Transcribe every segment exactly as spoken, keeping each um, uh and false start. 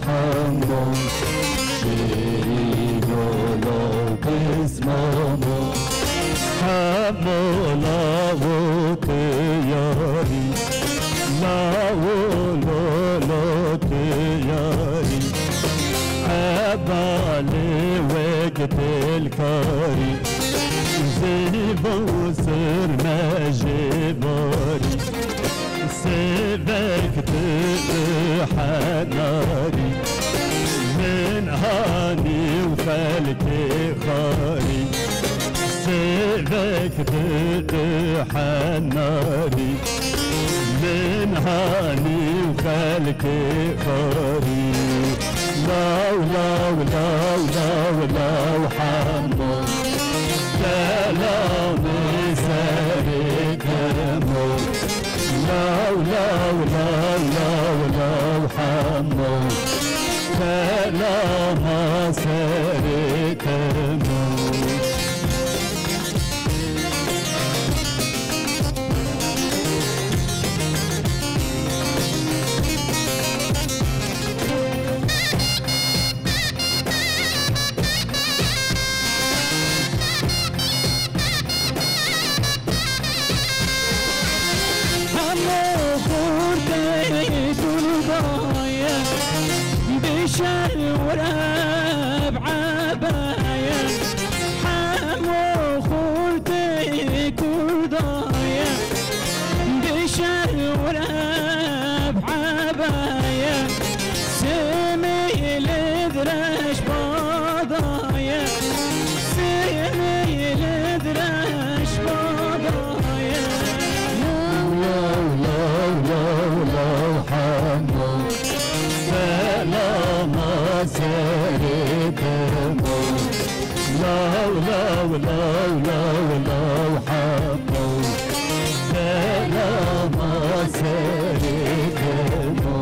Hemo şêrî, lolo, pismamo. Hemo lawo teyarî, lawo lolo teyarî. Hevalê wek pêlkarî, zêvo sirme jê barî. Sêvek tu henarî, min hanî û xelkê xarî. Sêvek tu henarî, min hanî û xelkê xarî. Law, law, law, law, law hemo, selamê serê te mo. Law, law, law, law, law hemo, selama serê te mo. Hemo xurtê dûr daye, bi şer û rev'e baye. Hemo xurtê dûr daye, bi şer û rev'e baye. Sêmê li dirêj badaye, sêmê li dirêj badaye. Law, law, law, law, law hemo, selama serê te mo. Law, law, law, law, law hemo, selama serê te mo.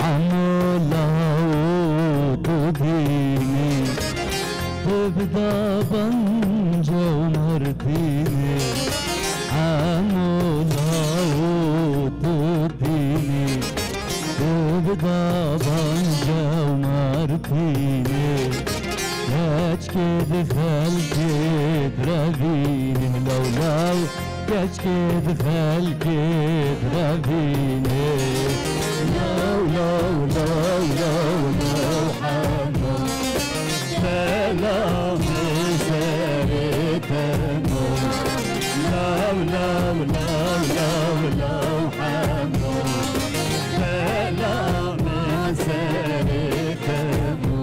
Emo lawo tu dînî, tu bi dabanca û mertînî. Emo lawo tu dînî, tu bi dabanca û mertînî. Keçkê di xelkê direvînî, law law. Keçkê di xelkê direvînê. Law, law, law, law, law hemo, selamê serê te mo. Law, law, law, law, law hemo, selamê serê te mo.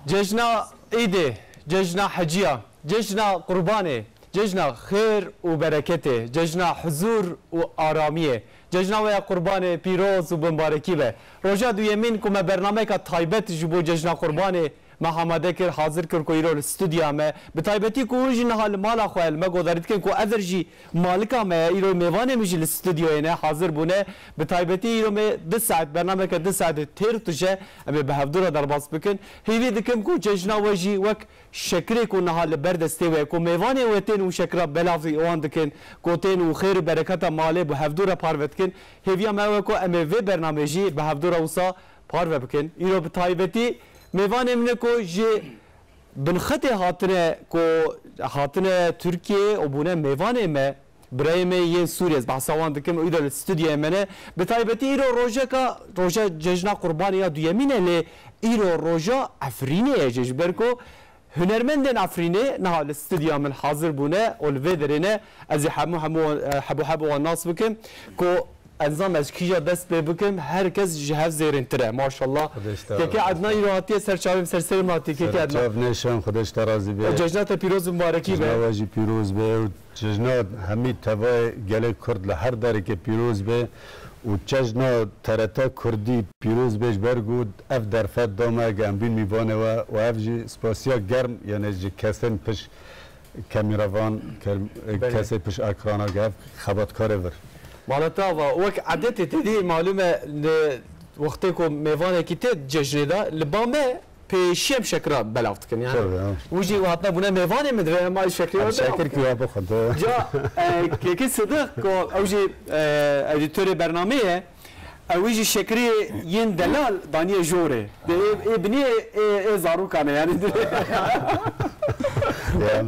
Cejna Îdê, cejna heciya, cejna Qurbanê, cejna xêr û bereketê, cejna huzûr û aramiyê, cejna we ya Qurbanê pîroz û bimbarekî be. Roja duyemîn ku me bernameyeka taybet ji bo cejna Qurbanê me amade kir, hazir kir ku îro li stûdya me, bi taybetî ku hûn jî niha li mala xwe li me guhdarî dikin ku ev ir jî malika me ye, îro mêvanê min jî li stûdyoyê ne, hazir bûne. Bi taybetî îro me du saet, bernameke du saetê têr tije, em ê bi hevdû re derbas bikin. Hêvî dikim ku cejna we jî wek şekirê ku niha li ber destê we ye, ku mêvanê we tên û şekira belavî wan dikin, ku tên û xêr û bereketa malê bi hevdû re parve dikin. Hêviya me ew e ku em ê vê bernameyê jî bi hevdû re wisa parve bikin. Îro bi taybetî mêvanê min e ku ji binxetê hatine ku hatine Tirkiyeyê û bûne mêvanê me, birayê me yên Sûriyê, ez behsa wan dikim, îro li stûdyoyê me ne. Bi taybetî îro rojeka, roja cejna Qurbanê ya duyemîn e, lê îro roja Efrînê ye jî, ji ber ku hunermendên Efrînê niha li stûdya min hazir bûne û li vê derê ne. Ez ê hemû, hemû, hebû hebû wan nas bikim ku ez nizam ez kîja dest pê bikim, her kes ji hev zêrîntir e. Maşallah. Xwedê ji te razî be. Kekê Ednan îro hatiye ser çavê min, ser serê min hatiye, kekê Ednan. Ser çav nêşan, Xwedê ji te razî be. Cejna te pîroz û mibarekî be. Cejna we jî pîroz be û cejna hemî tevayê gelê Kurd li her derekê pîroz be û cejna T R T Kurdî pîroz be, ji ber ku ev derfet da me, ge em bîn mîvanê we û ev jî spasiya germ, yanê ji kesên piş Kameravan, kem-, Belê. kesê pişt ekrana, gel, xebatkarê vir. Mala te ava, wek edetê te dî, malûm e, li wextê ku mêvanekî tê cejnê de, li ba me pêşî em şekira belav dikin. Yani, Tabii, ha. wî jî hatine bûne mêvanê min, divê em ay şekirê Em werde şekir ki ya bixwe, de. Ca, e, kekî Sidiq, ku ew jî, e, edîtorê bernameyê ye, Ew jî şekirê yên delal daniye jorê. De ê, ê binê ê, ê zarokan e yani. Ya,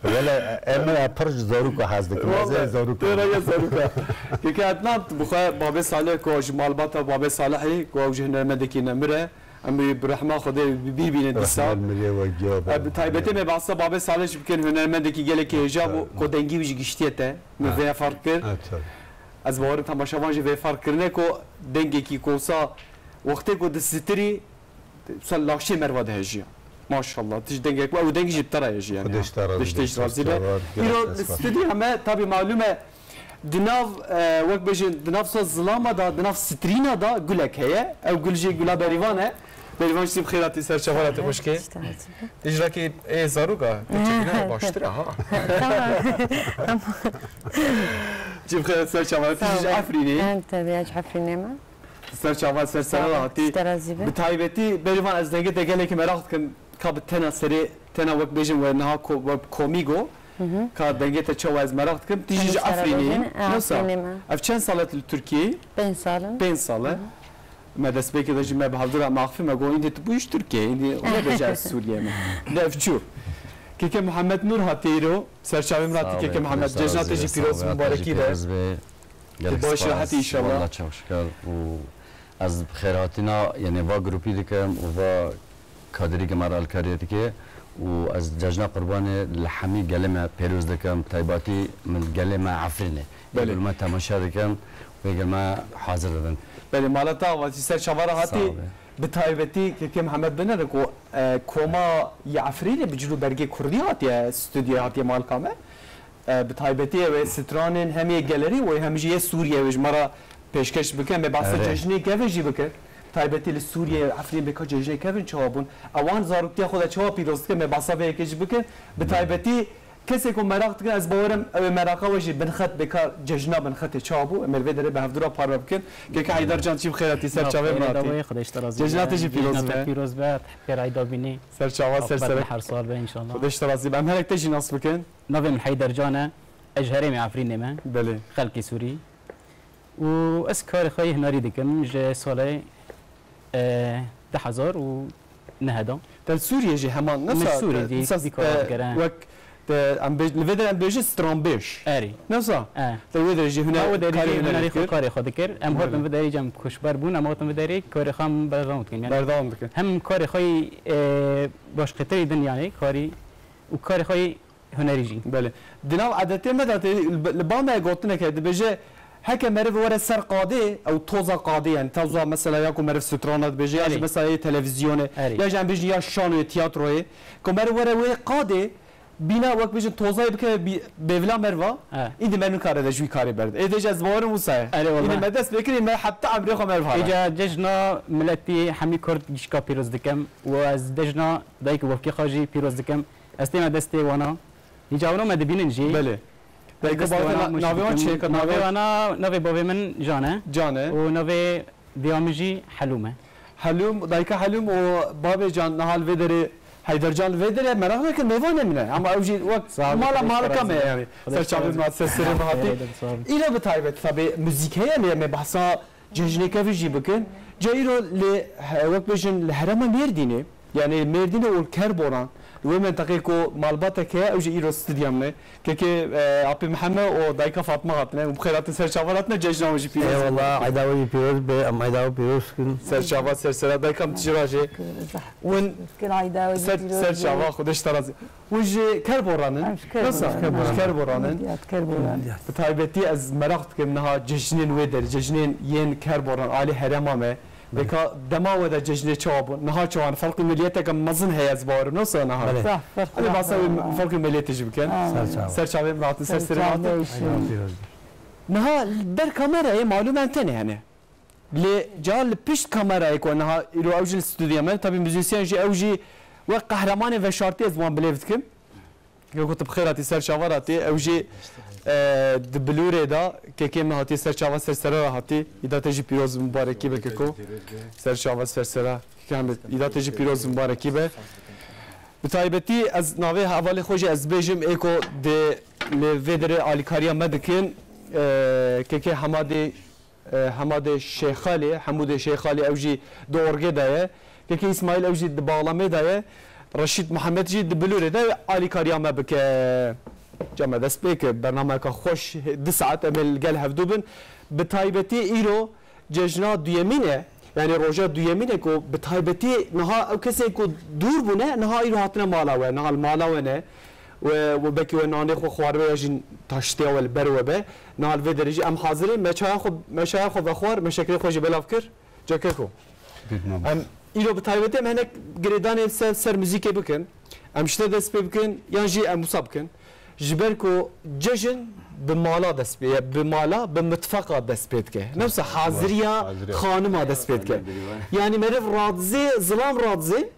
wele em, e, pir ji zaroka hez dikim. Ez ê Vallahi, zaroka. Tê rege zaroka. Keke Adnan, bi xwe Babê Salih ku ji malbata Babê Salihê, ku ew ji hunermendekî nemir e. Em ê bi rehma Xwedê bi bîr bînin dîsa. Rehmet mirê we giya be. E, bi taybetê me behsa Babê Salih jî bikin, hunermendekî gelekî hêja bû, ku dengî wî jî giştiye te. Min vê fark kir. Evet, tabii. Ez bawerim temaşevan jî vê fark kirine ku dengekî ku wisa wextê ku disitirî, wisa laşê merva dihejiya. Maşallah, tu ji dengek, ew dengî jî bi te re ye jî yani. Xwedê ji te razî Xwedê ji te be. razî be. Sağ ol, Îro gerek li spas. stûdyo heme, tabî malûm e, di nav, e, wek bêjin, di nav sa zilama da, di nav sitrîna da gulek heye. Ew gul jî gula berîvan e. Berîvan jî bi xêr hatî ser çavan hatî xweşkê. Ji te hatî. Îcrakî ê zaroka, te çêkirine baştir e, ha. Tamam. Tamam. Cî bi xêr ser çavan, tu Sağ jî ji ol. Efrînê. Ben tabii, ez Efrînê me. Ser çavan, ser sera Sağ ol. hatî. Ji te razî be. Bi taybetî, Berîvan, ez dengê te gelekî meraq dikim. Ka bi tena serê, tena wek bêjin we niha ko-, we komî go. Hı hı. Ka dengê te çawa ez meraq dikim. Tu jî ji Efrînê. Efrînê. E, Nasıl? Efrînê me. Ev çend sal e tu li Tirkiyeyê? Pênc sal in. Pênc sal e. Hı hı. Me destpêkê de jî me bi hevdû re maxfî me got, îndî tu bûyî ji Tirkiyeyê, îndî nebêje ez Sûriyê me. Devçû. Keke Muhammed Nur hatiye îro, serçavê min hatî Sağ ol, keke Muhammed, sağ ol, cejna te jî sağ ol, pîroz, sağ ol, mubarekî de. Pîroz be. Gelek Tu baş spas, rehetî înşallah. Wallah çok şükür. Û ez bi xêrhatina, yani va grûpî dikim û va kadirî ke me re alkariyê dike û ez cejna Qurbanê li hemî gelê me pêroz dikim, taybetî min gelê me Efrînê. Belê. Gul me temaşe dikim, wê gul me hazir dibin. Belê, mala te ava, tu ser çava re hatî. Sağ ol. Bi taybetî Keke Mihemed binêre ku, e, koma yê Efrînê bi cil û bergê kurdî hatiye, stûdyoyê hatiye malka me. E, bi taybetî ew ê stranên hem yê gelerî û hem jî yê Sûriyeyê wê ji me re pêşkeş bike. Me behsa Erê. cejnê kevin jî bike. Taybetî li Sûriyeyê, Efrîn bêka cejnê kevin çawa bûn? Ewan zaroktiya xwe de çawa pîroz dike? Me behsa vê yekê jî bikin. Bi taybetî kesê ku meraq dikin, ez bawerim ew ê meraqa we jî binxet bêka cejna binxetê çawa bû? Em ê li vê derê bi hevdû re parve bikin. Keke Heydar Can, çî bi xêr hatî ser çavê min hatî. Xwedê ji te razî be. Cejna te jî pîroz be. Cejna te pîroz be. Xêr Heyda bînî. Ser çava, ser sere. Her sal be înşallah. Xwedê ji te razî be. Em herek te jî nas bikin. Navê min Heyder Can e. Ez ji herêmê Efrînê me. Belê. Xelkê Sûrî. Û ez karê xwe yê hunarî dikim ji salê, e, du hezar û neh de. Te li Sûriyê jî heman Min nisa, Sûriyê te, dî, nisa dî te kara kere. wek te, em bê-, li vê derê em bêjin stranbêj. Erê. Nisa? E. Te wê derê jî huner, Ma wê derê karê jî hunerê hunarê xwe kir. karê xwe dikir. Em Belê. hatin vê derê cem koçber bûn, em hatin vê derê karê xwe em berdewam dikin. Yani Berdewam dikin. hem karê xwe yê, e, başqêtirî din yani karî û karê xwe yê hunerî jî. Belê. Di nav edetê me de tê, li ba me gotinek heye, dibêje, heke meriv were ser qadê, ew toza qadê, yani toza mesela ya ku meriv strana dibêje, ya jî Erê. mesela yê televîzyonê, Erê. ya jî em bêjin ya şanoyê, tiyatroyê, ku meriv were wê qadê, bîna wek bêjin tozayê bike bî-, bêvila meriva, He. îdî meriv nikare de ji wî karê berde. Ê dêje ez bawerim wisa ye. Erê, Îdî wele. me dest pê kirî, me heta emrê xwe meriv hara. Îca cejna miletî hemî kurd gişka pîroz dikim û ez cejna dayik û bavkê xwe jî pîroz dikim. Ez tême destê wana. Hîca wana me dibînin jî. Belê. Dayika Destê bavê wana na-, mûş navê wan dikim. çi ye? Navê Navê wana, navê bavê min Can e. Can e. Û navê vêya min jî Helûm e. Helûm, dayika Helûm û bavê Can niha li vê derê, Heyder Can li vê derê meraq nekin, mêvanê min e. Ama ew jî wek Sağ ol, mala Xwedê malika me razî. yani. Xwedê Ser çavê razî. min hat, ser serê min hatî. Xwedê razî. Îro bi taybet, tabi muzîk heye lê me behsa Cejnê kevin jî bikin. Ca îro li, he, wek bêjin li herêma Mêrdînê, yani Mêrdînê û Kerboran, li wê menteqeyê ku malbatek heye, ew jî îro stûdya min e. Kekê, e, Apê Mihemed û dayika Fatma hatine û bi xêr hatin ser çavan hatine, cejna wan jî pîroz be. Eyvallah, eyda we jî pîroz be, em eyda we pîroz kin. Ser çava, ser sera, dayika min tu jî re jî. Win Kin eyda we jî ser, pîroz ser be. çava, Xwedê ji te razî. Hûn ji Kerboran in? Em ji Kerboran. Nasıl? Em ji Kerboran in. Diyat Kerboran. Bi taybetî ez meraq dikim niha cejnên wê derê, cejnên yên Kerboran, alî herêma me. Belê. Bêka dema we de cejnê çawa bûn? Niha çawa ne? Ferqî miliyeteke mezin heye ez bawerim. Nasıl niha? Belê. Zaf ferq Hadi var. basa wê ferqî miliyetê jî bikin. Ha. Ser çavan. Ser çavê min hatin, ser Ser serê min çavê hatin. işin. Niha ber kamerayê malûm em tenê hene. Lê ca li pişt kamerayê ku niha îro ew jî li stûdya me, tabî muzîsyen jî ew jî wek qehremanê veşartî ez wan bilêv dikim. Keko, tu bi xêr hatî, ser çava hatî. Ew jî, e, di bilûrê de kekê me hatî, ser çava ser sera re hatî. Îda te jî pîroz, mubarekî be keko. Ser çava ser sera. Keke Hemed, îda te jî pîroz, mubarekî be. Bi taybetî ez navê hevalê xwe jî ez bêjim, ê ku di li vê derê alîkariya me dikin, e, kekê Hemadê, e, Hemadê Şêxalê, Hemûdê Şêxalê, ew jî di orgê de ye. Kekê Îsmaîl, ew jî di bağlamê de ye. Reşîd Mihemed jî di bilûrê de alîkariya me bike. Ca me dest pê kir, bernameyeka xweş, du saet em ê li gel hevdû bin. Bi taybetî îro cejna duyemîn e, yanî roja duyemîn e ku bi taybetî niha ew kesên ku dûr bûne, niha îro hatine mala we, niha li mala we ne. We, we belkî we nanê xwe xwaribe ya jî taştiya we li ber we be. Niha li vê derê jî em hazir in. Me çaya xwe, me çaya xwe vexwar, me şekerê xwe jî belav kir. Cekeko. Em îro bi taybetî em hinek girêdanê ser, ser muzîkê bikin. Em ji te dest pê bikin, yan jî em wisa bikin. Ji ber ku cejin bi mala dest pê, bi mala, bi mitfeqa dest pê dike. Ne wisa haziriya, haziriya xanima dest pê dike. Yanî meriv radizê, zilam radizê,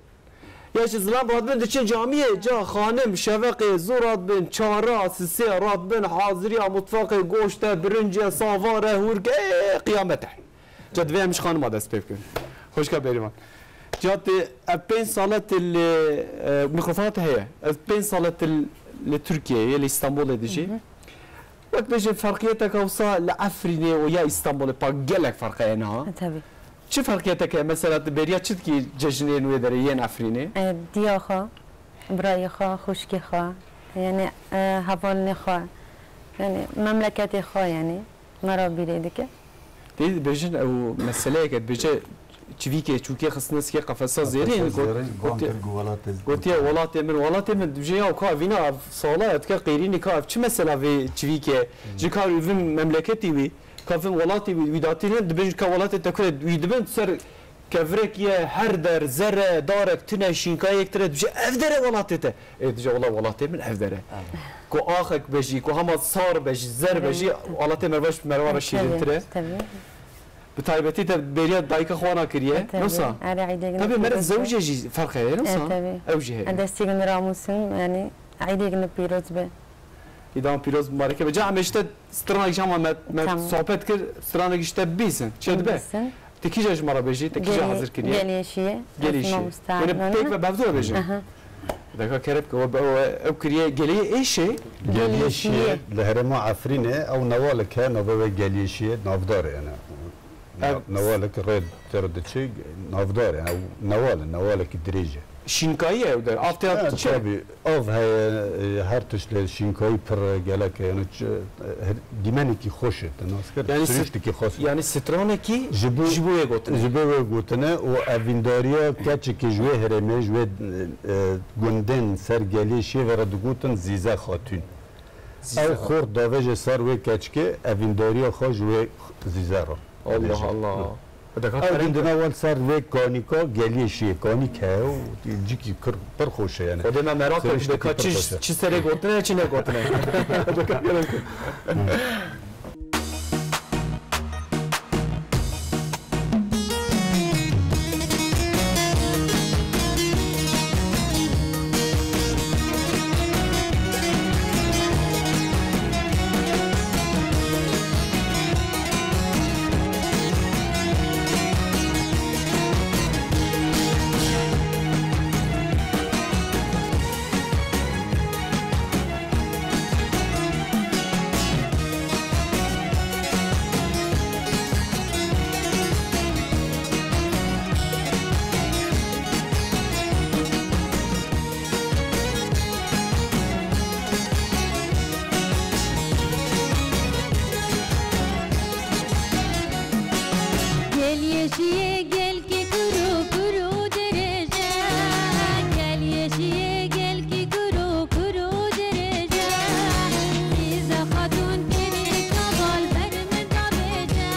ya jî zilam radibin diçin camiyê, ca xanim, şeveqê, zû radibin, çara, sisê radibin, haziriya mutfaqê, goşte, birincê, savare, hûrke, ê, qiyamet e. Ca divê em ji xanima dest pê bikin. Xwişka Bêrîvan. Ca tê, ev pênc sal e tê li, e, mîkrofona te heye. Ev pênc sal e tê li Tirkiyeyê, li Îstanbulê dijî. Hı hı. Wek bêjin ferqiyeteka wisa li Efrînê û ya Îstanbulê pa gelek ferq heye niha. E, tabii. Çi ferqiyetek heye? Mesela tu bêriya çi dikî cejinên wê derê yên Efrînê? E, diya xwe, birayê xwe, xwişkê xwe, yani, e, hevalnê xwe, yani memleketê xwe, yani me re bîrê dike. Tê dibêjin ew meseleyeke dibêje çivîkê çûkê xistine sikê qefesa zêrîn, qefesa got-, zêrîn, gotiye, gotiye welatê, welatê min, welatê min dibêje ya ka vîna ev sala ya dike qêrînî ka ev çi mesela vê çivîkê, hmm, ji ka vin memleketî wî. Ka vin welatê wî, wî datînin, dibin ka welatê te kure wî dibin ser kevirek ye, her der, zere, darek tune, şînkayek tune, dibije, "Ev dere welatê te." Ê, dibije, "Wela welatê min ev dere." Evet. Ku axek be jî, ku hema sar be jî, zer be jî, evet, welatê merva ji merva re şîrin tire. Tabii, tabii. Bi taybetî te bêriya dayika xwe wana kiriye, e, tabii, newsa? Erê, eydê gine. Tabii, mere zewce jî ferq heye, newsa? E, tabii. Ew jî heye. E, destê gine ramûsin, yani, eydê gine pîroz be. Îdam pîroz, mubareke be. Ca em ê ji te stranek ji hema me, me, tamam, sohbet kir, stranek ji te bîsin. Çi dibe? Bîsin. Te kîja ji me re bêjî, te kîja hazir kiriye? Geliyê Şiyê. Geliyê Şiyê. Wene pêk ve bevdû bêjin. Aha. Deka kerem ke we, we, ew kiriye Geliyê Êşê. Geliyê Şiyê. Li herêma Efrînê ew newalek he, navê wê Geliyê Şiyê, navdar e yani. Ev newalek rê ter diçe, navdar e, ew newal e, newalekî dirêj e. Şînkayî ye ew der, av tê diçe. Tabî, av heye, e, her tişt lê şînkayî pir e, gelek e, yani ç-, e, her, dîmenekî xweş e, te nas kir, yani siriştekî xweş e. Yani stranekî ji bo, ji bo wê gotine. Ji bo wê gotine û evîndariya keçikê ji wê herêmê, ji wê, e, gundên ser Geliyê Şiyê ve re digotin Zîze Xatûn. Zîze Xatûn. Ew xort davêje ser wê keçikê, evîndariya xwe ji wê Zîze re. Allah Allah. Ew dindina wel ser vê kanîka Geliyê Şiyê. Kanîk heye û cikî pir, pir xweş e yani. Xwedê me meraq kir, deka çi, çi serê gotine, çi negotine. Deka gerek. Gel yeşiye, gel ki kuru kuru derece. Gel yeşiye, gel ki kuru kuru derece. Zîze Xatûn tenê çaval ber min da bêje.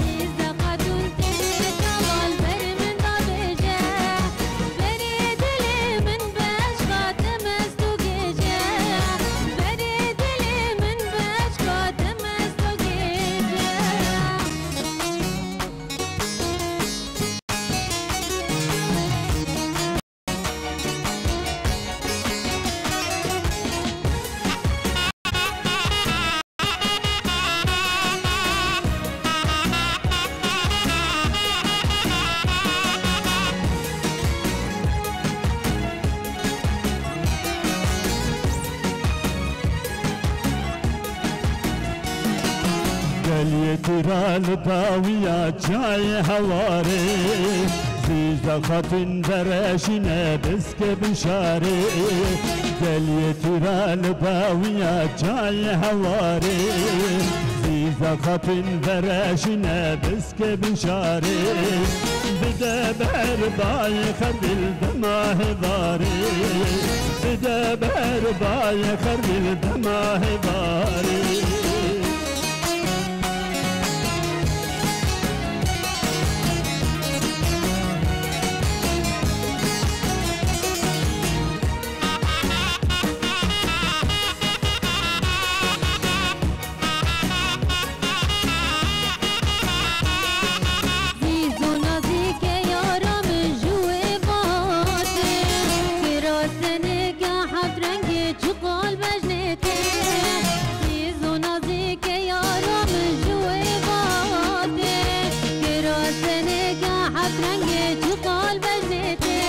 Zîze Xatûn tenê çaval ber min da bêje. Berê dilê min beşka te mest û gêje. Berê dilê min beşka te mest û gêje. Geliyê tîra li dawiya çiyayê Hewarê, Zîza Xatûn vereşîne biske bişarê. Geliyê tîra li dawiya çiyayê Hewarê, Zîza Xatûn vereşîne biske bişarê. Bide ber bayê xermî li dema hêvarê, bide ber bayê xermî li dema hêvarê. Zîzo nazîke yara min ji wê vatê, kira seneke heft rengê çiqal bejnê tê. Zîzo nazîke yara min ji wê vatê, kira seneke heft rengê çiqal bejnê tê.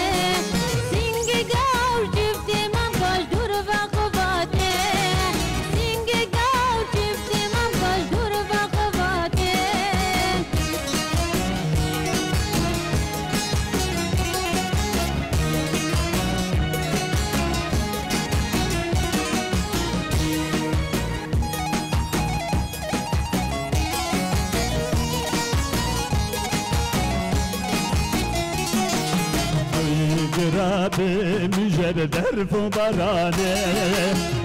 Sîngê gewr çiftê mem kaş dûr ve xevatê. Sîngê gewr çiftê mem kaş dûr ve xevatê. Zûyê girabê min jê bi berf û baranê,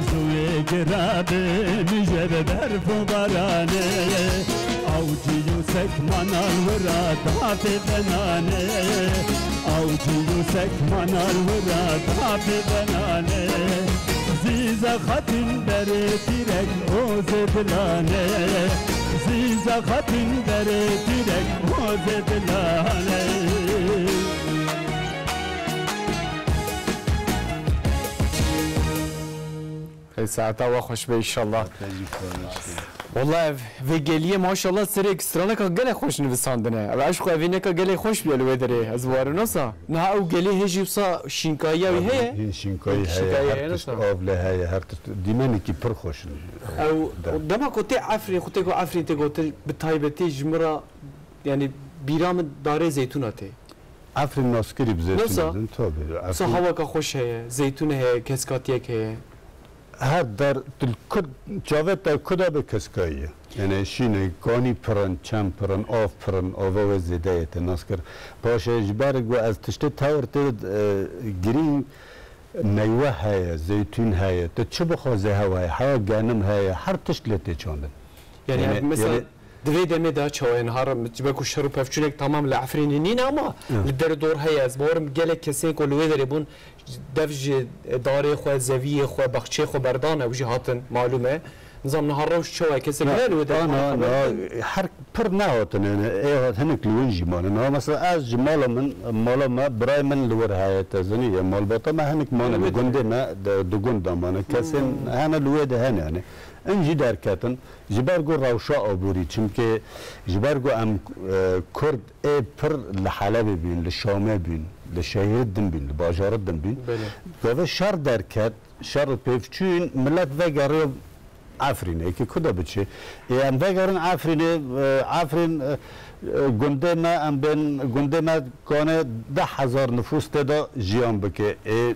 zûyê girabê min jê bi berf û baranê. Awcî Yûsek mana li wira dafê venanê, awcî Yûsek mana li wira dafê venanê. Zîza Xatûn berê tîrek ozê dilanê, Zîza Xatûn berê tîrek ozê dilanê. Hey, saeta we xweş be, inşallah. Walla ev vê geliyê maşallah serek straneka gelek xweş nivisandine. Ev eşq û evîneka gelek xweş bûye li wê derê. Ez bawerim nasa. Niha ew gelê hê jî wisa şînkayiya wî heye? Hîn şînkayî heye, şînkayî her heye, tişt nasa? Av lê heye, her tişt. Dîmenekî pir xweş in. Ew, dema ku tê Efrîn, xwe tê ku Efrîn tê gotin, bi taybetî ji min re, yani bîra min darê zeytûna tê. Efrîn naskirî bi zeytûnê din, tabii. Sa hawaka xweş heye, zeytûn heye, keskatiyek heye. Her dar, tu li ku, çavê te ku de be keskayî ye. Yani şîne, kanî pir in, çem pir in, av pir in, ava wê zêde ye, te nas kir. Paşê ji ber ku ez tiştê tewr tê, e, girîng, meywe heye, zeytûn heye, tu çi bixwazê hewa heye, heya genim heye, her tişt lê tê çandin. Yani, yani, mesela, yani, di vê demê de çawa ye niha, ji ber ku şer û pevçûnek tamam li Efrînê nîne ama, ya, li der û dor heye. Ez bawerim gelek kesên ku li wê derê bûn, dev ji darê xwe, zeviyê xwe, baxçeyê xwe berdane û jî hatin, malûm e. Nizam niha rewş çawa ye, kesek heye li wê derê? Na, na, her pir nehatine, yani, ê hat hinek li win jî mane. Niha mesela ez ji mala min, mala me, birayê min li wir heye, te zinî ye, malbata me hinek mane, li gundê me, di, di gund de mane. Kesên hene li wê de hene, yani. In jî derketin. Ji ber ku rewşa aborî, çimkî ji ber ku em, e, Kurd ê pir li Helebê bîn, li Şamê bîn, li şehîrê din bîn, li bajarê din bîn. Belê. Gavê şer derket, şer û pêvçûn, milet vegeriyo Efrînê, ki ku de biçe. Ê em vegerin Efrînê, e, Efrîn, e, e, gundê me, em bên, gundê me kane deh hezar nifûs tê de jiyan bike. Ê,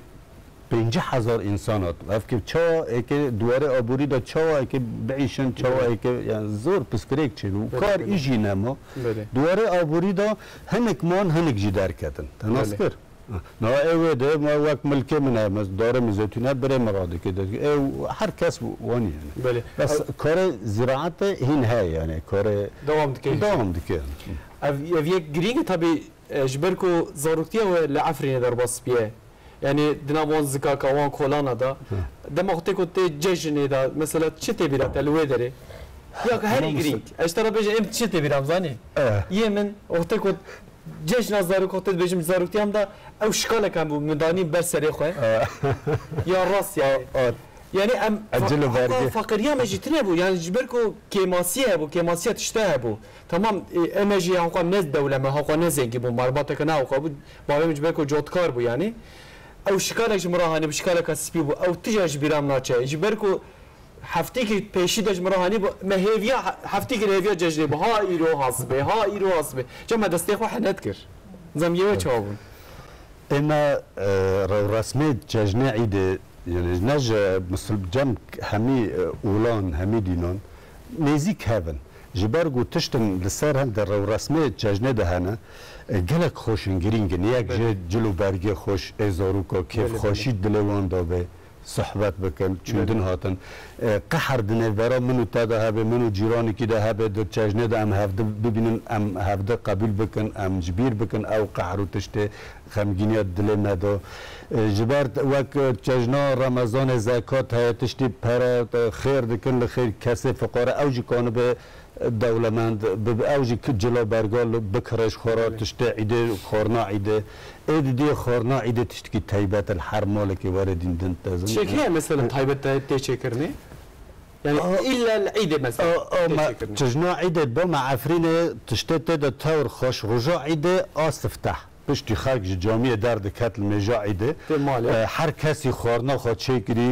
pêncî hezar însan hat. Ev ki çawa êkê di warê aborî de çawa êkê biîşin, çawa êkê, yani zor piskirêk çêbû. Belê, kar î jî nema. Belê. Di warê aborî de hinek man, hinek jî derketin. Te nas kir? Niha ê wê de me wek milkê min e, me darê min zeytûn e, birê min radike, derdike. Ew her kes wanî yani. Belê. Bes karê ziraetê hîn heye yani. Karê dewam dike. Dewam dike yani. Ev, ev yek girîng e tabii, e, ji ber ku zaroktiya we li Efrînê derbas biye. Yani di nav wan zikaka, wan kolana da. Dema xwe tê ku tê cejinê da, mesela çi tê bîra te li wê derê? Ya herî girîng. Ez ji te re bêjim, em çi tê bîra, em zanî? Yê min, xwe tê ku cejna zarok, xwe tê dibêjim, zaroktiyam da ew şikalek hebû, min danî ber serê xwe. Ya rast yani. Yani em fa-, hewqa faqiriya me jî tune bû. Yani ji ber ku kêmasiyê hebû, kêmasiya tişta hebû. Tamam, e, em jî hewqa ne dewle me, hewqa ne zengî bû, malbateke ne hewqa bû. Bavê min ji ber ku cotkar bû yani. Ew şikalek ji min re hanî, bi şikaleka spî bû. Ew tija ji bîra min naçe. Ji ber ku Heftîkî pêşî de ji min re hanî bû, me hêviya, heftîkî hêviya cejnê bû. Ha îro has bê, ha îro has bê. Ca me destê xwe henet kir. Zam yê we çawa bûn? Ê me, e, rewresmê cejnê îdê, yani ne ji misil-, cem hemî, e, olan, hemî dînan nêzîk hev in. Ji ber ku tiştin li ser hende rewresmê cejnê de hene, e, gelek xweş in, girîng in. Yek Belê. Ji cil û bergê xweş, ê zaroka, Belê, belê. Kêfxweşî dilê wan de be. Sohbet bikin, çûndin Belê. Hatin. E, qehr di nêvbera min û te de hebe, min û cîranekî de hebe, di cejnê de em hevdi bibînin, em hevdi qebûl bikin, em ji bîr bikin ew qehr û tiştê xemgîniya dilê me de. E, ji ber wek cejna Remezanê zekat heye, tiştî pere, e, xêr dikin li xêr kesê fiqare, ew jî kanibe dewlemend, bi, bi ew jî ki cila bergal bikire ji xwe re Belê. Tiştê îdê, xwarina îdê. Ê didiyê xwarina îdê tiştekî taybet e, li her malekê were dîn din tezin. Tiştek heye mesela taybet te tê çêkirinê? Yani Aa, illa li îdê mesela aa, aa, tê me çêkirinê. Tijna îdê ba me Efrînê tiştê tê de tewr xweş roja îdê a sifteh. Piştî xelk ji camiyê derdiket li mêja îdê. Tê malê. E, her kesî xwarina xwe çêkirî,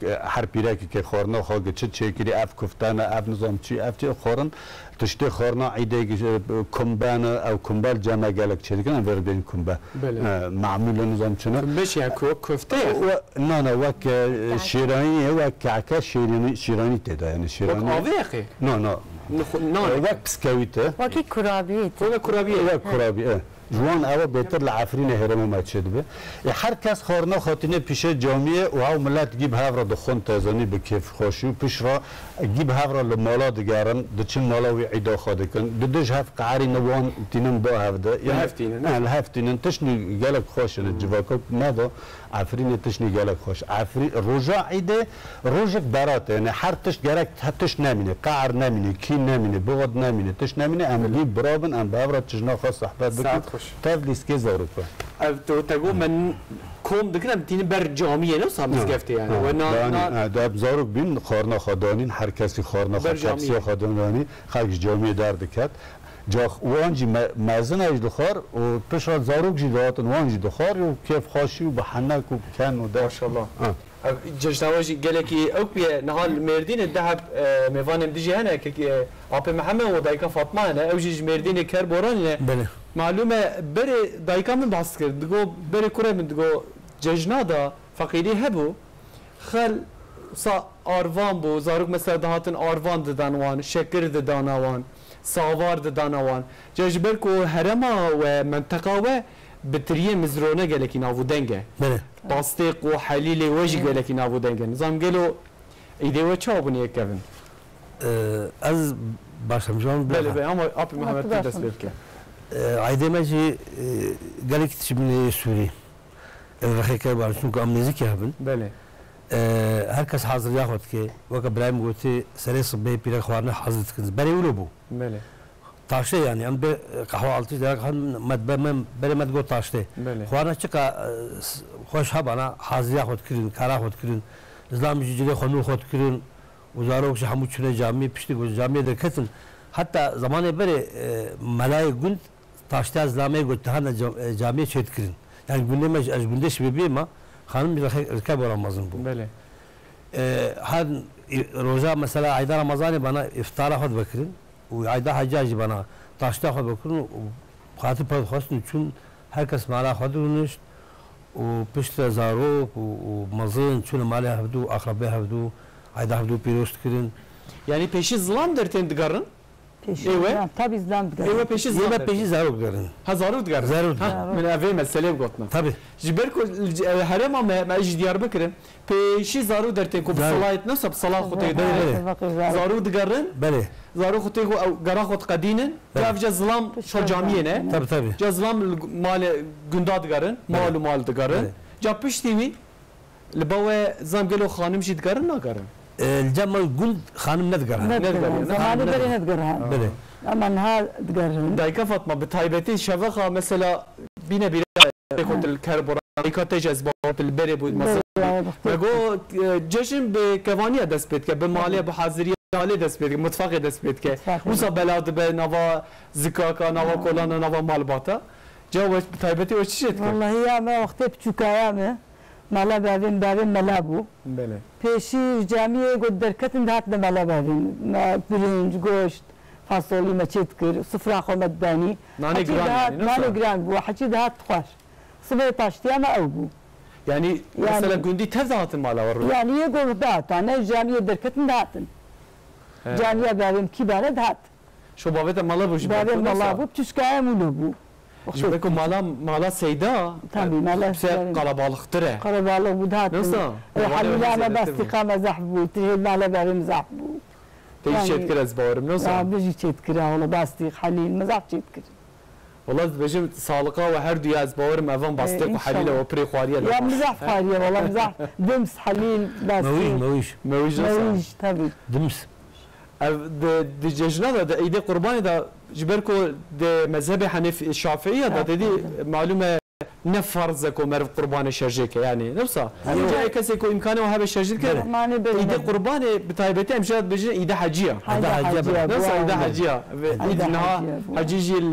e, her pîrekekê xwarina xwe giçi çêkirî, ev kuftene, ev nizam çi, ev çi xwarin. Tiştê xwarina îdê, e, kumbene, ew kumbel cem me gelek çêdikin, em vê re bêjin kumbe. Belê. E, mamûl e, nizam çi ne. Kumbe çi ye? Ku-, kofte ye? We-, na, na, wek, e, Keke. Şêranî ye, wek keke şêranî, şêranî tê de, yani Wek şêranî. Avê ye qê? Na, na. Nixwe-, E, nane. Wek biskewît e. Wekî kurabiyê tê. Wek kurabiyê. Wek kurabî, e. Ji wan ew bêtir li Efrînê herêma me çêdibe. Ê her kes xwarina xwe tîne pîşê camiyê û ew milet gî bi hev re dixwin, te zanî bi kêfxweşî û pişt re gî bi hev re li mala digerin, diçin mala wî îda xwe dikin. Di dij hev qehrî ne wan tînin ba hev de. Li hev tînin. He, li hev tînin. Tiştî gelek xweş in. Hmm. Civaka me de Efrînê tiştî gelek xweş. Efrî-, roja îdê rojek berat e. Yani her tişt gerek te-, tişt nemîne. Qehr nemîne, kî nemîne, buxd nemîne, tişt nemîne. Em Belê. Gî birabin, em bi hev re tijna xwe sohbet bikin. Saet xweş. Tev lîstikê zarok be. Ev tu te got me kom dikin, em tînin ber camiyê, ne wisa mizgeftê yani. Ha, We na, danî, na ha, da zarok bîn, xwarina xwe danîn, her kesî xwarina xwe, Ber camiyê. Tepsiya xwe danî, xelk ji camiyê derdiket. Ca wan jî me-, mezin e jî dixwar û pişt re zarok jî dihatin, wan jî dixwar û kêfxweşî û bi henek û bi ken û de. Maşallah. Ha. Ev cejna we jî gelekî ewk bûye. Niha li Mêrdînê du heb, e, mêvanên dijî hene, kek-, e, Apê Mihemed û dayika Fatma hene. Ew jî ji Mêrdînê Kerboranê ne. Belê. Malûm e, berê dayika min behs kir. Digo, berê kurê min digo, cejna da feqîrî hebû. Xel sa arvan bû. Zarok mesela dihatin arvan didan wan, şekir didana wan, savar didana wan. Ca ji ber ku herêma we, menteqa we bi tiriyê mizrone gelekî navûdeng e. Belê. Tastêq û helîlê we jî gelekî navûdeng e. Nizam gelo îdê we çawa bûne yek kevin? Ee, ez başlamayacağım. Belê, belê, ama Apê Mihemed tu dest pê bike. Ee, aydê me jî, e, gelek tişt bûne Sûrî. Ev rexê Kerboran, çunku em nêzîkî hev in. Belê. Ee, her kes haziriya xwe dike. Weke birayê min gotî, serê sibê pîrek xwarine hazir dikin. Berê wilo bû. Belê. Taştê yani, em bê qehwe altî derek han me, me, me, berê me digot taştê. Belê. Xwarine çiqa, e, s-, xweş hebana, haziriya xwe dikirin, kara xwe dikirin. Zilam jî cilê xwe nû xwe dikirin. Û zarok jî hemû çûne camiyê, piştî ku camiyê derketin. Heta zamanê berê, e, melayê gund taştiya zilamê ku tihane cam-, e, camiyê çêdikirin. Yani gundê me jî, ez gundê şibê bî ma, xanim jî reke, reke bo Ramazan bû. Belê. E, her, e, roja mesela ayda Ramazanê bana iftara xwe dibe kirin. Û ayda heca jî bana taştiya xwe dibe kirin û xatir pir dixwestin çûn her kes mala xwe dirûnişt û piştre zarok û, û mezin çûne malê hevdû, axrebê hevdû, ayda hevdû pîroz dikirin. Yani pêşî zilam dertên digerin? Pêşî Ê we? Zilam, tabî zilam digerin. Ê we pêşî Yê zilam me dertên? Pêşî zarok digerin. Ha, zarok digerin. Zarok Ha, digerin. Min ev ê meselê bigotina. Tabii. Ji ber ku, e, herêma me, me ji Diyarbekir in, pêşî zarok dertên ku bi Zarok. Salayet ne wisa bi sala xwe tê Zarok. Zarok digerin. Belê. Zarok xwe tê ku ew gera xwe diqedînin. Belê. Ev ca zilam Piştre xwe camiyê ne. Tabii, tabii. Ca zilam li malê gunda digerin. Belê. Mal û mal digerin. Belê. Ca piştî wî Li ba we zam gelo xanim jî digerin nagerin? E, li cem me gund xanim nedigerin. Nedigerin. Nedigerin. Zamanê berê nedigerin. Belê. Ama niha digerin. Dayika Fatma, bi taybetî şevexa mesela bîne bîra pêkotil Kerboran, dayika te jî ez bawetil berê bû. Berê, mesela, ya, Me got, e, cejn bi kevaniya dest pê dike, bi malê, bi haziriya alê dest pê dike, mutfaqê dest pê dike. Mutfaqê. Wisa bela dibe nava zikaka, nava kolana, nava malbata. Ca we bi taybetî we çi jê dike? Wallahî ya me wextê piçûkaya me. Mala bavê min, bavê min mela bû. Belê. Pêşî ji camiyê ku derketin dihatin mala bavê min. Me pirinc, goşt, fasolî me çêdikir, sifra xwe me didanî. Nanê Hecî giran dihat, yani, nasıl? Nanê giran bû, hecî dihat dixwar. Sibê paştiya me ew bû. Yani, yani, mesela gundî tev dihatin mala we rû? Yani, yê ku dihatane, ji camiyê derketin dihatin. He. Camiya bavê min kî bane dihat. Şo bavê te mala bû, ji ber ku mala bû, pişka em wilo bû. Ji ber ku mala, mala Seyda, tabii, e, mala Seyda qalabalıqtir e. Qalabalix bû, dihatin. Nasıl? E, Halîla me bastîqa me zehf bû, tihê mala bavê min zehf bû. Te jî çêdikir, ez bawerim, nasıl? Ya, bi jî çêdikir, wala bastîq, Halîl, me zehf çêdikir. Wala dibêjim, saliqa we her du ya, ez bawerim, evan bastîq û Halîla we pirê xwariye. Ya, me zehf xwariye, wala me zehf. Dims, Halîl, bastîq. Mewîj, mewîj. Mewîj, nasıl? Mewîj, tabii. Dims. Ev di, di cejna de, di Îdê Qurbanê de, ji ber ku di mezhebê Henef-, Şafiî ya de, dedî, malûm e, ne farz e ku meriv qurbanê şerjê ke, yani, ne wisa? Ev cayê kesê ku îmkanê wan hebe şerjê dike. Îdê Qurbanê bi taybetî em jî dibêjin Îdê Hecî ya. Îdê Hecî ya. Ne wisa Îdê Hecî ya? Ve Îd niha Hecî jî li,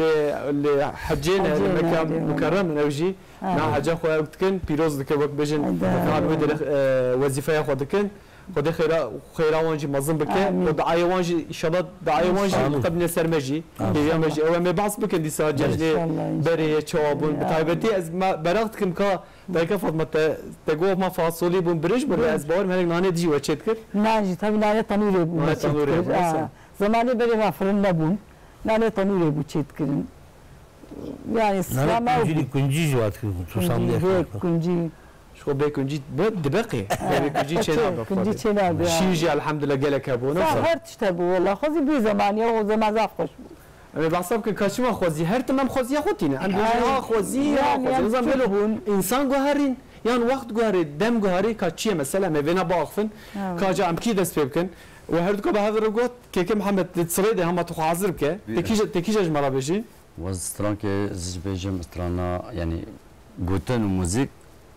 li Hecê ne, li Mekke Mukerrem ew jî. Niha heca xwe ew dikin, pîroz dikin, wek bêjin, niha li wê derê, e, wezîfeya xwe dikin. Xwedê xêra, xêra wan jî mezin bike. Amîn. Û diayê wan jî, înşallah diayê wan jî biqebîne ser me jî. Amîn. Hêviya me jî. Ew em ê behs bikin dîsa cejnê berê ye, çawa bûn. Bi taybetî ez me-, meraq dikim ka dayika Fatma te, te got ma fasolî bûn, birinc bûn, lê ez bawerim hinek nanê dijî we çêdikir. Nan jî, tabii nanê tenûrê bû me çêdikir. Nanê tenûrê bû, ha. Zamanê berê me firin nebûn. Nanê tenûrê bû çêdikirin. Yani, nanê kuncî, kuncî jî hat kirin, tu samlê kuncî. Ji xwe bê kuncî dibe qê. Bê kuncî çê nabe. Kuncî çê nabe. Şîr jî elhamdulillah gelek hebû, ne? Her tişt hebû, wela xwezî bû zemanî, o zeman zaf xweş bû. Em ê behsa bikin ka çima xwezî, her tim em xweziya xwe tînin. Em dibêjin, ha xwezî, ha xwezî. Nizam gelo însan guherîn, yan wext guherî, dem guherî, ka çi ye mesela, em ê vêna biaxifin, ka ca em kî dest pê bikin. We her du ka bi hev re got, Kêkê Mihemed, di sirê de hema tu xwe hazir bike. Te kîja, te kîja ji me re bêjî? Wez strankê ez ji bêjim strana, yani, gotin û muzîk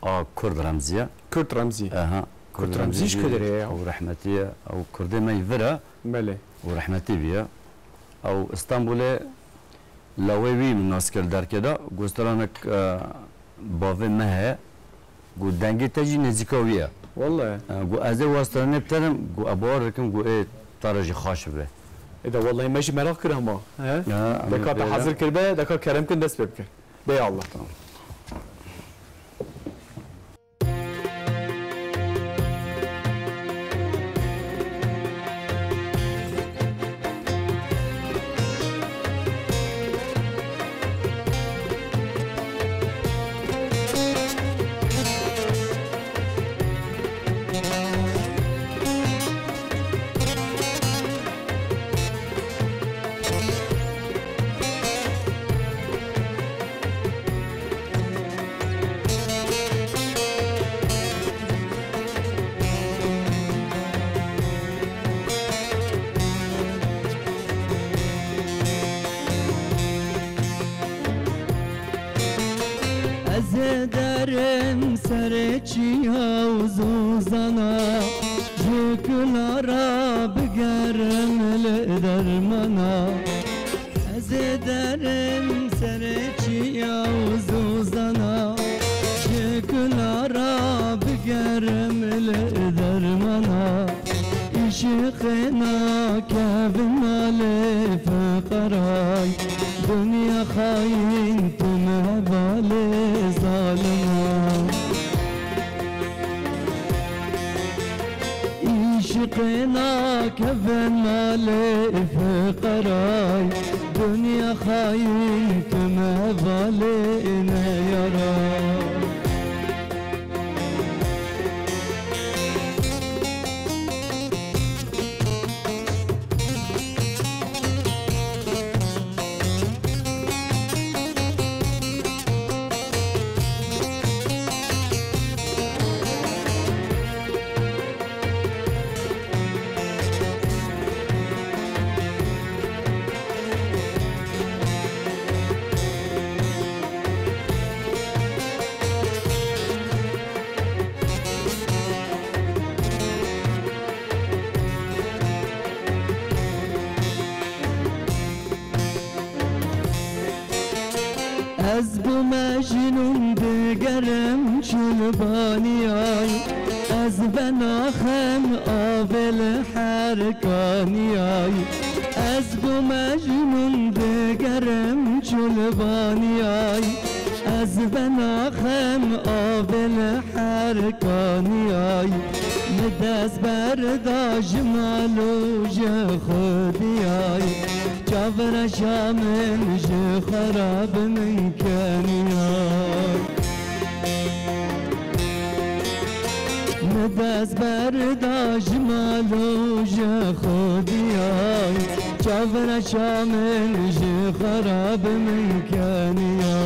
a Kurd Remzî ye. Kurd Remzî. Aha. Kurd Remzî ji ku derê ye? Ew rehmetî ye. Ew Kurdê me yî vir e. Belê. Û rehmetî bîye. Ew Îstanbulê lawê wî min nas kir derkê de. Got stranek, e, bavê me heye. Got dengê te jî nêzîka wî ye. Wallahî. E, got ez ê westranê bitenim, got e bawer dikim, got ê te re jî xaş bibe. Ê de wallahî me jî meraq kir hema. He? Ya, em ê pêre. Deka te hazir kiribe, deka kerem kin dest pê bike. Bê Allah. Tamam. Ez ê derim serê çiya û zozana, ji kula re bigerim li dermana. Ez ê derim serê çiya û zozana, ji kula re bigerim li dermana. Îşqê nakevin malê fiqeray, dinya xayîn tim hevalê zalima. Îşqê nakevin malê fiqeray, dinya xayîn tim hevalê neyara. Ez bû mecnûn digerim çulbaniyay, ez venaxim avê li her kaniyay. Ez bû mecnûn digerim çulbaniyay, ez venaxim avê li her kaniyay. Min dest berda ji mal û ji xwediyay. Çavreşa min ji xwe re bi min keniya. Min dest berda ji mal û ji xwediya. Çavreşa min ji xwe re bi min keniya.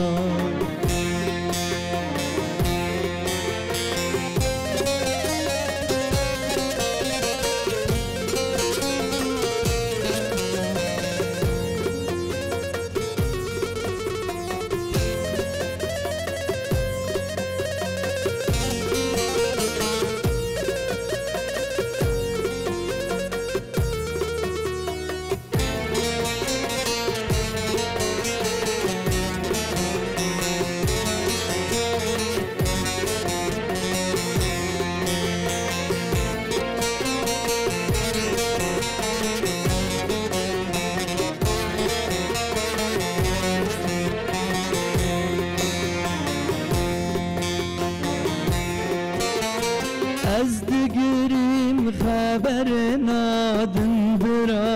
Ez digirîm xeberê nadindira,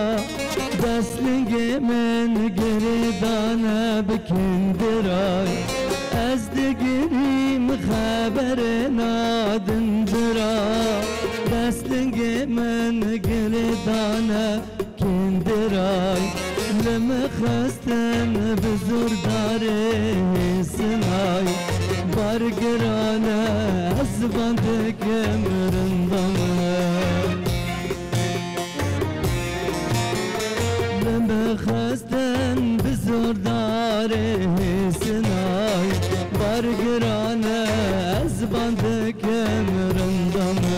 dest lingê min girêdane bi kindiray. Ez digirîm xeberê nadindira, dest lingê min girêdane kindiray. Li min xistin bi zor darê hêsinay. Bar giran e, ez van dikim rinda min. Li min xistin bi zor darê hêsinay. Bar giran e, ez van dikim rinda min.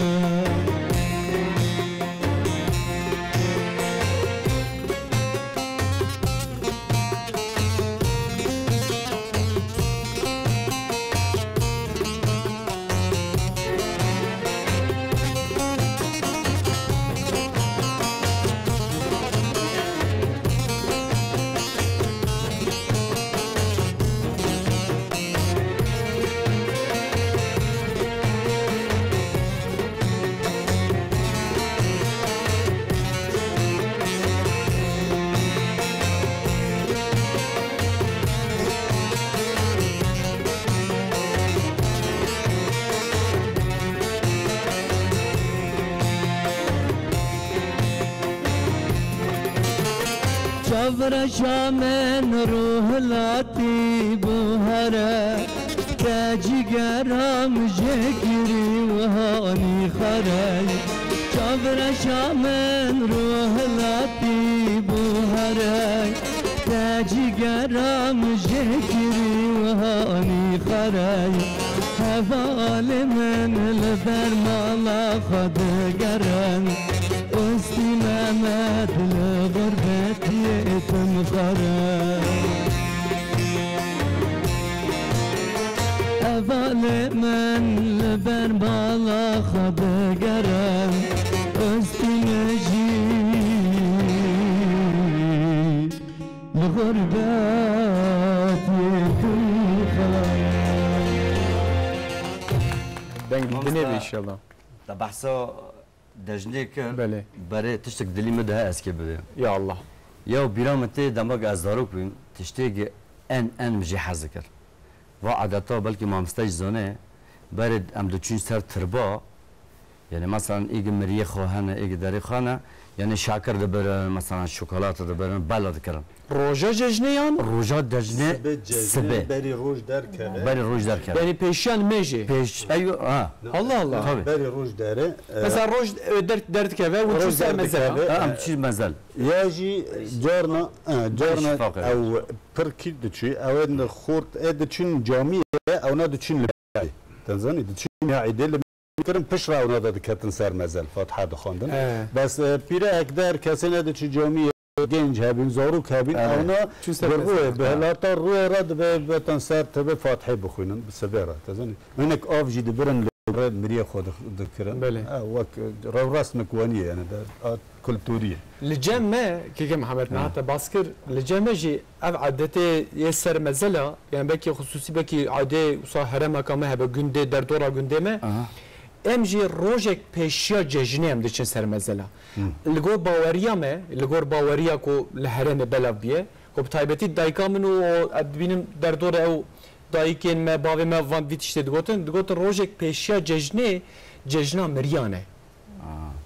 Çavreşa min rû hilatî buhare, te cîgera min jê kirî wiha nîxare. Çavreşa min rû hilatî buhare, te cîgera min jê kirî wiha nîxare. Hevalê min li ber mala xwe digerin. Ostî Mehmet li xurbetiyê tim xware. Hevalê min li ber mala xwe digere. Ostî min jî li xurbetiyê tim xware. Deng dinê be inşallah. Te behsa Dejnê kir, Belê. Berê tiştek dilî min de heye ez kê bibêm. Ya Allah. Ya bîra min tê dema ku ez zarok bûm, tiştê ku en, en min jê hez dikir. Va adeta belkî mamoste jî zane, berê em diçûn ser tirba, yani mesela êgî miriyê xwe hene, êgî derê xwe hene, yani şakir dibirin, mesela şokolata dibirin, bela dikirin. Roja cejnê yan? Roja cejnê Sibê cejnê, sibê. Berî roj derkeve. Berî roj derkeve. Berî pêşiyan mêjê. Pêş, eywa, ha. Allah Allah. Tabii. Berî roj dere, e, Mesela roj, e, der-, derdikeve, û roj çû ser mezela. Derdikeve, ha, em e, çû mezel. Ya jî carna, e, carna şifaq e. Ew pirkî diçû, ew ên xort, e, diçûn camiyê, ew na diçûn li. Te zanî, diçûn ya îdê li kirin, pişt re ewna de diketin ser mezel, Fatiha dixwendin. He. Bes, e, pîrek der kesê nediçû camiyê. genc hebîn, zarok hebîn, Evet. ewna Çû ser bi rûyê, mezheba. bi hilata rûyê re dibe betan ser tebe Fatihê bixwînin, bi sebê re. Te zanî? Hinek av jî dibirin li rê miriyê xwe dix-, dikirin. Belê. Ha, wek rewresmek wanî ye, yani, de, a, kulturî ye. Li cem me, Keke Mihemed, Ha. niha te bas kir, li cem me jî ev edetê yê ser mezela, yani belkî xisûsî, belkî edê wisa herêmeka me hebe, gundê, derdora gundê me, Aha. em jî rojek pêşiya cejnê em diçin ser mezela. Hı. Li gor baweriya me, li gor baweriya ku li herêmê belav bûye, ku bi taybetî dayika min û o, ez dibînim derdora ew dayikên me, bavê me van vî tiştê digotin, digotin rojek pêşiya cejnê, cejna miriyan e. Aa.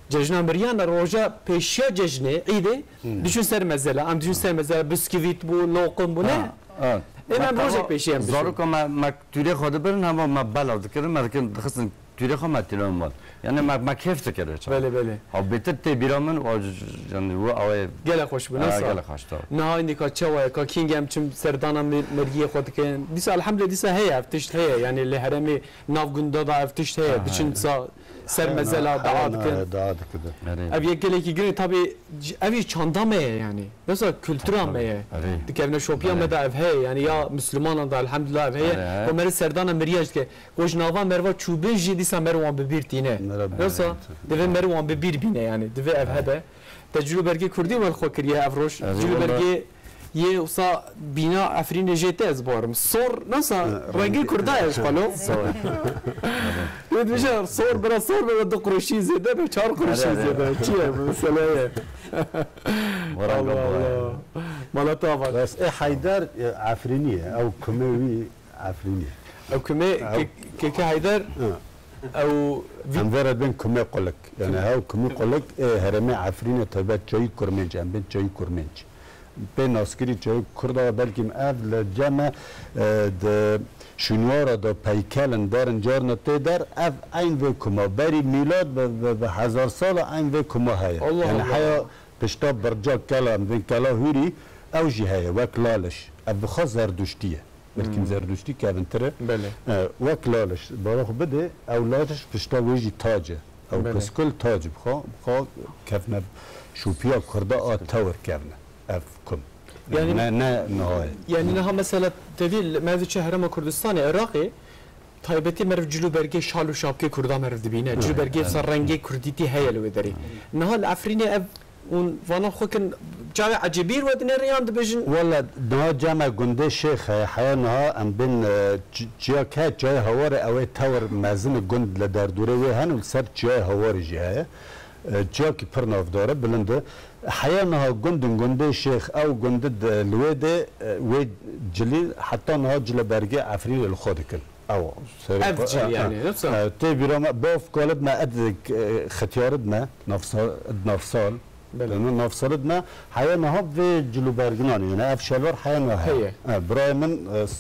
Cejna miriyan e, roja pêşiya cejnê, îdê, Hmm. diçûn ser mezela, em diçûn ser mezela, bisküvît bû, loqim bû, ne? Ha, ha. Ê, me Me rojek tava pêşiya em diçûn. Zaroka me, me tûrê xwe dibirin, hema me belav dikirin, me dikirin, dixistin tûrê xwe me tînin wan. Yani me, me kêf dikir çawa. Belê, belê. Ha, bêtir tê bîra min, o j-, yani, û awê Gelek xweş bû, Ha, nasıl? gelek xweş, tabii. Niha îndî ka çawa ye, ka kîngê em çim serdana mi-, mergiyê xwe dikin. Dîsa elhamdülillah dîsa heye, ev tişt heye. Yani li herêmê nav gunda da ev tişt heye. Ha, Diçin heye. sa-, ser Ha, mezela ha, dua ha, dikin. dua dikin. Erê. Ev yek gelekî girê tabii c-, ev jî çanda me ye yani. Mesela kultura Tabii, me ye. erê. Dikevne şopiya Erê. me de ev heye. Yani ya Mislimanan da elhamdülillah ev heye. Erê, he. Ku meri serdana meriya dike. Ku ji nava merva çûbin jî dîsa mer wan bi bîr tîne. Mera bi Yoksa bîr tîne. divê mer wan bi bîr bîne yani. Divê ev Evet. hebe. Te cilûbergê kurdî wel xwe kiriye ev roj. Erê, Cilûbergê wala yê wisa bîna Efrînê jê te ez barim. Sor, nasa Ha, rengê rengê kurda ye ji xalo. Sor. Wê dibêje sor, bira sor be, du quruşî zêde be, çar quruşî Erê, erê. zêde. Çi ye bu mesele ye? Wara Allah gabo ye. Allah. Mala te ava. Bes, e, Heydar, e, Efrînî ye. Ew kumê wî Efrînî. Ew kumê Ew ke-, Keke Heyder, Ha. ew vî- Em vê re bên kumê qulik. Yani hew kumê qulik, e, herêmê Efrînê taybet çayî Kurmênc, em bên çayî Kurmênc. Pê naskirî çayî Kurda, belkî ev li cem e, e, di şûnwara da peykelin derin carna tê der, ev eyn vê kuma. Berî mîlad bi, bi, bi hezar sala eyn vê kuma heye. Allah Yani Allah. heya pişta birca kela, em bên kela Hûrî, ew jî heye, wek Laliş. Ev bi xwe Zerduştî ye. Belkî Hmm. Zerduştî kevintir e. Belê. E, wek Laliş, bara xwe bidê, ew Laliş pişta wê jî tac e. Ew Belê. piskul tac e. Bi xwe, bi xwe kevne şûpiya Kurda a tewir kevne. Ev kum. Yani Ne, ne niha ye. Yani niha mesela tevî me diçe Herêma Kurdistanê, Iraqê, taybetî meriv cilûbergê şal û şapkê Kurda meriv dibîne. Evet, Cilûbergê evet. wisa rengê Kurdîtî heye li wê derê. Niha li Efrînê ev Hûn vana xwe kin çavê ecêbî we dinêrin yan dibêjin? Wele niha cem e gundê Şêx heye, heya niha em bên, e, çi-, çiyakê, çiyayê Hawarê, ew ê tewr mezin e, gund li derdorê wê hene û li ser çiyayê Hawarê jî heye. E, çiyakî pir navdar e, bilind e. Heya niha gundin gundê Şêx, ew gundi de, li wê de, e, wê cilî heta niha cilê bergê Efrînê li xwe dikin. Ew, serê Ev xwe, cî e, yani, e, yoksa? e, tê bîra me, bavkal id me, id, e, xetiyar id me, navsa-, id navsal. Belê. Yani navsal id me, heya niha vê cilûberginan, yani ev şelwar heya niha heye. Heye. E, birayê min, e, s-,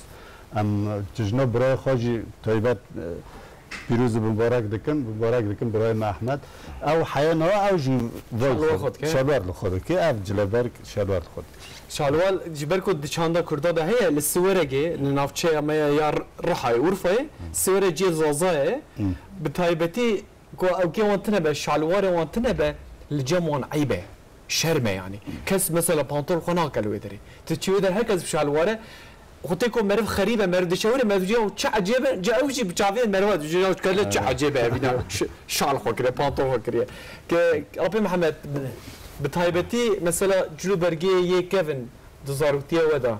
em, e, tijna birayê xwe jî taybet, e, pîroz û mubarek dikin, mubarek dikin birayê me Ehmed. Ew heya niha ew jî vê Şelwar xwe, xwe dike. şelwar li xwe dike, ev cilêberg şelwar li xwe dike. Şalwal ji ber ku di çanda Kurda de heye, li Siweregê, li navçeya me ya, ya Rihayê, Urfayê, Siwere cihê Zaza ye. Hı. Bi taybetî ku ewkê wan tune be, şalwarê wan tune be, li cem wan eyb e. Şerm e yani. Kes mesela pantol xwe nake li wê derê. Tu çi wê der, her kes bi şalwar e. Xwe tê ku meriv xerîb e, meriv dişewire, meriv dibêje, "Çi ecêb e?" Ca ew jî bi çavê meriva dibêje, "Ya kele çi Evet. ecêb e, evîna ş-, şal xwe kiriye, pantol xwe kiriye." Ke Apê Mihemed, Belê. bi taybetî mesela cilûbergê yê kevin di zaroktiya we de,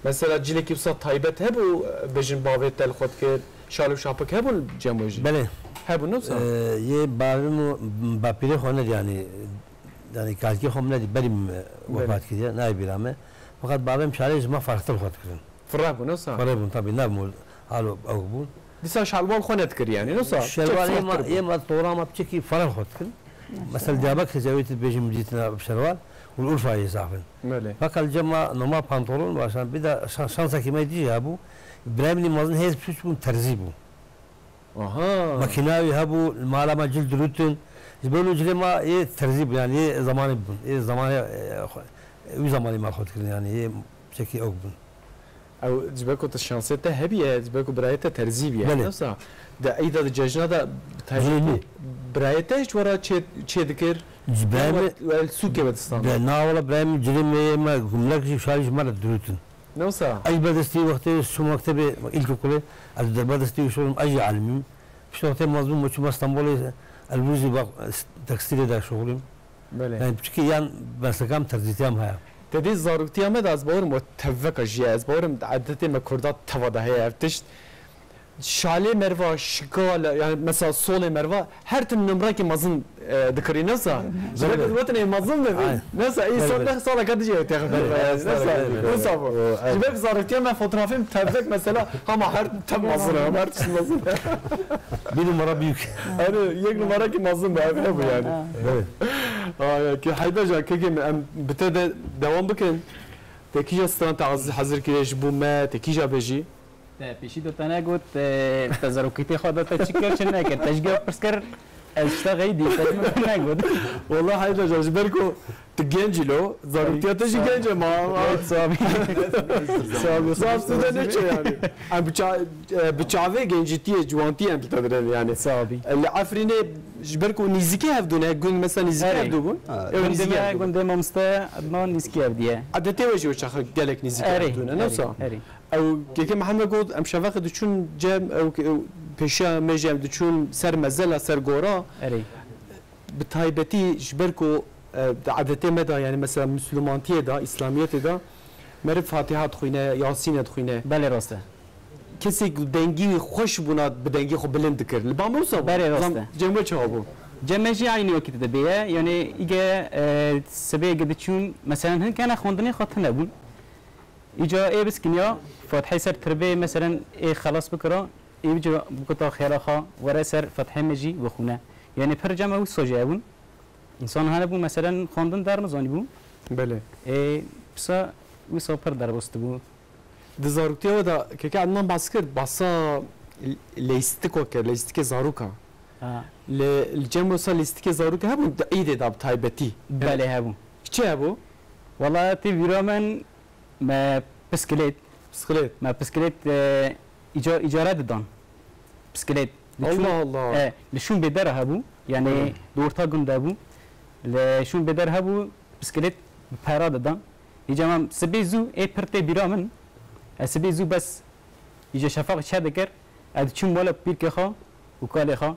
mesela cilekî wisa taybet hebû, bêjin bavê te li xwe dikir, şal û şapik hebûn cem we jî? Belê. Hebûn, ne wisa? Ee, yê bavê min û bapîrê xwe nedî, yanî, yanî kalkê xwe min nedî, berî min Belê. wepat kiriye, nayê bîra me. Fakat bavê min şalê ji me ferqtir xwe dikirin. Fireh bûn, ne wisa? Fireh bûn, tabî, ne bûn, halo ew bûn. Dîsa şalwal xwe nedikir, yanî, ne wisa? Şalwal Çek ê ma, firehtir bûn. ê ma tora ma piçekî fireh xwe dikirin. Mesela Diyarbekir, cewê tu dibêjin dîtina şalwal, û Urfayê zaf in. Belê. Fakat li cem ma normal pantolon, başan bir de şan-, şansekî me dî hebû. Birayê min mezin hêz piç bûn, terzî bû. Aha. Makîna wî hebû, li mala me cil dirûtin. Ji ber wî cilê ma yê terzî bû, yanî yê zamanê bûn. Yê zamanê, e, xwe, wî zamanê ma xwe dikirin, yanî yê çekî ew bûn. Ew ji ber ku tu şansê te hebiye, ji ber ku birayê te terzî biye. Belê. Yoksa di eyda, di cejna de Belê, taybetî nû. birayê te hiç wera çê, çê dikir? Ji birayê me, we, we li sûkê we distanda. De, na wala birayê min, cilê me yê me, gumlek jî, şalî ji me re dirûtin. Ne wisa? Ez ber destî wextê çûm mektebê, îlkokulê, ez ber destî şoxlim, ez jî alimîm. Pişt wextê mezin bûm, çûme Stenbolê, ez li Rûzî bak, tekstîlê de şoxlim. Belê. Yani piçikî yan mesleka min tercîtiya min heye. Te dî zaroktiya me de ez bawerim o tevveka jî ye. Ez bawerim edetê me kurda teva de heye ev tişt. Şalê merva, şikale, yani mesela solê merva, her tim nimrekî mezin, e, dikirî, ne wisa? Belê. Ji ber ku gotin ê mezin bibî. Aynen. Ne wisa, ê Belê, sal belê. neh saleke dijî ew têxin Belê, belê, belê, belê. Ne wisa? Belê, belê. Ne wisa bû? O, Ji ber zaroktiya me fotografê min tevvek mesela, hema her tim mezin e, her tişt mezin e. Bir numara büyük. Hani yek numarekî mezin be, ev hebû yani. Ha. Evet. Aya, ki Heyda can, kekê min, em bi te de devam bikin. Te kîja stran te hazir, hazir kiriye ji bo me, te kîja bêjî? Te pêşî de te negot, e, te zarokîtê xwe de te çi kir, çi nekir? Te ji gel pirs kir, ez ji te xeyî dî, te ji min negot. Wala Heyda can, ji ber ku tu genc î lo, zaroktiya te jî genc e ma. Sabî. Sabî. Sabî, tu de neçe yani. Em bi ça-, e, bi çavê gencîtiyê, ciwantiyê em bi te dirin yani. Sabî. E, li Efrînê ji ber ku nîzikî hevdû ne, gund mesela nîzikî Erê. hevdû bûn. Ha. Ew Gundê nîzikî me, hevdû bûn. gundê mamoste, ma nîzikî hevdiye. Edetê we jî weşa gelek nîzikî Erê, hevdû ne, ne erê, wisa? erê. Ew kekê Mihemed got, em şevaqê diçûn cem, ew ke-, ew pêşiya me jî em diçûn ser mezela, ser gora. Erê. Bi taybetî ji ber ku, e, di edetê me de, yani mesela Misilmantiyê de, Îslamiyetê de, meriv Fatiha dixwîne, Yasîne dixwîne. Belê, rast e. Kesê ku dengî wî xweş bûna, bi dengî xwe bilind dikir. Li ba me wisa bû? Belê, rast Zam-, e. Cem we çawa bû? Cem me jî eynî wekî dide bêye. Yani îge, e, sibê ge diçûn, mesela hin kene xwendinê xwe tune bûn. Îca ê biskiniya Fatihê ser tirbê, meselen, ê xelas bikira, ê bica bikota xêra xwe, were ser Fatihê me jî bixwîne. Yani pir cem ew soje hebûn. Însan hene bû, meselen, xwendin der nizanîbû. Belê. Ê, pisa wisa pir derbas dibû. Di zaroktiya we de keke Ednan behs kir, behsa leyîstiko kir, leyîstikê zaroka. Ha. Li, li cem wisa leyîstikê zaroka hebûn di îdê de bi taybetî? Belê hebû. Çi hebû? Wala tê vîra min me piskilêt. Piskilêt. Me piskilêt, e, îca-, îcara didan. Piskilêt. Li çûn-, Allah Allah. E, li şûn bêdera hebû. Yani Hmm. di orta gund de bû. Li şûn bêder hebû, piskilêt bi pera didan. Îca me sibê zû ê pir tê bîra min. Ez sibê zû bes îca şefaq çe dikir. Ez diçûm mala pîrkê xwe û kalê xwe.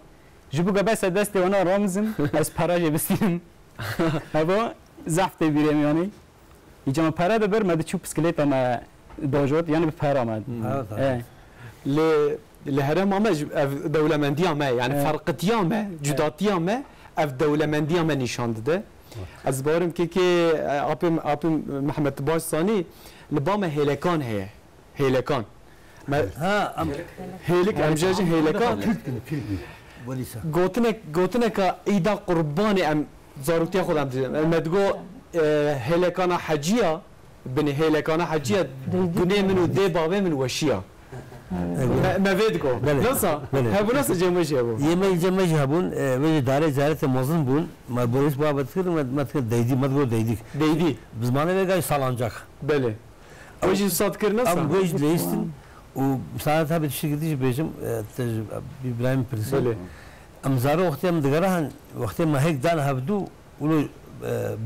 Ji bo ku bes ez destê wana ramizim, ez pera jê bistînim. Heva zehf tê bîrê min yanî. Îca me pere dibir, me diçû piskilêta me dajot, yani bi pera me. Hmm. Pera dajot. E. Li, li herêma me ji, ev dewlemendiya me, yani Evet. ferqitiya me, Evet. cudatiya me, ev dewlemendiya me nîşan dide. Ez bawerim kekê, e, apê, apê Mehmet baş zanî, li ba me hêlekan heye. Hêlekan. Me, Ha, em hêlik, em jê jin hêlekan. Türk din, Türk din. Welîsa. Gotinek, gotineka îda qurbanê em zaroktiya xwe de em dibînin. Me digo, e, hêlekana heciya, binê hêlekana heciya, gunê min û dê bavê min weşiya. Me, me vê digo. Belê. Nasa? Belê. Hebû nasa cem we jî hebû. Yê me cem me jî hebûn, e, wê jî darê caretê mezin bûn. Me borîs babet kir, me, me dikir deydî, me digo deydîk. Deydî. Bi zimanê vê gay salancak. Belê. Ew jî wisa dikir, nasa? Em wê jî dileyistin û misaade hebe tiştekî din jî bêjim, e, te ji Îbrahîm pirsî. Belê. Em zaro wextê em digere hen, wextê me hêk dan hevdû, wilo, e,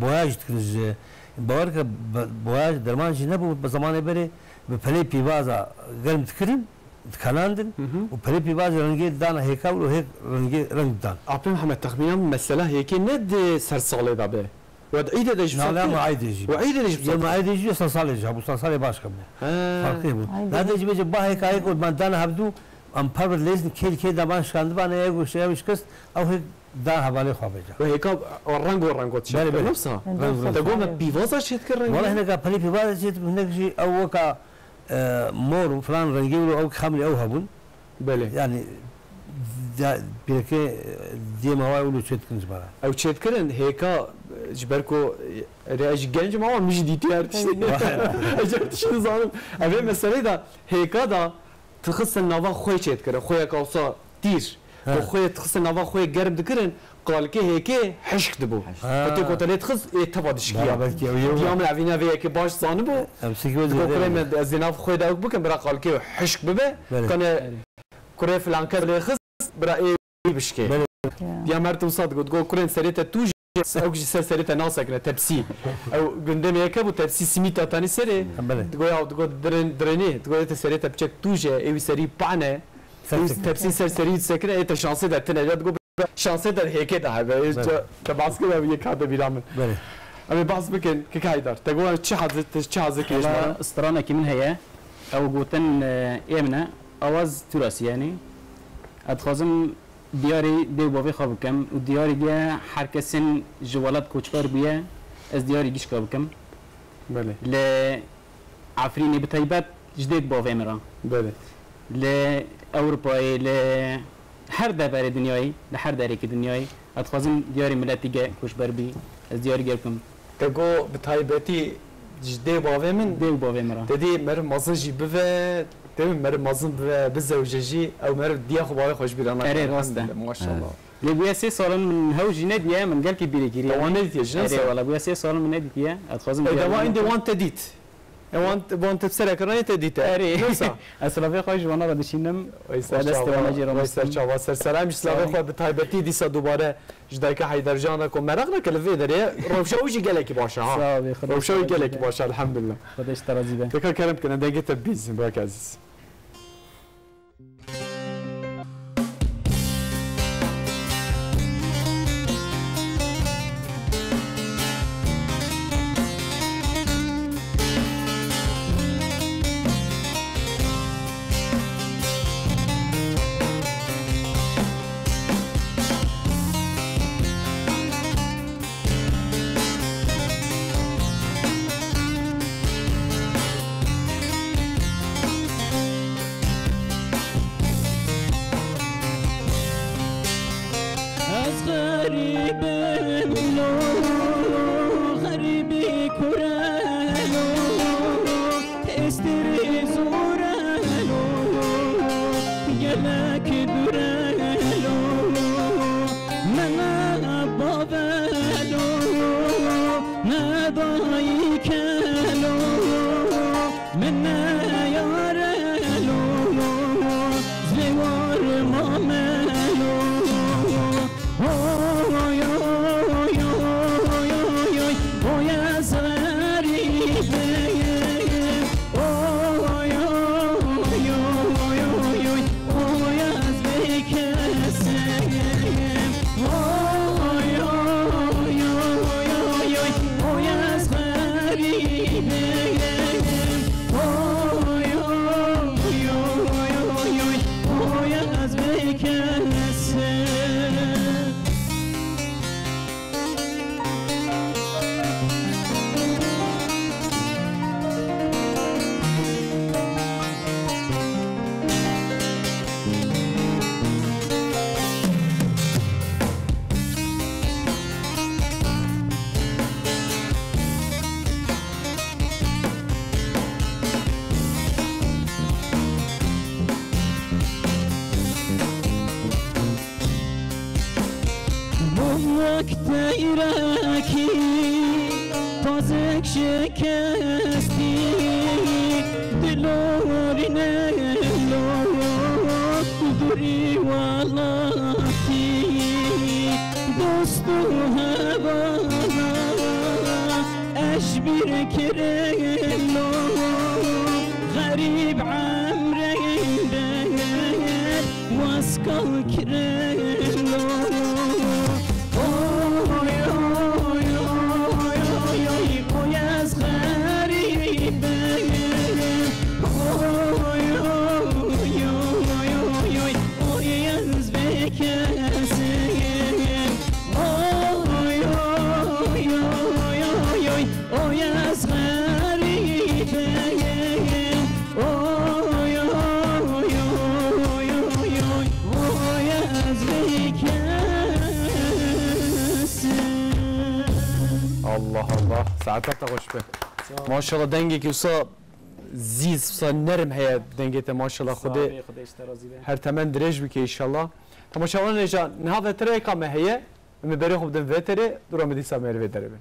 boya jî dikirin ji, bawer ke be-, boya derman jî nebû, bi zamanê berê bi pelê pîvaza germ dikirin, dikenandin Hı hı. û pelê pîvazê rengê dana hêka, wilo hêk rengê, reng didan. Apê Mihemed, texmîna min mesela hêkê ne di ser salê de be. We di îdê de jî Nale, ama aydê jî. We îdê de jî Yê me aydê jî, salsalê jî, bu salsalê baş ke bu. He. Farklı bu. Aydê. Nade jî bêje bahê kayê ku man dana hevdu, em parve lêzin kêl kêl daban şikandibane, ew şikest, ew hêk da hevalê xwe bêje. We hêka rengo rengo çêt Belê, kir, belê. nefsa? Rengo Te rengo. gome pîvaza çêt kir rengo? Wala hineka pelî pîvaza çêt, hinek jî ew weka, e, mor û filan rengê wilo ew xemlî ew hebûn. Belê. Yani, ca-, pêke, e, diyê mawayê wilo çêt kirin ji bara. Ew çêt kirin, hêka, e, ji ber ku, e, erê ez jî genc im ama min jî dîtiye her tiştî. Belê. Ez her tiştî dizanim. Ev ê meseleyê de hêka da tu xistin nava xwê çêt kirin. Xwêyeka wisa tîr. He. Ku xwê tu xistin nava xwê germ dikirin, Qalikê hêkê hişk dibû. Ha. Hêkê ku te lê dixist, ê teva dişkiya. Bala belkî ew yê Diya min evîne vê yekê baş zanibû. Em sikî wê Digo zêde kurê bê. min, ez dê nav xwê de ew bikim, bira qalikê hişk bibe. Belê. Kane Belê. kurê filanker lê xist, bira ê bişkê. Belê. Ya. Diya mer tu wisa digot, go kurên serê te tûj ew jî ser serê te nasekine, tepsî. Ew gundemê yeke bû, tepsî simîta tanî serê. Belê. Digo ya, digo diren-, direnê, digo te serê te piçek tûj e, êwî serî pane. Ser Êwî çek. Tepsî ser serî sekine, ê te şansê de tine. Ya digo şansê de hêkê de hebe. Ê Belê. Te, te baskı da bir yek hade bîra min. Belê. Em ê bas bikin, kik Haydar. Te go çi hazir, te çi hazir kiriş Valla bana? Stranekî min heye. Ew gotin, e, ê min e. Awaz Turasî yani. Ez dixwazim diyarî dê û bavê xwe bikim û diyarî diye her kesên ji welat koçber bûye, ez diyarî gişka bikim. Belê. Li Efrînê bi taybet ji dê û bavê min re. Belê. Li Ewropayê, li her deverê dinyayê, li her derekê dinyayê, ez dixwazim diyarî miletî ge koçber bî, ez diyarî ge bikim. Te got bi taybetî ji dê û bavê min. Dê û bavê min re. Te dî meriv mezin jî bive, te meriv mezin bive, bizewje jî, ew meriv diya xwe bavê xwe ji bîra nake. Erê, rast e. Elhamdulillah, maşallah. Lê bûye sê sal in min hew jî nediye, min gelkî bîrê kiriye. Te wan nedîtiye, ji ne Erê, sal? Wala bûye sê sal in min nedîtiye. Ez dixwazim Ê, diya dema wan îndê wan te dît. E, wan, wan te bi sereke re te dîte. Erê. Ne wisa? Ez silavê xwe ji wana re dişînim. Ey ser çava, ey ser çava. Ser selam, ji silavê xwe bi taybetî dîsa dubare ji dayika Heydercan re ku meraq neke li vê derê. Rewşa wî jî gelekî baş e, ha. Sağ ol, Xwedê Rewşa wî gelekî baş e, elhamdulillah. Xwedê ji te razî be. Teka kerem bikine, dengê te bîzin, birake ezîz. Ez xerîbim lo, xerîbî kurelo, hêstirî zûrelo, gelek durelo, me ne bavelo, ne dayikelo, min ne yarelo, zêwar mamelo. Oy, oy, oy, oy, oy, oy, oy, ez xerîbim. Oy, oy, oy, oy, oy, oy, oy, ez bêkesim. Oy, oy, oy, oy, oy, oy, ez xerîbim. Oy, oy, oy, oy, oy, oy, ez bêkesim. Mum wek teyrekî, tazik şikestî, dilo rînelo, dûrî welatî, dost û hevala, ez ji bîr kirelo, xerîb emrê der. Wes kal kirelo. Oy, oy, oy, oy, oy, oy, ez xerîbim. Oy, oy, oy, oy, oy, oy, oy, ez bêkesim. Oy, oy, oy, oy, oy, oy, ez xerîbim. Oy, oy, oy, oy, oy, oy, ez bêkesim. Allah Allah. Saeta te xweş be. Sağ ol. Maşallah, dengekî wisa zîz, wisa nerm heye dengê te, maşallah. Sağ ol, Xwedê Xwedê ji te razî be. Her temen dirêj bike înşallah. Temaşevanên hêja, niha vetereyeka me heye. Em ê berê xwe bidin veterê, dûra me dîsa me li vê derê bin.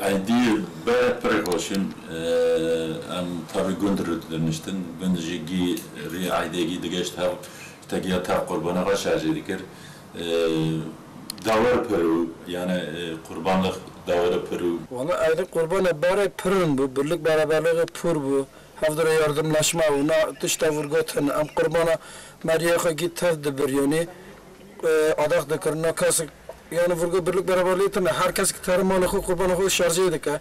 Eydî berê pir xweş in. Em tevî gund re diniştin. Gund jî gî rê eydê gî digeşt hev, tegiya tev qurbana xwe şarjê dikir. Dawar pir û, yani, qurbanlıq dawara pir û. Wala eydê qurbana berê pirin bû, birlik beraberliği pur bû. Hevdire yardımlaşma û na tişta vurgotin. Em qurbana meriyê xwe gî tev dibir, yani, e, adak dikir. Na kes, yani, vurgo birlik beraberliği tine. Her kes ki tere malê xwe, qurbana xwe şarjê dike.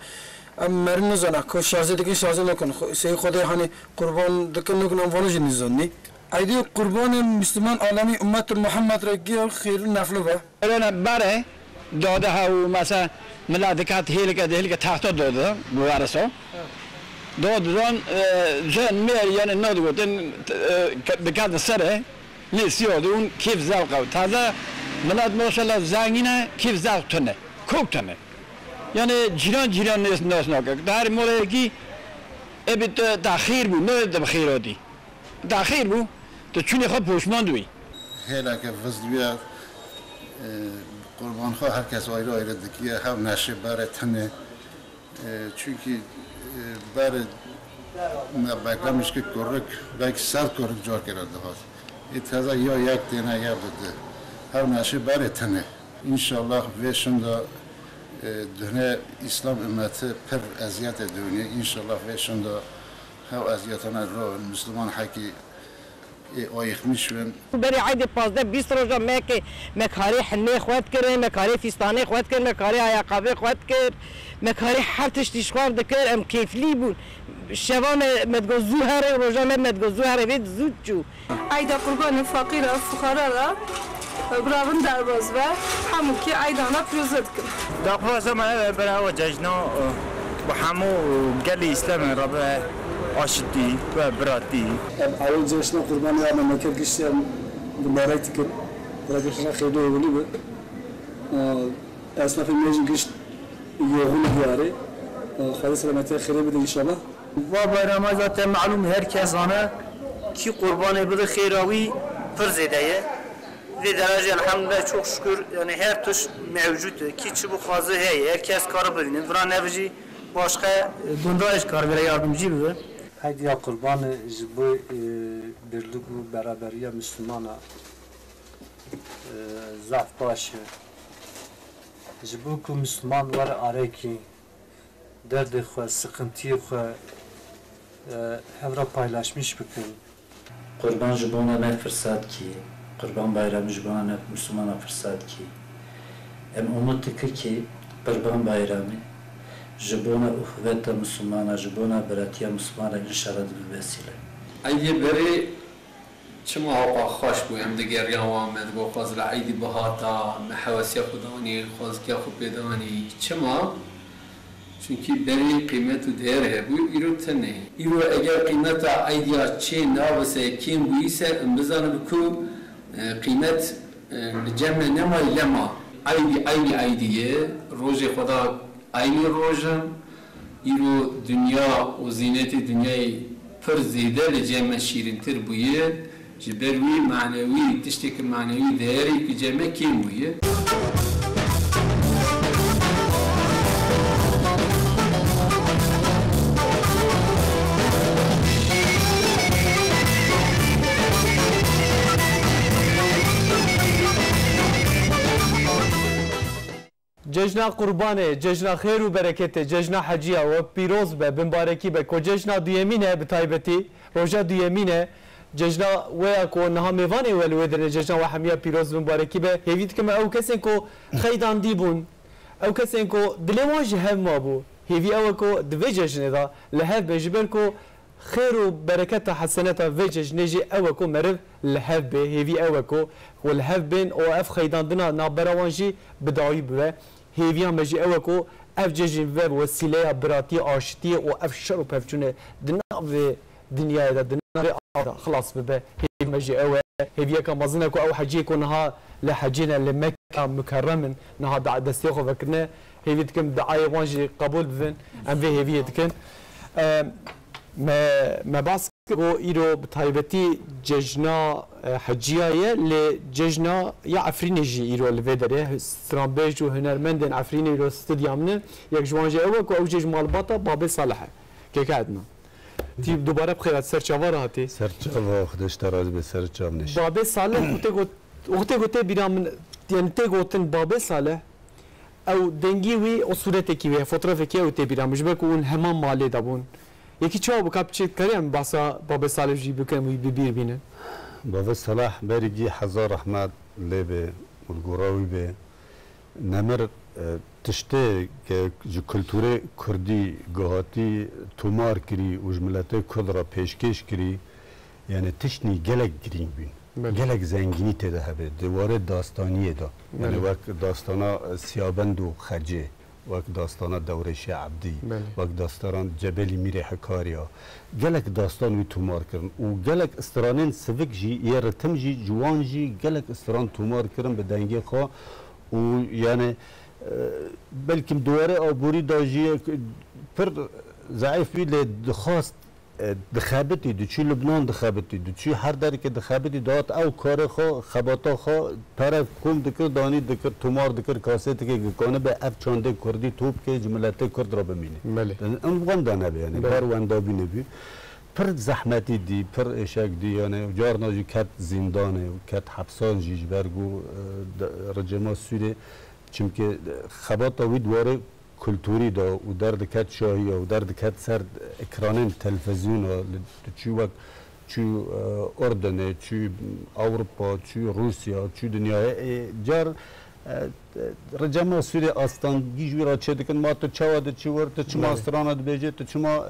Em meri nizana, ko şarjê dikin, şarjê nakin. Xwe, sey Xwedê, hani, qurban dikin, nakin, em vana jî nizanî. Eydê qurbanê Müslüman alemî, ümmetul Muhammed re gî xêr û nefli be. Erene berê dade ha û mesela millet dikat hêlike de hêlike tahta dade bu varsa. Dade don, e, jen mêr yani ne digotin, e, ke-, dikat sere, lê siyo de un keyf zevq ew. Taze millet maşallah zengine, keyf zevq tune. Kok tune. Yani ciran ciran nes, nes nake. Dar moleki ebit tahir bu, ne de xêr odi. Daxîr bû, tu çûnê xwe poşman dibî. Hêleke viz diye, e, qurban xwe her kes ayrı ayrı dikiye, hev neşê berê tenê. E, çünkü, e, berê me beklemiş ki kurik, belki ser kurik car kere dihat. E, teze ya yek têne ya dide. Hev neşê berê tenê. İnşallah vê şinda, e, dune İslam ümmeti pir eziyete dönüyor. İnşallah vê şinda hev eziyetana ro, Müslüman haki, e, ayıkmış bin. Berê eydê pazdeh bîst roja me ke me karê hinê xwe dikir, me karê fîstanê xwe dikir, me karê ayaqabê xwe dikir, me karê her tiştî ji xwe dikir, em kêflî bûn. Şeva me, me digot zû here, roja me, me digot zû here vê zû çû. Eyda qurbanê feqîra, fuqara ra, biravin derbaz be, hemûkî eydana pîroze dikim. Daxwaza me ev e, bera ew cejna, e, bi hemû gelê Îslamê re be aşitî ve biratî. Em ew cejna qurbanê ya memleket giştî em mubarek dikin. Bira giştî xêrê hêwilî be. E, esnafê me jî gişt yoxin diyarê. E, Xwedê selametiya xêrê bide înşallah. Va bayrama zaten malûm, her kes zane, kî qurbanê bide xêra wî pir zêde ye. Vê derajê elhamdülillah, çok şükür, yani her tişt mevcut e. Kî çi bixwaze heye, her kes kare bibîne. Vira nevijî başka, e, gundayê ji kar vêre yardımcı bibe. Eydiya qurbanê ji bo, e, birlik û beraberiya Müslümana, e, zaf baş e. Ji bo ku Müslüman were arekî, derdê xwe, sıkıntıyê xwe, e, hev re paylaşmış bikin. Qurban ji bona me firsat kî, Qurban Bayramı ji bona me Müslümana firsat kî. Em umut dikir ki Qurban Bayramı ji bona uhuveta Müslümana, ji bona biratiya Müslümana înşallah dibe vesîle. Eydê berê çima hewqa xweş bû, em digeriyan wan me, digot xwezila eydî bihata, me hewesiya xwe danî, xwezikiya xwe pê danî. Çima? Çunkî berî qîmet û değer hebû, îro tune. Îro eger qîmeta eydiya çê nabise, kêm bûyîse, em bizanibin ku, e, qîmet, e, li cem me nemayî lema. Eydî eynî eydî ye, rojê xwe da eynî roj in. Îro dinya û zînetê dinyayê pir zêde li cem me şîrîntir bûye. Ji ber wî manewî, tiştê ku manewî değerê ku cem me kêm bûye. Cejna Qurbanê, cejna xêr û bereketê, cejna heciya we pîroz be, bimbarekî be. Ku cejna duyemîn e, bi taybetî roja duyemîn e, cejna we ya ku niha mêvanê we li wê dirê, cejna we hemiya pîroz, bimbarekî be. Hêvî dikim ew kesên ku xeydandî bûn, ew kesên ku dilê wan ji hev mabû, hêvî ew e ku di vê cejnê de li hev bin, ji ber ku xêr û bereketa heseneta vê cejnê jî ew e ku meriv li hev bê, hêvî ew e ku û li hev bên û ev xeydandina navbera wan jî bi dawî bibe. Hêviya me jî ew e ku ev cejn bibe wesîleya biratiyê, aşitiyê û ev şer û pevçûnê di navê dinyayê de, di navê ava de xilas bibe. Hêviya me jî ew e. Hêviyeka mezin e ku ew heciyê ku niha li hecê ne, li Mekka Mukerrem in, niha da-, destê xwe vekirine. Hêvî dikim duayê wan jî qebûl bibin. Em vê hêviyê dikin. Em, me, me behs Go îro bi taybetî cejna, e, heciya ye, lê cejna ya Efrînê jî îro li vê derê. Stranbêj û hunermendên Efrînê îro studya min e. Yek ji wan jî ew e ku ew jî ji malbata Babê Salih e. Keke Ednan. Tî dubare bi xêr hat, ser çava re hatî. Ser çava, Xwedê ji te razî be, ser çav neşî. Babê Salih, wextê got, wextê got tê bîra min, yani tê gotin Babê Salih, ew dengî wî, o sûretekî wî, fotoğrafekî ew tê bîra min, ji ber ku hûn heman malê de bûn. Yekî çawa bû, ka piçê dikarî em behsa Babê Salih jî bikin, wî bi bîr bînin? Babê Salih berî gî hezar rehmet lê be û li gora wî be. Nemir, e, tiştê ke ji kulturê kurdî gihatî tomar kirî û ji miletê kurd re pêşkêş kirî, yani tiştnî gelek girîng bîn. Belê. Gelek zengînî tê de hebe. Di warê dastaniyê de. Yani Belê. wek dastana, e, Siyabend û Xecê, wek dastana Dewrêşê Ebdî, Belê. wek dastanan Cebelî Mîrê Hikariya. Gelek dastan wî tomar kirin. Û gelek stranên sivik jî, yê ritim jî, ciwan jî gelek stran tomar kirin bi dengê xwe. Û yani, e, belkim di warê aborî de jî pir zeîf bî, lê dixwast, e, dixebitî, diçû Lubnan dixebitî, diçû her dereke dixebitî, dihat ew karê xwe, xebata xwe, pere kom dikir, danî dikir, tomar dikir, kaseteke ku kanibe ev çandê kurdî top ke ji miletê kurd re bimîne. Belê. Em wenda nebe yani, Belê. ber wenda bî nebî. Pir zehmetî dî, pir êşek dî, yani carna jî ket zîndanê û ket hepsan jî ji ber ku, e, de, rejîma Sûrê, çimkî, e, xebata wî di warê kulturî de û derdiket şahiya û derdiket ser ekranên televîzyona, li, diçû wek çû, e, Urdunê, çû Ewropa, çû Rûsya, çû dinyayê, ê, car, e, e, rejîma Sûrê astengî ji wî re çêdikin, ma tu çawa diçî wir, tu çima Belê. strana dibêjî, tu çima, e,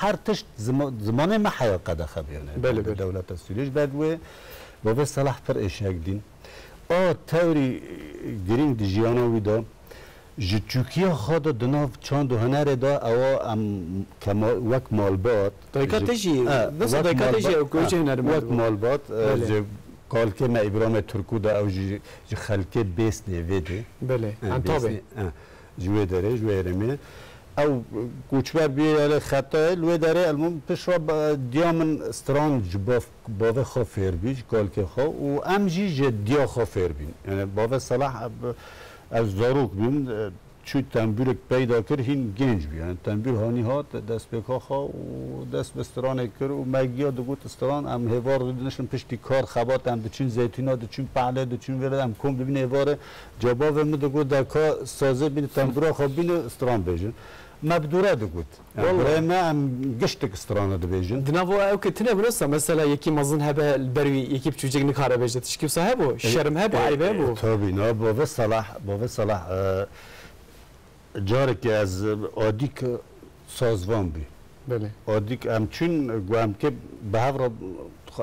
her tişt zima-, zimanê me heya qedexe bîne. Belê, Di belê. dewleta Sûrê ji ber wê Babê Salah pir êşek dîn. A tewrî, e, girîng di jiyana wî de, ji çûkiya xwe de di nav çand û hunerê de ewa em kema-, wek malbat, Dayika ji te jî, e, nasıl wek dayika te jî malbat, ew ku e, jî hunermend wek bû? malbat, e, Belê. ji kalkê me Îbramê Turkû de ew jî ji xelkê Bêsnê vê de. Belê, E, Entabê. Bêsnê, e, ji wê derê, ji wê herêmê. Ew koçber bûye, yani xetayê, li wê derê elmûm pişt re ba-, diya min stran ji bav-, bavê xwe fêr bî, ji kalkê xwe û em jî ji diya xwe fêr bîn. Yani bavê Salah, e, ez zarok bîm, e, çû tembûrek peyda kir, hîn genc bû. Yani tembûr hanî hat destpêka xwe û dest bi stranê kir û me giya digot stran, em hêvar didinişin piştî kar xebat, em diçin Zeytûna, diçin Pehlê, diçin vêre, em kom dibîn êvarê. Ca bavê min digot, de ka sazê bîne, tembûra xwe bîne, stran bêjin. Me bi dûre digot. Em Walla. birayê me, em giştik strana dibêjin. Di nav ew ke tune bû, mesela yekî mezin hebe, li ber wî yekî biçûcek nikare bêje, tişkî wisa hebû? E, Şerm hebû, e, eyb hebû? e, Tabii, na, bavê Salah, bavê Salah, e, carekê ez, e, Adîk, e, sazvan bû. Belê. Adîk em çûn, got em kê bi hev re,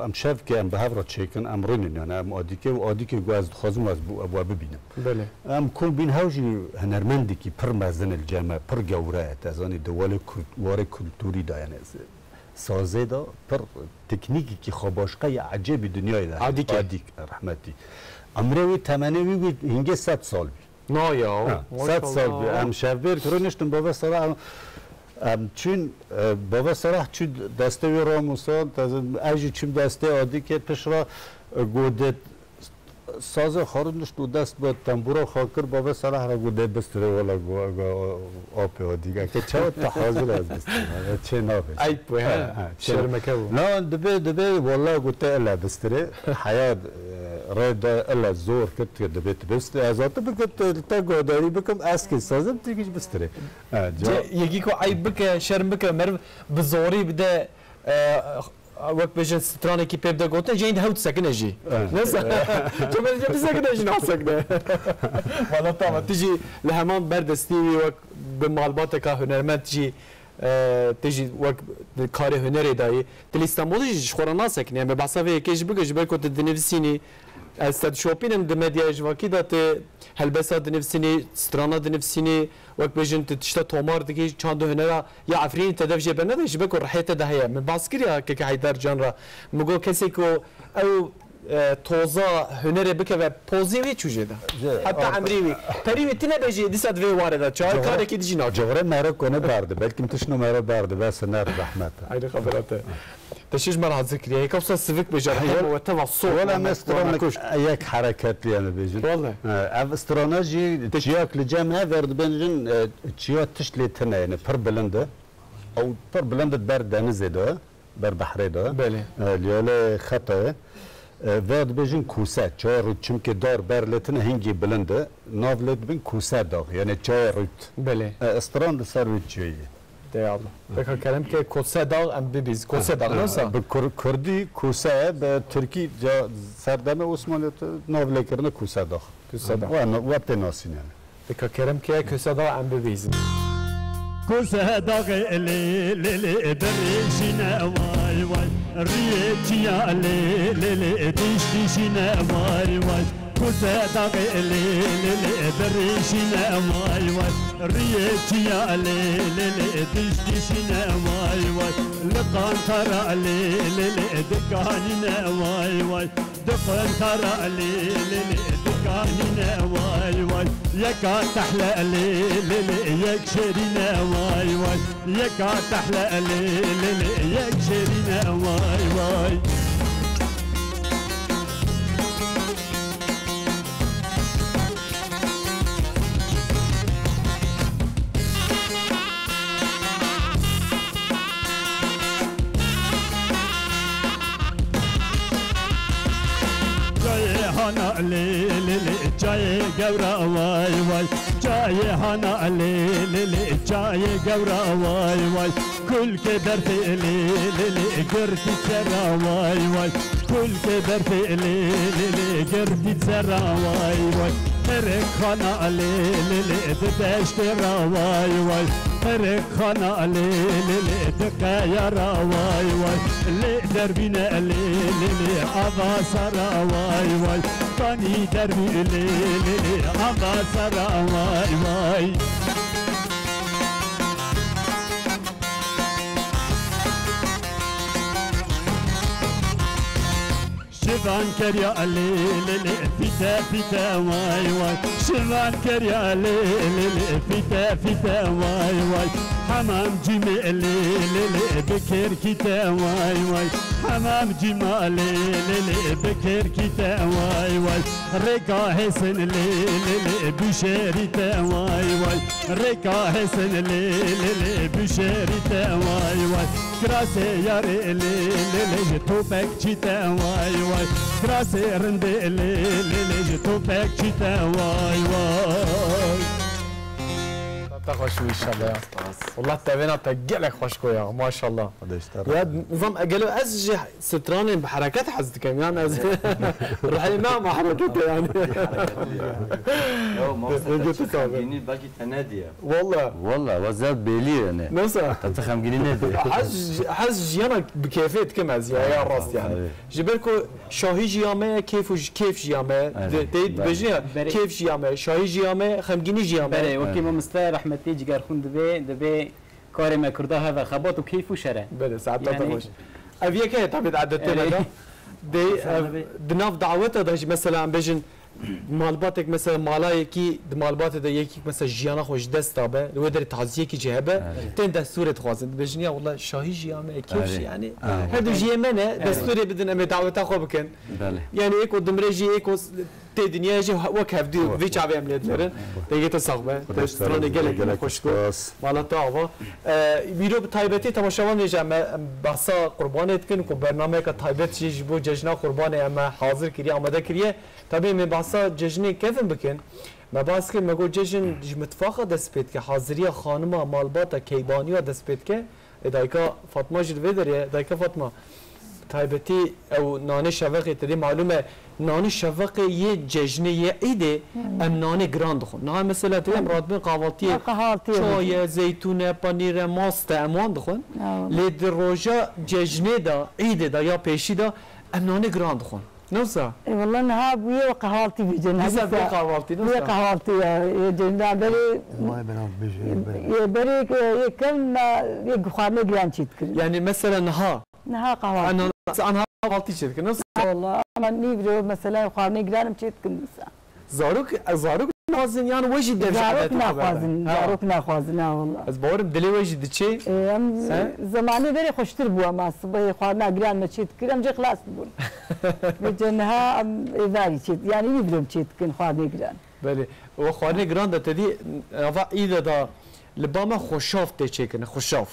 em şev ke em bi hev re çêkin, em rûnin, yani em Adîkê û Adîkê got ez dixwazim ez bu-, we bibînim. Belê. Em kom bîn hew jî hunermendekî pir mezin li cem me, pir gewre ye, te zanî di walê kul-, warê kulturî de, yani sazê de pir teknîkekî xwe başqa ye, ecêbî dinyayê de heye. Adîk e. Adîk, rehmetî. Emrê wî, temenê wî, wî hingê sed sal bî. Na ya, Ha, sed sal bî. maşallah. Em şevbêrk rûniştin, bavê Salah, em, em çûn, e, bavê Salah çû destê wî Ramusan, tezin, ez jî çûm destê Adîkê, pişt re, e, godet sazê xwe rûnişt û dest bi tembûra xwe kir, bavê Salah re godet bistirê, wela go, go, apê Adîk. Eke çawa te hazir ez bistirê, çê nabe. Eyb bû, he? Ha, ha, çê Şermeke bû. Na, dibê, dibê, wela gote ela bistirê. Heya, e, rê de ela zor kir, tu dibê tu bistirê. Ez ate bikir, tu, te godarî bikim, ez kê sazim, tu giş bistirê. Ha, ca- Cê, yekî ku eyb bike, şerm bike, meriv bi zorî bide, e, wek bêjin stranekî pê bide gotin, jê hewt sekine jî. Evet. Neyse. Çok önce bir sekine jî nasekine. Valla tamam, tu jî li heman berdestî wî wek bi malbateka hunermend jî, e, tu jî wek di karê hunerê dayî. Tu li Stenbolê jî ji xwe re nasekine. Em ê behsa vê yekê jî bike, ji ber ku tu dinivîsînî, ez te dişopînim di medyaya civakî de tu helbesta dinivîsînî, strana dinivîsînî, wek bêjin tu tişta tomar dikî, çand û hunera ya Efrînî te dev jê bernede, ji ber ku rihê te de heye. Min bas kiriya keke Heyder Can re. Min got kesê ku ew, e, toza hunerê bikeve pozê wî çû jê de. Heta emrê wî. Perî wî tine be jî dîsa di vê warê de. Çawa karekî dijî naçe. Cewre mere kone berdi. Belkim tişno mere berdi. Bes ner zehmet. Aynı xebera te. Te çi ji me re hazir kiriye? Hêka wisa sivik bêje, Heya, rehema we teva sor, wela me me strana kuşt. Yek hereketlî em bêjin. Wele. E, ev strana jî çiyak li cem he, ver dibêjin, e, çiya tişt lê tune, yani pir bilind e. Ew pir bilind e ber denizê de, ber behrê de. Belê. E, li yolê xete. E, ver dibêjin kûse, çaya rût, çimkê dar ber lê tune hingî bilind e. Nav lê dibin kûse dax, yani çaya rût. Belê. E, stran li ser wê çiyayê. Dey Allah. Peka kerem ke Kotse Dağ em bibîz. Kotse Dağ, ha, ne wisa? Bi kur-, kurdî Kose, bi tirkî ca serdemê Osmaniyê te nav lê kirine Kose Dağ. Kose Dağ. Wa na-, wa tê nasîn yani. Peka kerem ke Kose Dağ em bibîz. Kose Dağ lê lê lê birîşine vay vay. Riyê çiya lê lê lê diş dişine vay vay. Kose Dağ lê lê lê birîşine vay vay. Riyê çiya lê lê lê diş dişine vay vay. Li qantara lê lê lê dikanîne vay vay. Di qantara lê lê lê dikanîne vay vay. Yeka tehle lê lê lê yek şêrîne vay vay. Yeka tehle lê lê lê yek şêrîne vay vay. Çayê hana lê lê lê, çayê gewra vay vay. Çayê hana lê lê lê, çayê gewra vay vay. Kulkê berfê lê lê lê, girtî sera vay vay. Kulkê berfê lê lê lê, girtî sera vay vay. Qirêk xana lê lê lê, di deştê ra vay vay. Qirêk xana lê lê lê, di qeya ra vay vay. Lê derbîne lê lê lê, ava sara vay vay. Kanî derbî lê lê lê, ava sara vay vay. Şivan keriya lê lê lê, fîte fîte vay vay. Şivan keriya lê lê lê, fîte fîte vay vay. Hemam cîmê lê lê lê, bi kêrkî te vay vay. Hemam cîma lê lê lê, bi kêrkî te vay vay. Rêka hêsin lê lê lê, bûşêrî te vay vay. Rêka hêsin lê lê lê, bûşêrî te vay vay. Kirasê yarê lê lê lê, ji topek çî te vay vay. Kirasê rindê lê lê lê, ji topek çî te vay vay. Te xweş bû inşallah ya. Spas. Wallah tevêna te gelek xweş ko ya, maşallah. Xwedê ji te razî. Ya, nizam, e, gelo ez ji stranên bi hereket hez dikim, yan ez ruhê me ama hereket e yani. Yo, mamoste, te çi xemgînî, belkî te nediye. Wallah. Wallah, we zef bêlî ye ne. Nasıl? Te ti xemgînî nediye. Hez, hez jiyana bi keyfê dikim ez ya, ya rast yani. Tabii. Ji ber ku şahî jiya me ye, keyf û j-, keyf jiya me ye. Evet. De-, teyî dibêjin ya, keyf jiya me, şahî jiya me, xemgînî jiya me. Belê, wekî mamoste rehmetî Cigerxûn dibê, dibê karê me Kurda heve xebat û keyf û şer e. Belê, saeta te xweş. Ev yek heye tabî di edetê me de. Dê, ev, di nav daweta de jî mesela em bêjin malbatek mesela mala yekî, di malbatê de yekî mesela jiyana xwe ji dest dabe, li wê derê taziyekî jî hebe, tên destûrê dixwazin. Dibêjin ya wela şahî jiya me, keyf jî yani. Her du jiyê me ne, destûrê bidin em ê daweta xwe bikin. Belê. Yani ê ku dimre jî, ê ku tê dinyayê jî wek hevdû vî çavê em lê dinerin. Dengê te sax be. Te stranê gelek gelek xweş got. Mala te ava. E, îro bi taybetî temaşevan dê jî em, em behsa qurbanê dikin ku bernameyeke taybet jî ji bo cejna qurbanê em hazir kiriye, amade kiriye. Tabî em ê behsa cejnê kevin bikin. Me behs kir, me got cejn ji mitfaxa dest pê dike. Haziriya xanima, malbata, keybaniya dest pê dike. Ê, dayika Fatma jî li vê derê ye. Dayika Fatma, taybetî ew nanê şevexê te dê malûm e, nanê şevexê yê cejnê yê îdê em nanê giran dixwin. Niha mesela tê em radibin qahvaltiyê, çay e, zeytûn e, panîr e, mast e, em wan dixwin. Lê di roja cejnê de, îdê de ya pêşî de em nanê giran dixwin. Nasıl? E, wala niha bûye qehwaltî bêje, niha Dîsa bê qehwaltî, nasıl? Bûye qehwaltî ya, e, cênda berê, Vay ben abi, bêje, berê. E, berê, e, yekem me, e, xwarinê giran çêt kirin. Yani mesela niha? Niha qehwaltî. Ana, ana qehwaltî çêt kirin, nasıl? Wala, ama nîvro mesela xwarinê giran çêt kirin dîsa. Zarok, e, zarok Nazin, yani we jî dev ji Zarok edetê xwe naxwazin, berdin. Ha. Zarok naxwazin, ha, wallah. Ez bawerim dilê we jî diçê. Ê, em Sen? Zemanê berê xweştir bû, ema sibehê xwarina giran me çê dikir, em jê xilas dibûn. Vêce niha em êvarî çê, yani wî bilem çê dikin xwarinê giran. Belê. We xwarinê giran de te dî, nava îde de li ba me xweşaf tê çêkirin, xweşaf.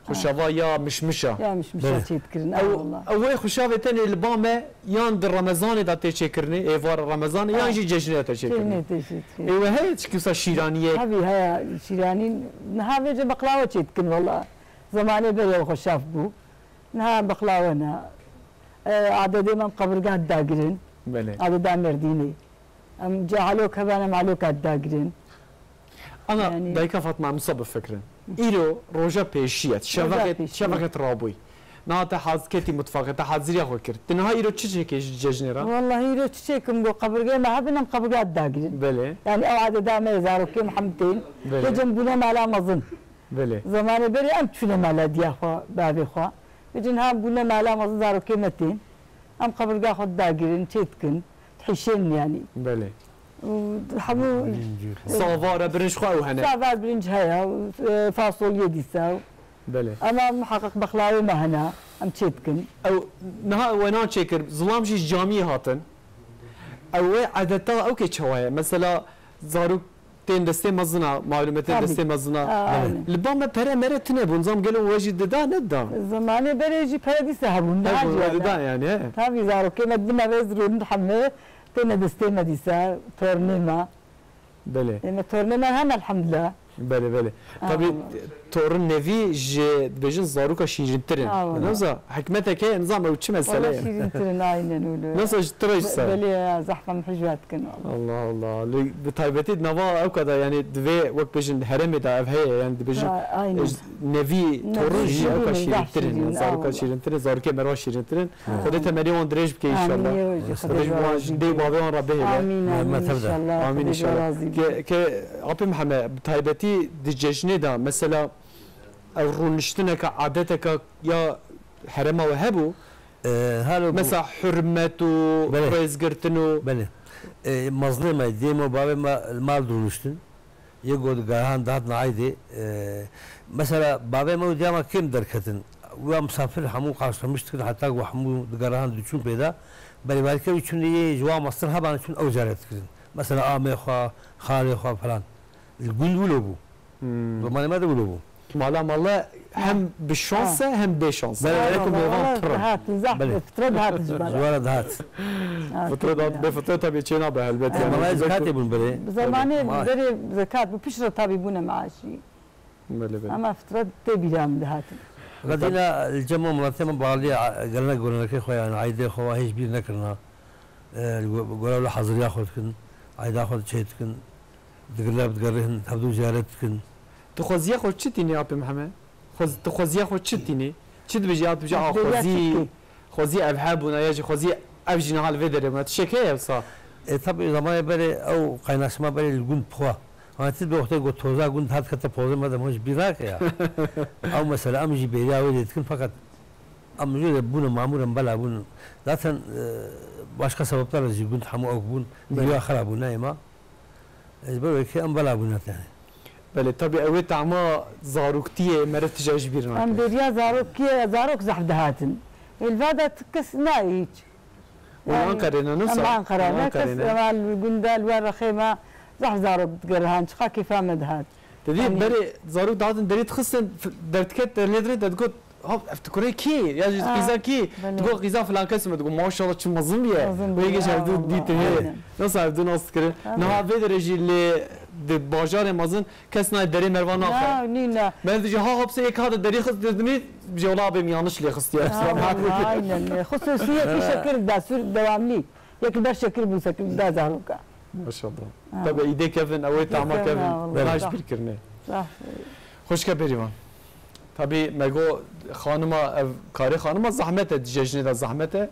Xweşava ya mişmişa. Ya mişmişa Belê. Çêdikirin, Ew, ew wê xweşavê tenê li ba me yan di Remezanê de tê çêkirinê, êvara Remezanê, yan Ha. Jî cejnê de tê çêkirinê. Cejnê tê çêdikirin. Ê we heye çi kisa şîraniyek? Tabii heye şîranî. Niha vêce beqlawe çêdikin wela. Zemanê berê ew xweşaf bû. Niha beqlawe ne. E, adedê me em qebirgah dagirin. Belê. Adeda Merdînê. Em ca alok heban em aloka dagirin. Ana, Yani dayika Fatma, em wisa bifikirin. Îro roja pêşî ye. Roja Şevaqê, pêşî ye. Şevaqê rabûy. Niha te haz ketî mutfaqê, te haziriya xwe kir. Tu niha îro çi çêkê ji cejnê re? Wallahî îro çi çêkim, got qebirgê me hebin, em qebirga dagirin. Belê. Yani ew adeda me ye, zarokê me hem tên. Belê. Vêce em bûne mala mezin. Belê. Zemanê berê em çûne mala diya xwe, bavê xwe. Vêce niha em bûne mala mezin, zarokê me tên. Em qebirga xwe dagirin, çê dikin. Dihişênin yani. Belê. Û hemû Savare birinc xwe ew hene. Savar birinc heye, û, e, fasoliyê dîsa. Belê. Ama muheqeq bexlawê me hene, em çê dikin. Ew niha we nan çêkir, zilam jî ji camiyê hatin. Ew wê edeta ew kê çawa ye? Mesela zarok tên destê mezina, malûme tên Tabii. Destê mezina. Ha, aynen. Li ba me pere mere tune bûn, zam gelo we jî dida nedida? Zemanê berê jî pere dîsa hebûn, niha Hebûn, jî we hene. Dida yani, he. Tabii zarokê me dime vez rûn hemê. Têne destê me dîsa, tornê me. Belê. Ê me tornê me hene elhamdulillah. Belê, belê. Ah, Tabii, Allah. Torn nevî ji dibêjin zaroka şîrintir in. Ah, Allah. Neza, hikmetek heye, nizam ew çi mesele Wala ye? Şîrintir in, aynen öyle. Neza ji tira ji Be-, ser. Belê ya, zehfem hijwa dikin, Allah. Allah, Allah. Li, bi taybetî di nava ew kada, yani divê wek bêjin herêmê de ev heye, yani dibêjin, Ha, aynen. e, nevî Ne, torn jî şîrin ew ka in, zehf şîrintir in, şîrin, zaroka Allah. Şîrintir in, zarokê merwa şîrintir in. Xwedê temenê wan dirêj bike înşallah. Amîn, ya Rabbi, Xwedê ji wan ji dê û bavê wan re bihêle. Amîn, amîn, înşallah. Amîn înşallah. Ke, ke Apê Mihemed, bi taybetî di cejnê de, mesela ew rûniştineke, adeteke ya herêma we hebû? E, halo bû. Mesela hurmet û Belê. Rêzgirtin û Belê. E, mezinê me, dê me û bavê me li mal dirûniştin. Yê ku digerihan dihatin aydê, e, mesela bavê me û diya me kêm derketin. Wî ya misafir hemû qarşılamış dikin, heta ku hemû digerihan diçûn pêda, berêbarîkê wî çûn yê ji wan mestir heban çûn ew ziyaret dikirin. Mesela amê xwe, xalê xwe falan. Li gund wilo bû. Hmm. Zamanê me de wilo bû. Mala mala hem bi şans e, Ha. hem bê şans e. Belê, belê. Belê ku mêvan pir e. Dihat, zehf Belê. Fitre dihat ji ber. Ji wan re dihat. Ha, Fitre dihat, bê fitre tabii çê nabe helbet. E, yani. Mala zekatê bûn berê. Bi zamanê Maaş. Berê zekat bû, piştre tabii bûne maaşî. Belê, belê. Ama fitre tê bîra min dihatin. Qedîna li cem miletê me baliye, gelenek gorenekê xwe, yani aydê xwe hêj bîr nekirina. E, li go-, gora wila haziriya xwe dikin, ayda xwe çê dikin. Digirle digerîhin, hevdû ziyaret dikin. Tu xweziya xwe çi tînî, Apê Mihemed? Xwez-, tu xweziya xwe çi tînî? Çi dibêjî, ya dibêjî, a, Bêriya xwezî, çi dikî? Xwezî ev hebûna, ya jî xwezî ev jî niha li vê derê bûna. Tiştek heye wisa? E, tabii zamanê berê ew qaynaşma berê li gund bixwe. Hani tu bi wextê got toza gund hat kete pozê me de, hûn ji bîr nake ya. Ew mesele, em jî bêriya wê lê dikin, fakat em jî de bûne mamûr, em bela bûn. Zaten, e, başka sebeplerle jî gund hemû ew bûn. Belê. Dîwa xera bûn, ne ema. Ji ber wê ke em bela bûne tenê. Belê, tabii ew ê tahma zaroktiyê mere tija ji bîr nake. Em bêriya zarokiyê, zarok zehf dihatin. Ê li va de tu kes nayê hiç. Û li Yani, Ankarê ne, ne em sa? Anqara, Li ne kes, Ankarê ne? Em li gunda, li wer rexê me zehf zarok digerihan, çiqa kêfa me dihat. Te dî Yani berê zarok dihatin derî dixistin, f-, derdiket, te lê dirê te digot, "Ha, ev tu kurê kî?" Ya jî Ha, qîza kî? belê. Digot, "Qîza filan kes me." Digot, "Maşallah, çi mezin bûye." Mezin bûye, Wê geç ha, hevdû dî wallah, tê. Aynen. Nasıl hevdû nas dikirin? Aynen. Niha vê derê jî lê di bajarê mezin kes nayê derê merva naxe. Na, nî ne. Mer dijî, "Ha, hapsê ê ka de derî xist didinî, jê wela bêm yanlış lê xistiye." Ha, Selam. Aynen. Xususiyet şekil da sür devamlı. Yek li ber şekil bû, şekil da zaroka. Maşallah. Ha. Tabii îdê kevin, ew ê Îdê tahma kevin, kevin, ha, wallah. Baş birkirine. Zaf. Xwişke Bêrîvan. Tabii me got xanima, ev karê xanima zahmet e, di cejnê de zahmet e.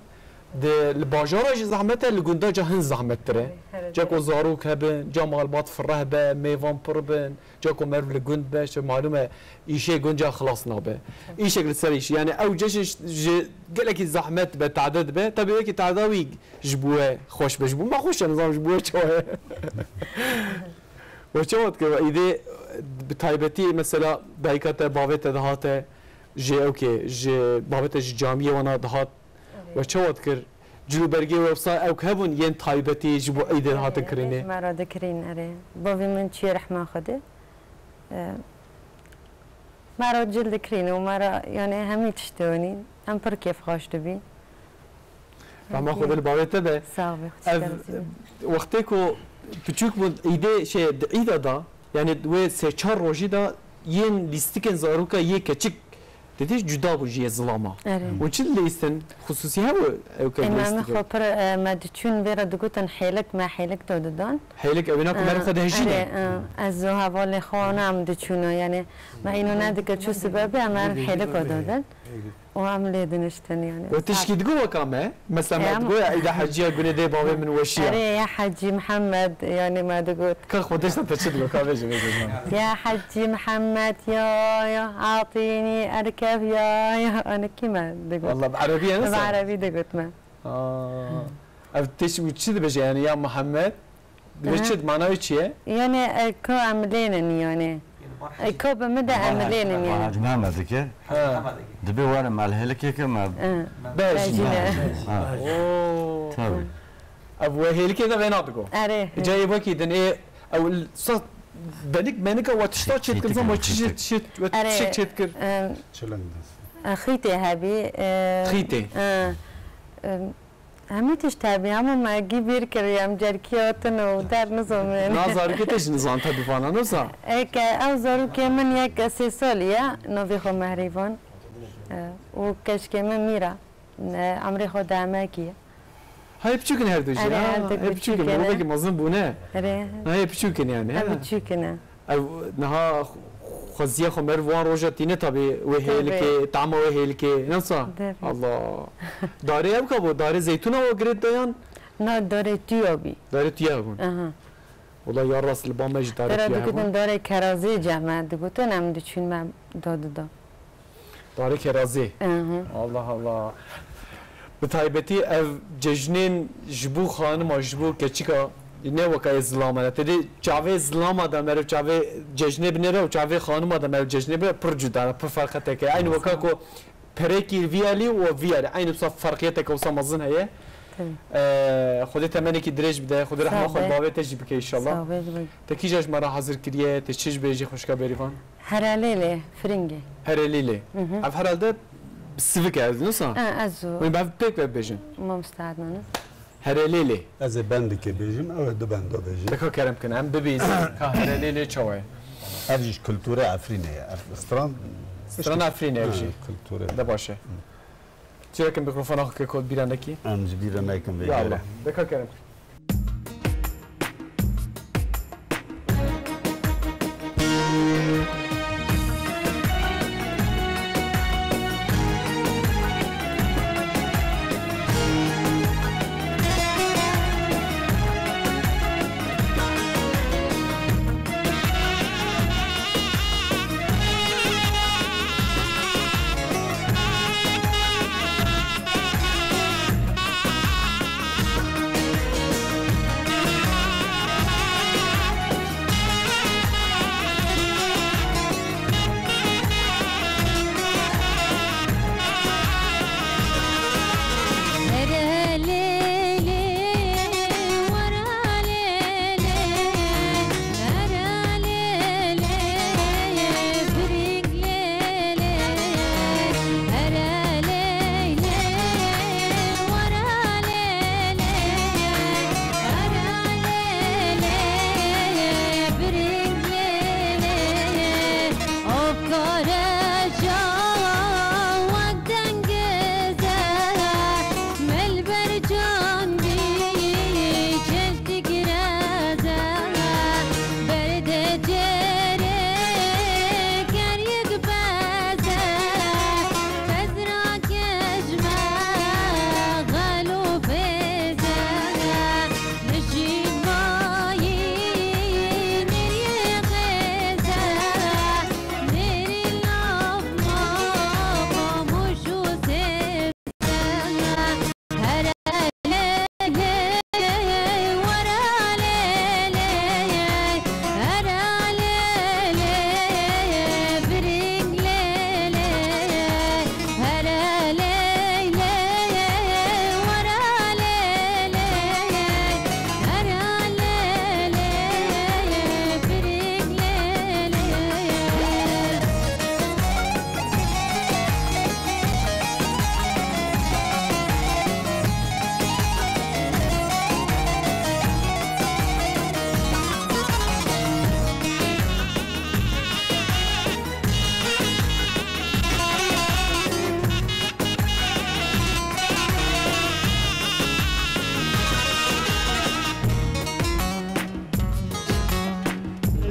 Di, li bajara jî zahmet e, li gunda ca hin zahmettir e. Her Ca ku zarok hebin, ca malbat fireh be, mêvan pir bin, ca ku merv li gund be, işte malûm e, îşê gund ca xilas nabe. Îşek li ser îşî. Yani ew cejn ji gelekî zahmet be, tade dibe. Tabii wekî tada wî ji bo we xweş be, ji bo me xweş e, nizam ji bo we çawa ye. We çawa dikir? We îdê bi taybetî mesela dayika te, bavê te dihate ji ewkê, ji bavê te ji camiyê wana dihat. We çawa dikir? Cil û bergê we wisa ewk hebûn yên taybetî ji bo îdê dihatin kirînê? Me re dikirîn, erê. Bavê min çûye rehma Xwedê. E, me re cil dikirîn û me re, yani, hemî tiştê wanî. Em pir kêfxweş dibîn. Rehma Xwedê li bavê te be. Sax be, Ev, Xwedê wextê ku piçûk bûn, îdê, şey, di îda da, yani wê sê çar rojî da yên lîstikên zaroka yê keçik, didî cuda bû ji yê zilama. Erê. Hûn çi dilîstin? Xusûsî hebû ew ke Ê, me, me lîstikê? Xwe pir, e, me diçûn vê re digotin hêlik, me hêlik da didan. Hêlik, ew ê naku merv xwe dihejîne. Erê, e, ez û hevalê xwe wana em diçûn, yani me îno nedikir çi sebebê em her hêlik da didin. Û em lê diniştin, yani. We tişkî digo weka me? Mesela me Em- digo ya, îda heciya gunê dê bavê min weşiya. Erê, ya Hecî Mihemed, yani me digot. Ka Xwedê te çi digo, ka bêje, bêje. Ya Hecî Mihemed, ya, ya, atînî erkev, ya, ya, anekî me digot. Wallah, bi erebî ye, Bi nasıl? Erebî digot me. Aa. Ev tişt û çi dibêje, yani, ya Mihemed? Dibê Aha. çi, mana wê çi ye? Yani, e, ko em lênin, yani. E, ko bi min de em lênin, yani. Hacı Mehmet ki. Ha. Dibê were me hêlikê ke me. Ha. Bejî. Bejî de. Ha. Oo. Tabii. Ev we hêlikê de vêna digo. Erê. Cayê wekî din ê, ew sa denik menika we tişta çêtkir, zan we çi çêtkir, we çi çêtkir? Erê, em, Çilin. E, xîtê hebî, e, Xîtê. E, e, Hemî tişt hebî, hema me gî bîr kiriye, em cerkî hatin û der nizomên. Na zarokê te jî nizan te bivana, nizan? Eke ew zarokê min yek sê salî ye, navê xwe Mehrîvan. E, û keçikê min Mîra. E, emrê xwe demekî ye. Hayê piçûk in her du jî, Erê, ha? her du Hê piçûk in, piçûk in, wekî mezin bûne. Erê. Hayê piçûk in yani, Em ha? Piçûk in. Ev niha xweziya xwe meriv wan roja tîne tabî wê Tabii. hêlikê, tama wê hêlikê. Nasa? Tabii. Allah. Darê ev ka bo, darê zeytûna we girêt dayan? Na, darê tuya bî. Darê tuya bûn. Aha. Wala ya rast li ba me jî darê Tera tuya hebûn. Digutin darê kerazê cem me, digutin em diçûn me dadida. Tarî kerazê. Hı hı. Allah Allah. Bi taybetî ev cejnên ji bo xanima, ji bo keçika, ne weka yê zilama ne. Tedê çavê zilama de meriv çavê cejnê binêre û çavê xanima de meriv cejnê binêre pir cuda ne, pir ferqeteke. Aynı weka ku perekî vî alî û vî alî. Aynı wisa ferqiyeteke wisa mezin heye. Tabii. Ee, Xwedê temenekî dirêj bide. Xwedê rehma Sağ xwe be. bavê te jî bike inşallah. Sağ be, bike. Te kîja ji me re hazir kiriye, te çi ji bêjî xwişka Bêrîvan? Herelêlê, firingê. Herelêlê. Hı hı. Ev herhalde sivik e, ez nisa? E, ez û Wê bev pêk ve bêjin. Mamoste Adnan. Herelêlê. Ez ê bendikê bêjim, ew ê du benda bêjin. Deka kerem kin, em bibêzin ka herelêlê çawa ye? Ev jî ji kulturê Efrînê ye. Ev stran Stran Efrînê ev jî. Ha, kulturê. De baş e. Çira kin mikrofona xwe ke kot bîra nekî? Em ji bîra nekin vê Ya jêre. Allah. Deka kerem kin.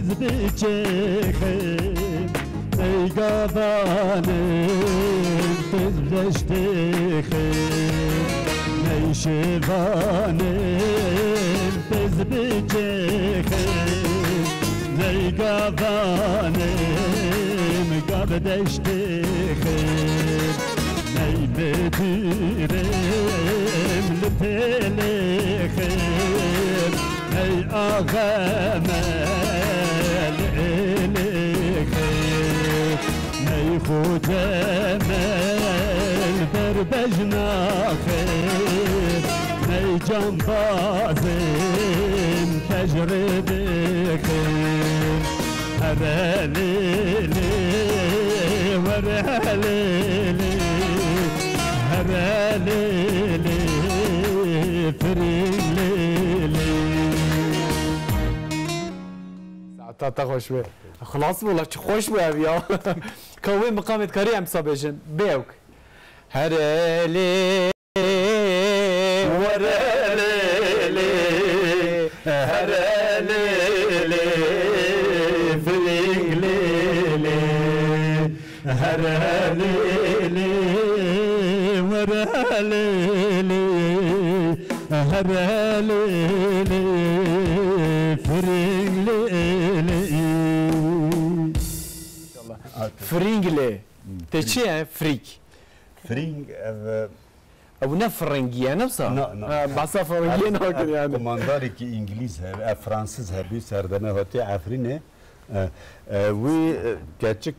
Biçêxê, ey gavanê, tez leştêxê, ey şêvanê, tez biçêxê, ey gavanê, gav deştêxê, ey bedîrê, li têlêxê. Ey axeme li êlêxê, ey xoceme li ber bejnaxê, ey cambazên tejrêdêxê. Here lê lê, were lê lê, here lê lê, firîng lê lê. Saeta te xweş be. Xilas bû, la çi xweş bû ev ya. Ka wê miqamê dikarî em sa bêjin. Bêwk. Here lê Were lê lê, here lê lê, filing lê lê. Here lê lê, were lê lê, here lê lê, filing lê lê. Firing lê. Te çi ye? Firik. Firing, ev, Ew ne firingî ye, ne wisa? Na, na. Ha, behsa firingiyê Ev, nakin ev yani. Kumandarekî îngilîz he, ev fransiz hebî, serdeme hatî Efrînê. E, e, wî, e, keçik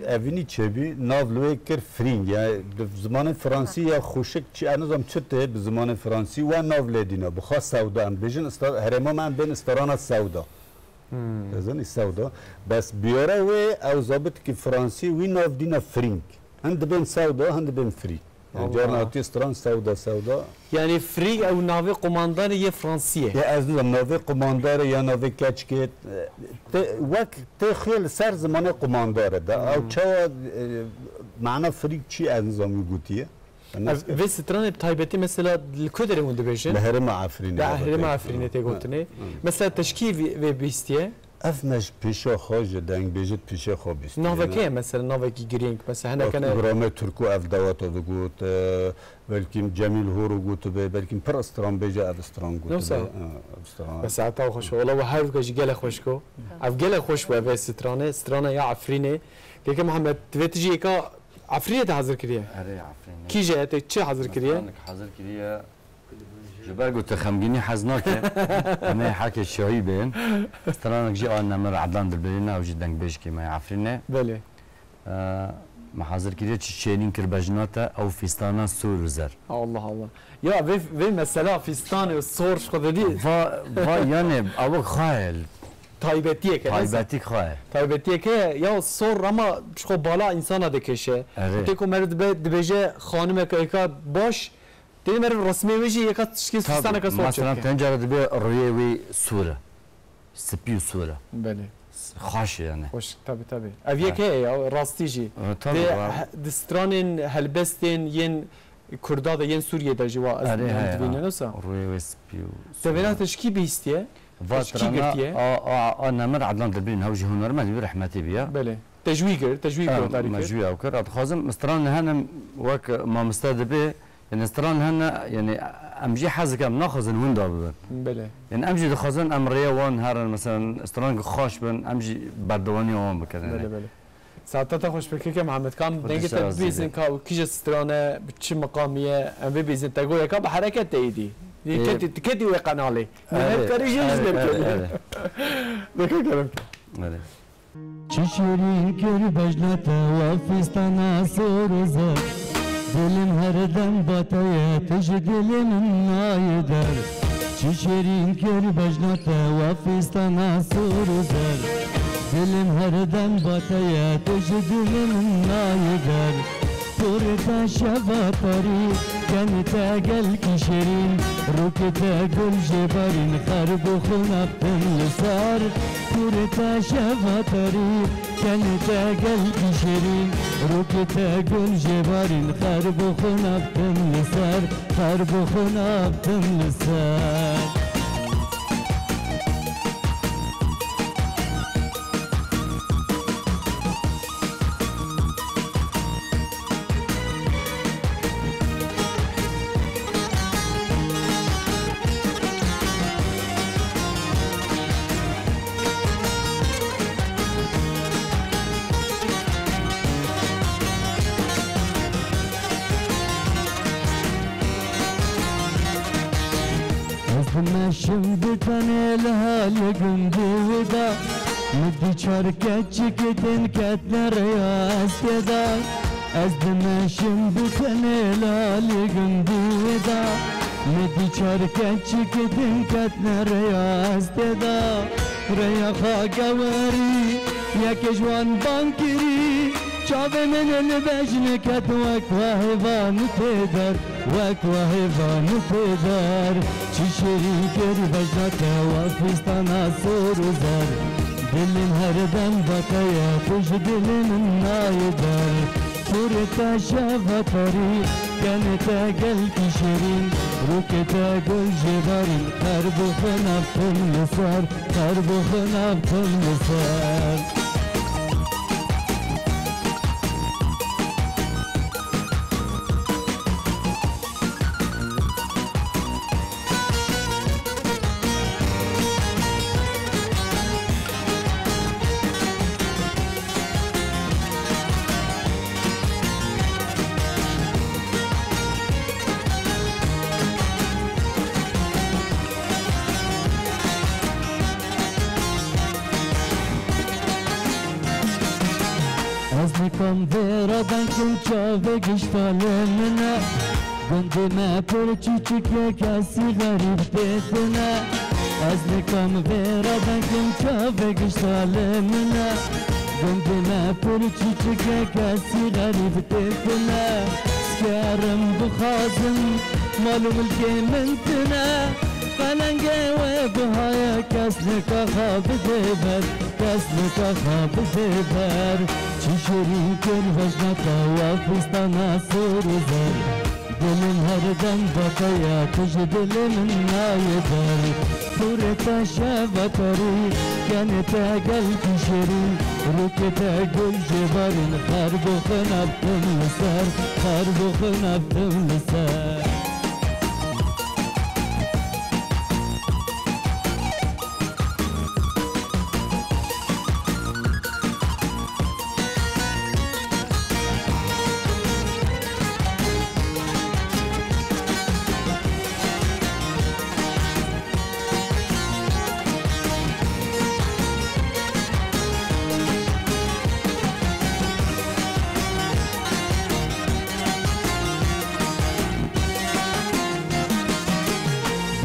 evînî çêbî, nav li wê kir firing. Yani, bi zimanê fransî ya xuşik çi, ez nizam çi tê, bi zimanê fransî we nav lê dîna. Bi xwe sewda em bêjin, ista-, herêma me em bên istarana sewda. Hmm. Te zanî sewda. Bes biyara wê ew zabitikî fransî wî nav dîna firing. Hin dibên sewda, hin dibên frî. Yani Allah. Carna hatiye stran sewda, sewda. Yani frî ew navê qumandarê yê fransî ye. Ya ez dizam navê qumandarê ya navê keçikê, te, wek tê xêl ser zimanê qumandarê de. Ew Hmm. çawa, e, mana frî çi ez dizam wî gotiye. Ev, vê stranê bi taybetî mesela li ku derê hûn dibêjin? Li herêma Efrînê. Li herêma Efrînê tê gotinê. Hı, hı. Mesela te ji kî vê, vê bihîstiye? Ev me ji pêşa xwe, ji dengbêjê pêşa xwe bihîstiye. Navek heye mesela, navekî girîng, mesela hinek hene. Îbrahîmê Tirkû ev daweta digot, e, belkî Cemîl Horo gotibe, belkî pir stranbêje ev stran gotibe. Yoksa? Ha, ev stran. Mesela ta xweş, wala we her duka jî gelek xweş go. Ev gelek xweş bû, ev stranê, strana ya Efrînê. Keke Mihemed, divê tu jî yeka Efrînê te hazir kiriye? Erê, Efrînê. Kî jê te çi hazir kiriye? Stranek hazir kiriye. Ji ber ku tu xemgînî hez nake, em ê heke şahî bên. Stranek jî a Nemir Edlan Dilbirî ne, ew jî dengbêjkî me yê Efrînê. Belê. Ee, me hazir kiriye çi şêrîn kir bejna te, ew fîstana sor û zer. Allah Allah. Ya vê, vê mesela fîstanê û sor ji xwe vedî. Va, va yani ew xwe ye. Taybetiyek e, ne? Taybetî xwe ye. Taybetiyek e, ya sor ama ji xwe bala însana dikêşe. Erê. Tê ku meriv dibe, dibêje xanimeke êka baş, tê meriv resmê wê jî yeka tişkê Tabii, fîstaneke sor mesela çêbike. Tencere dibe rûyê wî sor e. Spî û sor e. Belê. Xweş e yani. Xweş, tabii, tabii. Ev yek heye ya, rastî jî. E, tabii, Dê var. he-, di stranên helbestên yên Kurda de, yên Sûriyê de jî wa ez Erê, heye, dibînim ha. Wisa. Rûyê wê spî û Te vêna sor e. Te ji kî bihîstiye? Va Te ji kî strana girtiye? a, a, a Nemir Edlan Dilbirîn, ew jî hunermend bî, rehmetî bî ya. Belê. Te ji wî girt, te ji wî Em, guhdarî me kir. ji wî ew kir. Ez dixwazim stran hene wek mamoste dibe, yani stran hene, yani em jî hez dikin, em naxwazin winda bibin. Belê. Yani em jî dixwazin em rêya wan herin, mesela stran xweş bin, em jî berdewamiya wan bikin, yani. Belê, belê. Saeta te xweş be keke Mihemed. Kam Xwedê dengê te şerazî bibîzin be. Ka û kîje strane, bi çi miqamî ye, em bibîzin te go yeka bi hereket te êdî. Ê, Ketî, tu ketî wê qenalê. Erê, Mihemed Karî jî erê, ji erê, derkevî. erê. Deke kerem. Erê. Çi şêrîn kir bejna te wa fîstana sor û zer. Dilim her dem ba te ye, tu ji dilê min nayê der. Çi şêrîn kir bejna te wa fîstana sor û zer. Dilim her dem ba te ye, tu ji dilê min nayê der. Porê te şeva tarî, kenê te gelkî şêrîn, rûkê te gul jê barîn, xer bo xwe naftin li ser. Porê te şeva tarî, kenê te gelkî şêrîn, rûkê te gul jê barîn, xer bo xwe naftin li ser, xer bo xwe naftin li ser. Şim bi tenê li halê gundê wê de, min dî çar keçik din ketine rêya ez tê de. Ez dimeşim bi tenê li halê gundê wê de, min dî çar keçik din ketine rêya ez tê de. Rêya xwe gewerî yekê ji wan bang kirî, çavê min li bejnê ket wek wahêvan tê der. Wek wahêvan tê der, çi şêrîn kir bejna te wa fîstana sor û zer. Dilê min her dem va te ye, tu ji dilê min nayê der. Kurê te şeva tarî, kenê te gelkî şêrîn, rûkê te gul jê barîn, qerbû xwe navtim li ser, qerbû xwe navtim li ser. Ez nikom vê re deng kim çavê gişta li min e. Gundê me pir çûçik ye, kesî xerîb tê tune. Ez nikom vê re deng kim çavê gişta li min e. Gundê me pir çûçik ye, kesî xerîb tê tune. Skerim bixwazim, mal û milkê min tune. Qelengê wê buha ye, kes nika xwe bidê ber, kes nika xwe bidê ber. Çi şêrîn kir vejna te wa fîstana sor û zer. Dilê min her dem va te ye, tu ji dilê min nayê der. Kurê te şeva tarî, kenê te gelkî şêrîn, rûkê te gul jê barîn, qerbû xwe navtim li ser, qerbû xwe navtim li ser.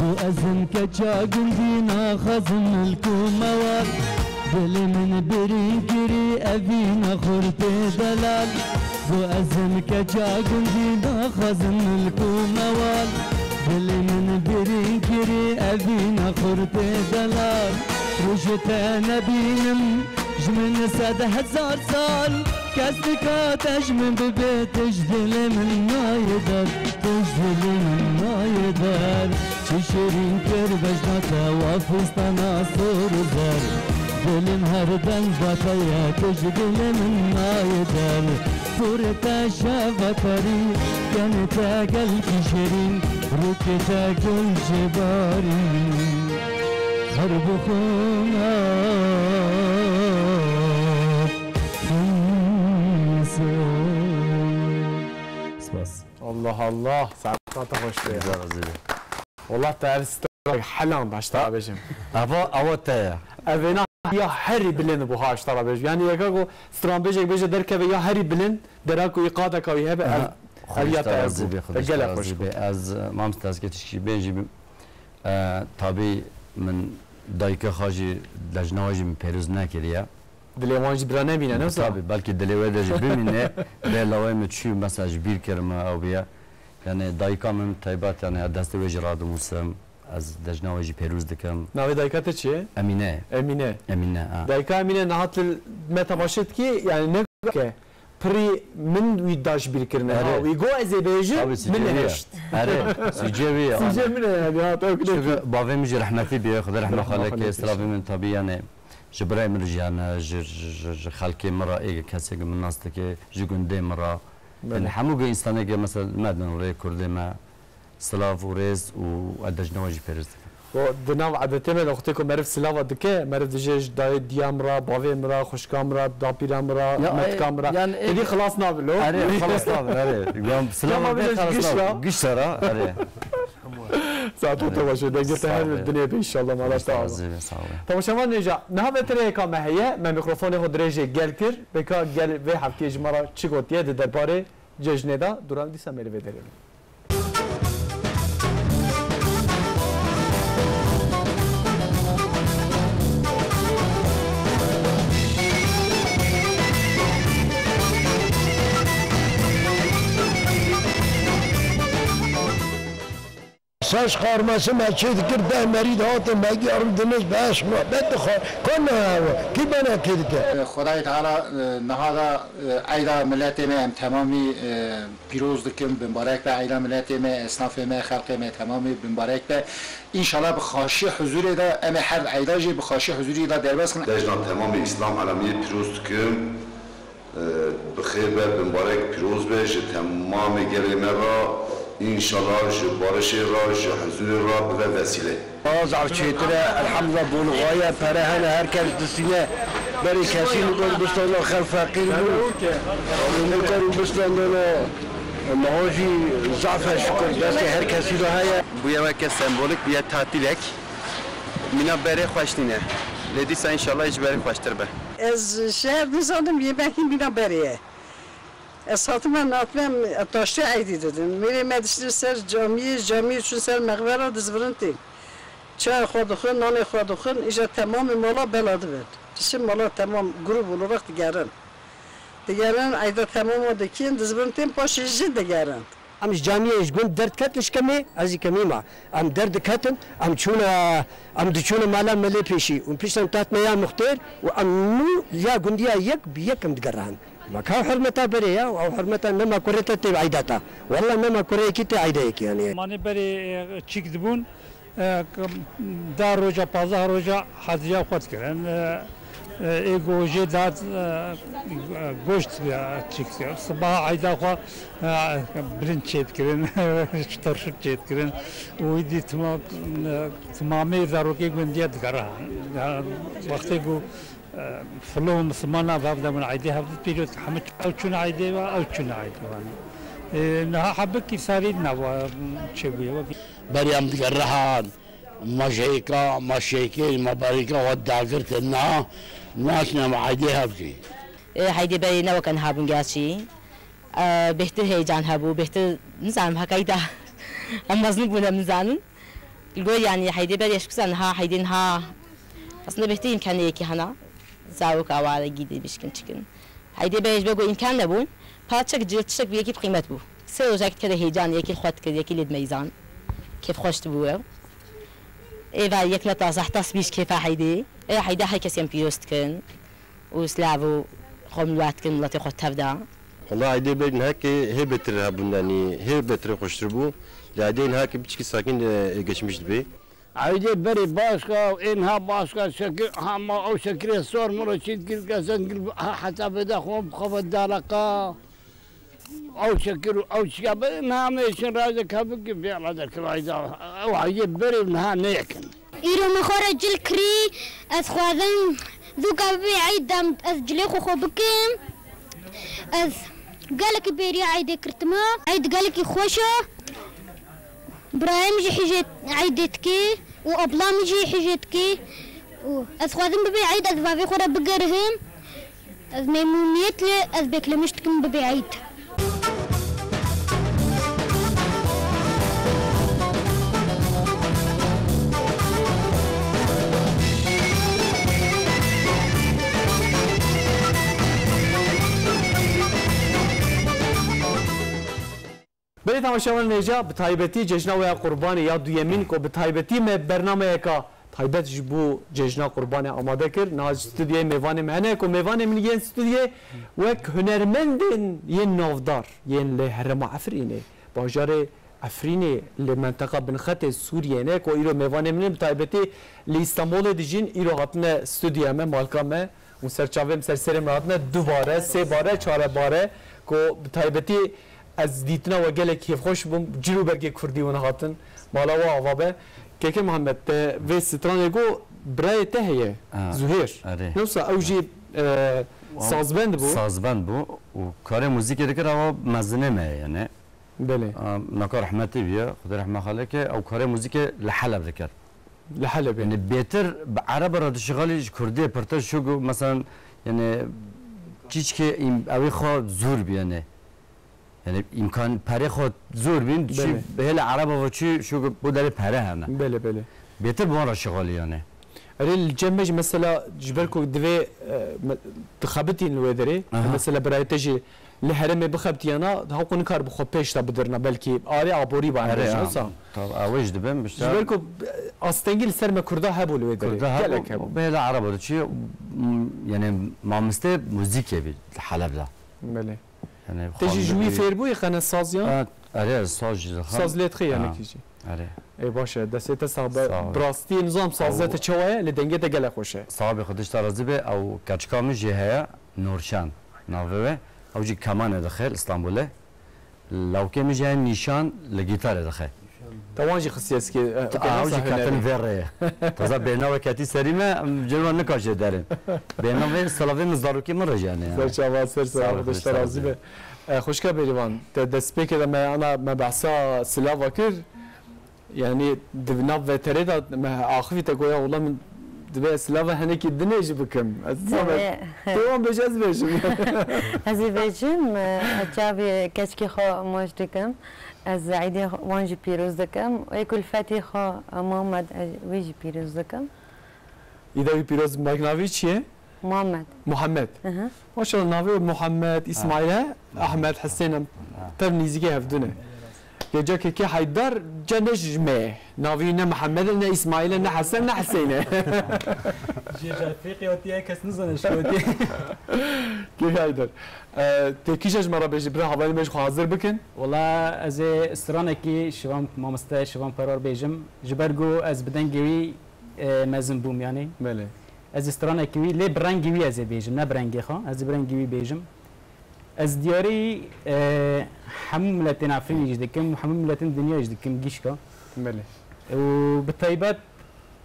Bû ez im keça gundî naxwazim milk û mewal. Dilê min birîn kirî evîna xurtê delal. Bû ez im keça gundî naxwazim milk û mewal. Dilê min birîn kirî evîna xurtê delal. Rojê te nebînim ji min sed hezar sal. Kes nika te ji min bibê, tu ji dilê min nayê der, tu ji dilê min nayê der. Çi şêrîn kir vejna te wa fîstana sor û zer. Dilê min her dem va te ye, tu ji dilê min nayê der. Kurê te şeva tarî, kenê te gelkî şêrîn, rûkê te gul jê barîn. Her bixwina Spas. Allah Allah, saeta te xweş be. Güzel, razî be. Wallah te ev stara helan başta bêjim. Ava, ava te ya. Evêna ya herî bilind bû haşta ra bêjim. Yani yeka ku stranbêjek bêje derkeve ya herî bilind, dera ku îqadeka wî hebe, ev, ev ya te ev bû. Gelek xweş bû. Ez, e, mamoste ez ketişkî bêjim. E, tabî min dayika xwe jî, lejna xwe jî min pêroz nekiriye. Dilê wan jî bira nemîne, ne wisa? Tabii, belkî dilê we de jî bimîne. Vê lawê min çû, mesela ji bîr kirime ew bûye. Yani dayika min taybet, yani ez destê wê jî radimusim. Ez lejna wê jî pêroz dikim. Navê dayika te çi ye? Emîne. Emîne. Emîne, ha. Dayika Emîne niha tu me temaşe dikî, yani ne ke. Pirî min wî da ji bîr kirine. Erê. Ha, wî got ez ê bêjim, min nehişt. Erê, sûcê wî ye. Sûcê min e yani, ha, te wekî. Çünkü bavê min jî rehmetî bûye, Xuda rehma xwe lê ke, silavê min tabî yani ji birayê min re jî hene, ji, ji, ji, ji xelkê min re, ê kesê ke min nas dike, ji gundê min re. Belê. Yani hemû ge însanê ke mesela me din rê kurdê me, silav û rêz û ez dejna we jî pêroz dikim. Û di nav edetê me de wextê ku meriv silava dike, meriv dije ji dayê diya min re, bavê min re, xwişka min re, dapîra min re, metka min re. Êdî xilas nabe lo. Erê, xilas nabe, erê. Yan silava bê xilas nabe. Giş sera, erê. Saeta te baş be, dengê te her dinê be inşallah, mala te ava. Sağ ol. Temaşevan nêja, niha vetireyeka me heye, me mîkrofonê xwe dirêjê gel kir, bêka gel vê heftiyê ji me re çi gotiye di derbarê cejnê de, dûra em dîsa mêrê vê derê bin. Saç qarmesi me çê dikir, deh merî dihatin, me giyarin dinis be eş muhabbet dixwar. Kan ne ew, kî bena tê dike? Xwedayê Teala, e, niha da, e, eyda miletê me em temamî, e, pîroz dikim, bimbarek be eyda miletê me, esnafê me, xelqê me temamî bimbarek be. Înşallah bi xaşî huzurê de em ê her eyda jî bi xaşî huzurî de derbas kin. Cejna temamê Îslam alemiyê pîroz dikim. Bi xêr be, bi mibarek pîroz be ji temamê gelê me re, înşallah ji barişê re, ji huzurê re bibe vesîle. Zaf çêtir e, elhamdulillah, bolixwaye, pere hene, her kes distîne. Berê kesî nikor bistano, xelk feqîr bû. Nikor bistandano, meho jî zaf e, şukur, destê her kesî re heye. Bûye weke sembolîk, bûye tatîlek. Mîna berê xweş nîne. Lê dîsa înşallah ji berê xweştir be. Ez şeher nizanim, yê belkî mîna berê ye. Ez hatime, hatime taştê eydî didin. Mêrê me diştin ser camiyê, camiyê çûn ser mexbera, dizvirintîn. Çaya xwe dixwin, nanê xwe dixwin, îja temamê mala bela dibin. Dişin mala temam, grûp olarak digerin. Digerin, eyda temama dikin, dizvirintîn, paşê jî digerin. Em ji camiyê ji gund derdiketin ji kemê, ez jî kemî ma. Em derdiketin, em çûne, em diçûne mala Melê Pêşî û piştan tatme ya muxtêr û em nû ya gundiya yek bi yek em digerihin. Ma ka hurmeta berê ya, ew hurmeta nema kurê te tê eyda te. Walla nema kureyekî tê eydeyekî yani. Manê berê, e, çîk dibûn, e, k-, da roja, pazdeh roja hediya xwe dikirin. E, e, ê gojê da, e, goşt, e, çîk dikir. Sibaha eyda xwe, e, bilind çê dikirin, şitor şut çê dikirin. Û wî dî tima-, e, timamê zarokê gundiye digere. Ya, wextê ku Filo û misilmana vevdebûn eydê hevdî pîroz, hemû ew çûn eydê ve, ew çûn eydê ve. Ê, niha hebikî sarî nava çêbûye wekî. Berê em digerihan, ma jêka, ma şêkê, ma berîka xwe dagirtin niha, naçine em eydê hev jî. Ê, heydê berê ne weke niha bûn gerçî. Eee, bêhtir heyecan hebû, bêhtir, nizanim, hekayî de em mezin bûn, em nizanin. Li gor, yanî, heydê berê ji ku zaniha, heydê niha, aslında bêhtir îmkanê yekî hena, zarok aware gîdî bişkin çikin. Heydê berê ji ber ku îmkan nebûn, parçek cil tiştek bi yekî bi qîmet bû. Sê rojek dikeve heyecan, yekî xwe dikir, yekî lê dimeyzan. Kêfxweş dibû ew. Êva yek neta zehta spî ji kêfa heydê. Ê heydê her kesî em pîroz dikin. û silav û xwe min wad dikin miletê xwe tev de. Wela eydê berî niha kê hê bêtir hebûn, yanî hê bêtir xweştir bû. Lê eydê niha kê piçkî sakîn, e, geçmiş dibê. Eydê berî başka û ê niha başka şekil, hema ew şekilê sor min re çît kir, kesin kir, ha, hesabê de xwe bi xwe ve daleqa. Ew çekir û ew çike bi namê çin razek hebikî bêla derkir ayda. Ew heyê berê niha neyekin. Îro min xwe re cil kirî, ez xwazim zûka bibê eyd dem ez cilê xwe xwe bikim. Ez gelekî bêriya eydê kirtime. Eyd gelekî xweş e. Birayê min jî hîjê eydê dike û abla min jî hîjê dike. Û ez xwazim bibê eyd ez bavê xwe re bigerihim. Ez memnûniyet lê ez beklemiş dikim bibe eyd. Belê temaşevanên hêja, bi taybetî cejna we ya Qurbanê ya duyemîn ku bi taybetî me bernameyeka taybet ji bo cejna Qurbanê amade kir. Niha ji stûdyoyê mêvanê me hene ku mêvanê min yên stûdyoyê wek hunermendên yên navdar yên li herêma Efrînê, bajarê Efrînê, li menteqa binxetê Sûriyê ne ku îro mêvanê min in, bi taybetî li Îstanbulê dijîn, îro hatine stûdyoya me, malka me. Û ser çavê min, ser serê min hatine dubare, sêbare, çarebare, ku bi taybetî ez dîtina we gelek kêfxweş bûm, cil û bergê kurdî win hatin, mala we ava be. Keke Mihemed, te vê stranê got, birayê te heye, Ha, Zuhêr. Erê. Ne wisa ew jî, e, Wan sazbend bû. Sazbend bû û karê muzîkê dikir, ewa mezinê me ye, yani. Belê. A, naka rehmetî bûye, Xwedê rehma xalê ke, ew karê muzîkê li Heleb dikir. Li Helebê. Yani bêtir bi ereba re dişixalî ji kurdê pirtir şû ku, mesela, yani çîçkê îm-, ew ê xwe zor bî yani. Yani îmkan perê xwe zor bîn, çî Belê. Hêla ereba ve çî şû ku bo derê pere hene. Belê, belê. Bêtir bi wan re şixalî yani. Erê, li cem me jî mesela ji ber ku divê, e, me, dixebitîn li wê derê, Aha. Mesela birayê te jî li herêmê bixebitiyana, hewqû nikar bi xwe pêş de bidirna, belkî arê aborî ban Erê, bêjin, ha. Wisa. Tabii, ew jî dibin, işte. Ji ber ku, e, astengî li ser me Kurda hebû li wê derê. Kurda hebû, Gelek hebû. Bêhla Ereba diçî, m, yani mamostê muzîkê bî Heleb de. Belê. Yani Te jî ji wî xwendibî. Fêr bûyî qene saziyan? Ha, erê, saz jî dixwend. Saz lê dixî yani Ha, kî jî? Erê. Ê, baş e, destê te sax be. Sağ ol. Bi rastî nizam sazê Ew te çawa ye, lê dengê te gelek xweş e. Sax be, Xwedê ji te razî be, ew keçika min jî heye, Nurşen navê wê. Ew jî kemanê dixê li Stenbolê. Lawkê min jî heye Nîşan li gîtarê dixê. Te wan jî xistiye sikê, e, Te- te ew nasa jî ketin hunerê. Vê rê. Taza bêhna wê ketî serî me, em cin wan nikaşê derin. Bêhna vê silavê min zarokê min re jî hene yani. Ser çava, ser Sağ çava, ol, Xwedê ji te razî be. E, xwişka Bêrîvan, te destpêkê de me ana me behsa silava kir. Yani di nav veterê de me axivî te goya wela min dibe ez silava henekî dinê jî bikim. Ez dizam Tabii. Tu wan bêj ez bêjim. Ez ê bêjim, e, ez çavê keçikê xwe maç dikim. Ez eydê wan jî pîroz dikim. Ê kulfetê xwe, e, Muhammed, ez wê jî pîroz dikim. Îda wî pîroz bak navî çi ye? Muhammed. Muhammed. Hı hı. Maşallah navê Muhammed, Ha. İsmail he, Ha. Ahmet, Hüseyin em Ha. tev nîzîkê hevdû ne. Gece kekê Haydar ce ne ji me ye. Navî ne Muhammed e, ne İsmail e, ne Hesen, ne Hüseyin e. Ji Efrîqya hatiye kes nizane ji kotî. Kekê Haydar. E, tê kîja ji me re bêjî, bira hevalê me ji xwe hazir bikin. Wala ez ê stranekî şivan mamoste, şivan perwer bêjim. Ji ber ku ez bi dengê wî e, mezin bûm, yanî. Belê. Ez ê stranekî wî, lê bi rengê wî ez ê bêjim, ne bi rengê xwe. Ez ê bi rengê wî bêjim. Ez diyarî, e, hemû miletên Efrînê jî dikim, hemû miletên dinyayê jî dikim, gişka. Belê. Û bi taybet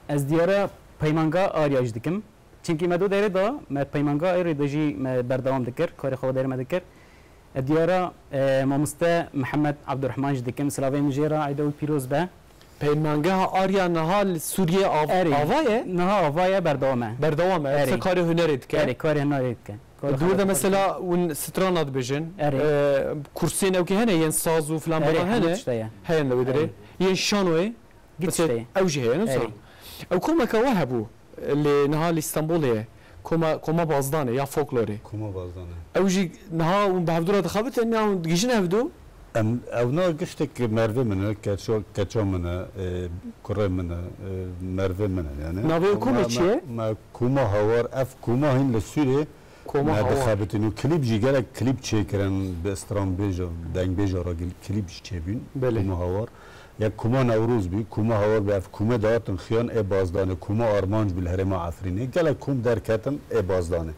ez diyara peymanga Arya jî dikim. Çimkî me do derê da, me peymanga Arya de jî me berdewam dikir, karê xwe derê me dikir. Diyara, e, mamoste Mihemed Abdurrahman jî dikim. Silavê min jê re, eyda wî pîroz be. Peymangeha Arya niha li Sûriyê av-, Erê. Ava ye? Niha ava ye, berdewam e. Berdewam e. Erê. Ser karê hunerê dike. Erê, karê hunerê dike. Karê Di wir de hunerê mesela hûn strana dibêjin. Erê. E, kursên ew kê hene, yên saz û filan Erê, bela hemû hene. Tişt heye. Heyên li wê dirê. Erê. Yên şanoyê. Git Mesela işte. Ew jî heye, ne Erê. Sa? Ew komeke we hebû. Lê niha li Stenbolê ye. Koma, koma bazdanê ya folklorê. Koma bazdanê. Ew jî niha hûn bi hevdû re dixebitin ya hûn digihîjin hevdû? Em, ew na giştek mervê min e, keça, keça min e, e, kurê min e, e, mervê min e yani. Navê Ew komê me, çi ye? Me, me koma hawar, ev koma hîn li Sûrê Koma me Hawar. Dixebitin û klîp jî gelek klîp çêkirin bi stranbêja, dengbêja re gil-, klîp jî çêbûn. Belê. Koma Hawar. Ya Koma Newroz bî, Koma Hawar bî, ev kome dihatin xiyan ê bazdanê, Koma Armanc bû li herêma Efrînê. Gelek kom derketin ê bazdanê.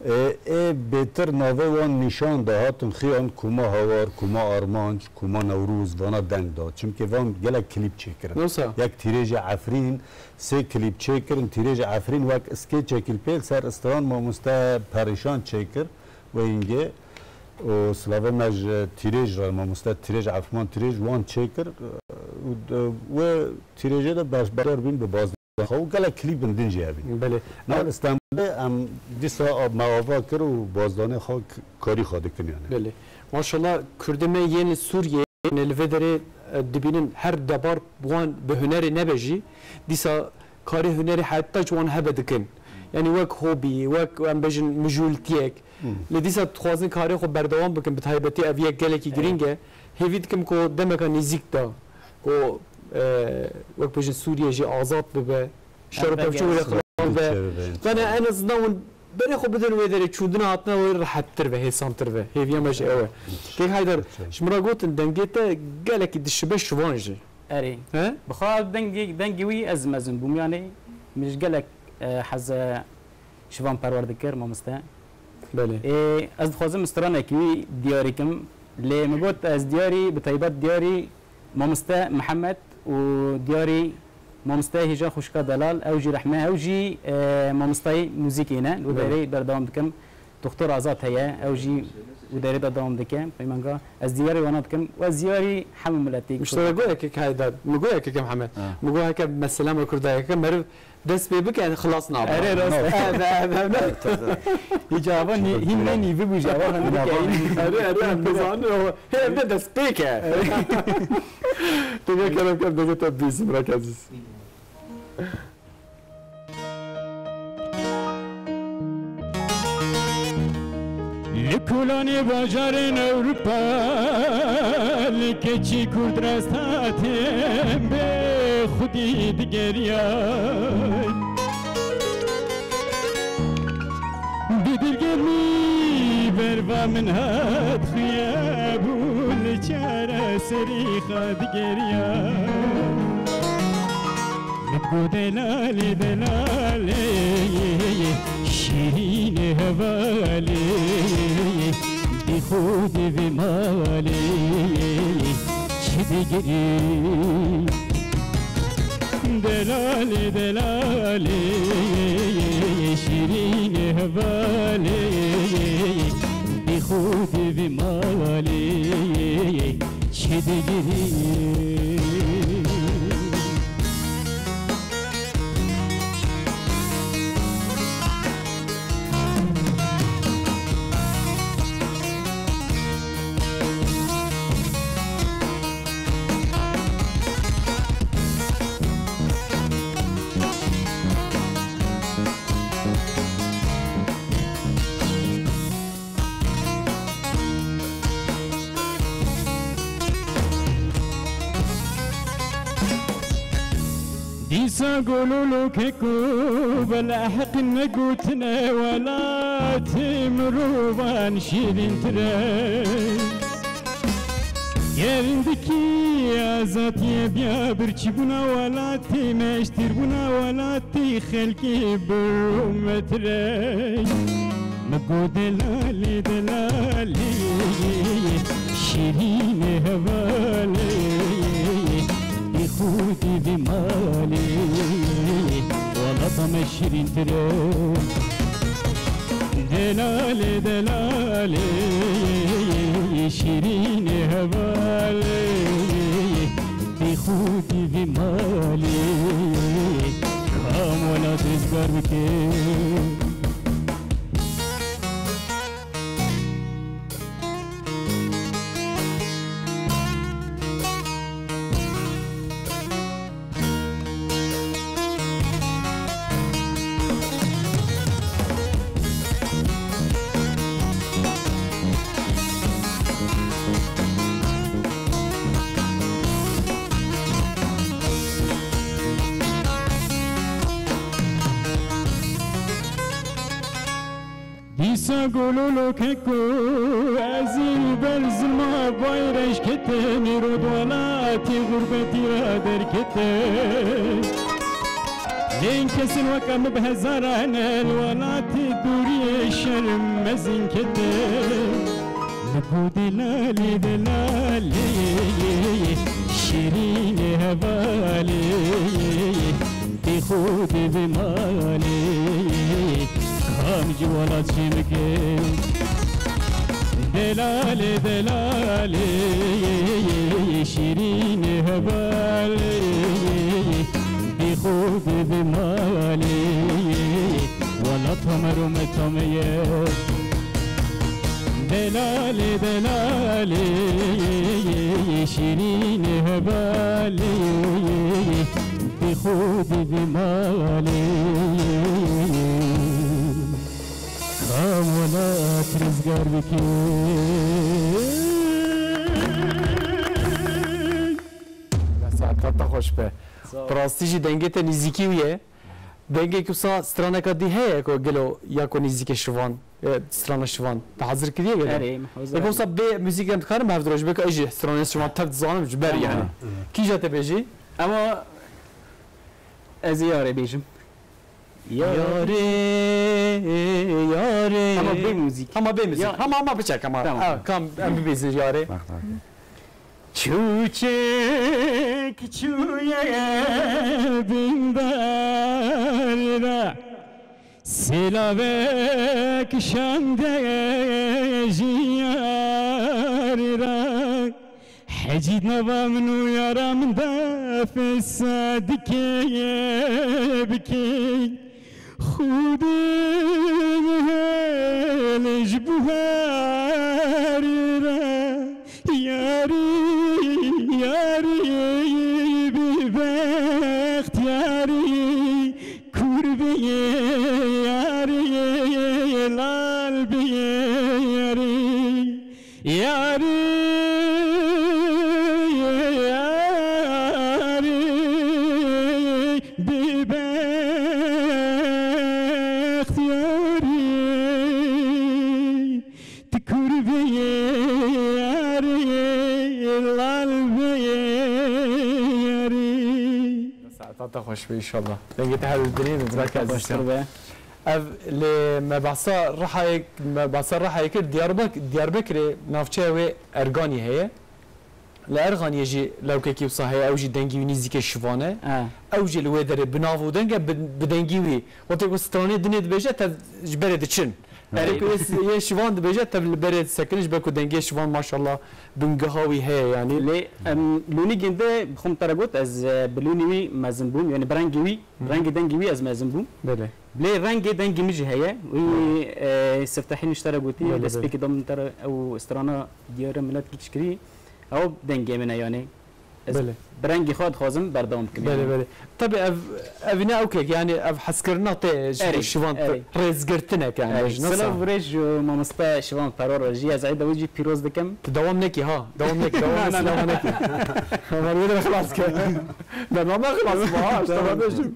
Ê, ê bêtir navê wan nîşan dihatin xiyan Koma Hawar, Koma Armanc, Koma Newroz, vana deng da. Çimkî van gelek klîp çêkirin. Wisa? Yek Tîrêja Efrîn, sê klîp çêkirin, Tîrêja Efrîn wek skêçekî li pêl ser stran mamoste Perîşan çêkir. Wê hingê û silavê me ji Tîrêj re, mamoste Tîrêj, Efman Tîrêj wan çêkir. Û d-, wê Tîrêjê de beşdar bîn bi bazdana xwe û gelek klîbin din jî hebîn. Belê. Niha li Stenbolê em dîsa av-, me ava kir û bazdanê xwe k-, karî xwe dikin yani. Belê. Maşallah, Kurdê me yên li Sûriyê, Yanî li vê derê, e, dibînin her debar wan bi hunerê nebe jî, dîsa karê hunerê heta ji wan hebe dikin. Yanî wek hobî, wek em bêjin mijûltiyek. Hmm. Lê dîsa dixwazin karê xwe berdewam bikin, bi taybetî ev yek gelekî Evet. girîng e. Hêvî dikim ku demeka nêzîk de ku, e, wek bêjin Sûriye jî azad bibe, şer û Elbette. pevçûn wê Sürekli xilas be. çevre Yani en azından hûn berê xwe bidin wê derê çûdina hatina wê rehettir ve, hêsantir ve. Hêviya me ji ew e. Kek Haydar, ji min re gotin dengê te gelekî dişibe şivan jî. Erê. He? Bi xwe dengê, dengê wî ez mezin bûm, yanî min ji gelek, e, heze şivan perwer dikir, mamoste. Belê. Ê, ez dixwazim stranekî wî diyarî kim. Lê min got ez diyarî, bi taybet diyarî Mamoste Mihemed û diyarî mamoste Hêja Xwişka Delal, ew jî rehme, ew jî, e, mamosteyê muzîkê ne. Li Belê. Derê berdewam dikim. Doktor Azad heye, ew jî wî derê de dewam dike. Peymanka ez diyarê wana dikim û ez diyarî hemû miletê Kurd Muştera dikim. Goyekek heye de, min goyekek em heme. Ha. Min go heke mesela me Kurda heke meriv dest pê bike, xilas nabe. Erê, rast e. Ev, ev, ev, ne? Îcaba nî-, hîn ne nîvî bû, îcaba hîn bike. Erê, erê, em dizanin o. Hê, ev de dest pê ke. Denge kerem kem, denge te bîsim, rak ezîz. Li kolanê bajarên Ewropa, li keçî Kurd rest hatin bê xwedî digeriyay. Bi dilgermî berva min hat xuya bû, li çareserî xwe digeriyay. Min got delalê, delalê, şîrînê hevalê, bi xwe di vê malê çi digirî? Delalê, delalê, şîrînê hevalê, bi xwe di vê malê çi digirî? Dîsa gololo keko bela heqin negotine welatê mirovan şîrîntir e. Gerindikî azadiyê biya birçîbûna welatê me ji tîrbûna welatê xelkê bi rûmetir e. Min got delalê, delalê, şîrînê hevalê, bi xwe di vê malê, welata me şîrîntir e. Delalê, delalê, şîrînê hevalê, bi xwe di vê malê, kam welat rizgar bike? Dîsa gololo keko, ez ê li ber zilma bayreş ketim, îro di welatê xurbetî ra derketim. Lê kesên weka min bi hezaran e, li welatê dûriyê şerm mezin ketim. Min got delalê, delalê, şîrînê hevalê, bi xwe di vê malê, kam ji welat çê bike? Delalê, delalê, şîrînê hevalê, bi xwe di vê malê, welata me rûmeta me ye. Delalê, delalê, şîrînê hevalê, bi xwe di vê malê, kam welat rizgar bike? Saeta te xweş be. Sağ ol. Bi rastî jî dengê te nîzîkî wî ye. Dengê ku sa straneka dî heye ku gelo ya ku nîzîkê şivan, e, strana şivan. Te hazir kiriye gelo? Erê, hazir. Eko sa bê muzîk em dikarim hevdiro ji bê ku ez jî stranê şivan tev dizanim ji ber yani. Tamam. Kîja te bêjî? Ama ez ê yarê bêjim. Yarê, yarê. Ama bê muzîk. Ama bê muzîk. Ya. Ama, ama biçek ama. Tamam. Ha, kam em bibêzin yarê. Bak, bak. Çûçek çûye bin dara, Sêlavek şande ji yarî re, hecî nava min û yara min de fesa dikê bikê. Xwedê hêl ji buharî re, yarî, yarî, bêbext yarî, kûr bê yarî, lal bê yarî. Yarî, yarî, bêbext yarî, tu kûr bê yarî, lal bê yarî. Saeta te xweş be inşallah. Dengê te her dinê bi biraka ezîz. Xweştir be. Ev lê me behsa Rihayê, me behsa Rihayê kir, Diyarbak-, Diyarbekirê navçeya wê Erganî heye. Li Erxaniyê jî lewkekî wisa heye, ew jî dengî wî nîzîkê şivan e. He. Ew jî li wê derê bi nav û deng e, bi, bi dengî wî. Wextê ku stranê dinê dibêje, tev ji berê diçin. Erê ku yê, yê şivan dibêje, tev li berê disekin, ji ber ku dengê şivan maşallah bingeha wî heye yanî. Lê em Lûnî ginde bi xwe min te re got, ez, e, bi Lûnî wî mezin bûm, yanî bi rengê wî, Hı. rengê dengê wî ez mezin bûm. Belê. Lê rengê dengê min jî heye. Wî, Belê. e, Siftehî ji te re gotî, Belê, belê. destpêkê da min te re ew strana diyare milet kî tişkirî. Ew dengê min e yanî. Ez Belê. bi rengê xwe dixwazim berdewam bikim Belê, yanî. belê. Tabii ev, ev ne ewkek, yani ev hezkirina te ji Erê, şivan erê. rêzgirtinek yani, Erê. ji nasıl? Silav û rêz ji mamoste Şivan Peror re jî ez eyda wî jî pîroz dikim. Tu dewam nekî ha, dewam nekî, dewam Ne, ne, ne. silava nekî. Hemen wê de xilas ke. Bername xilas ma ha, işte Tamam. kardeşim.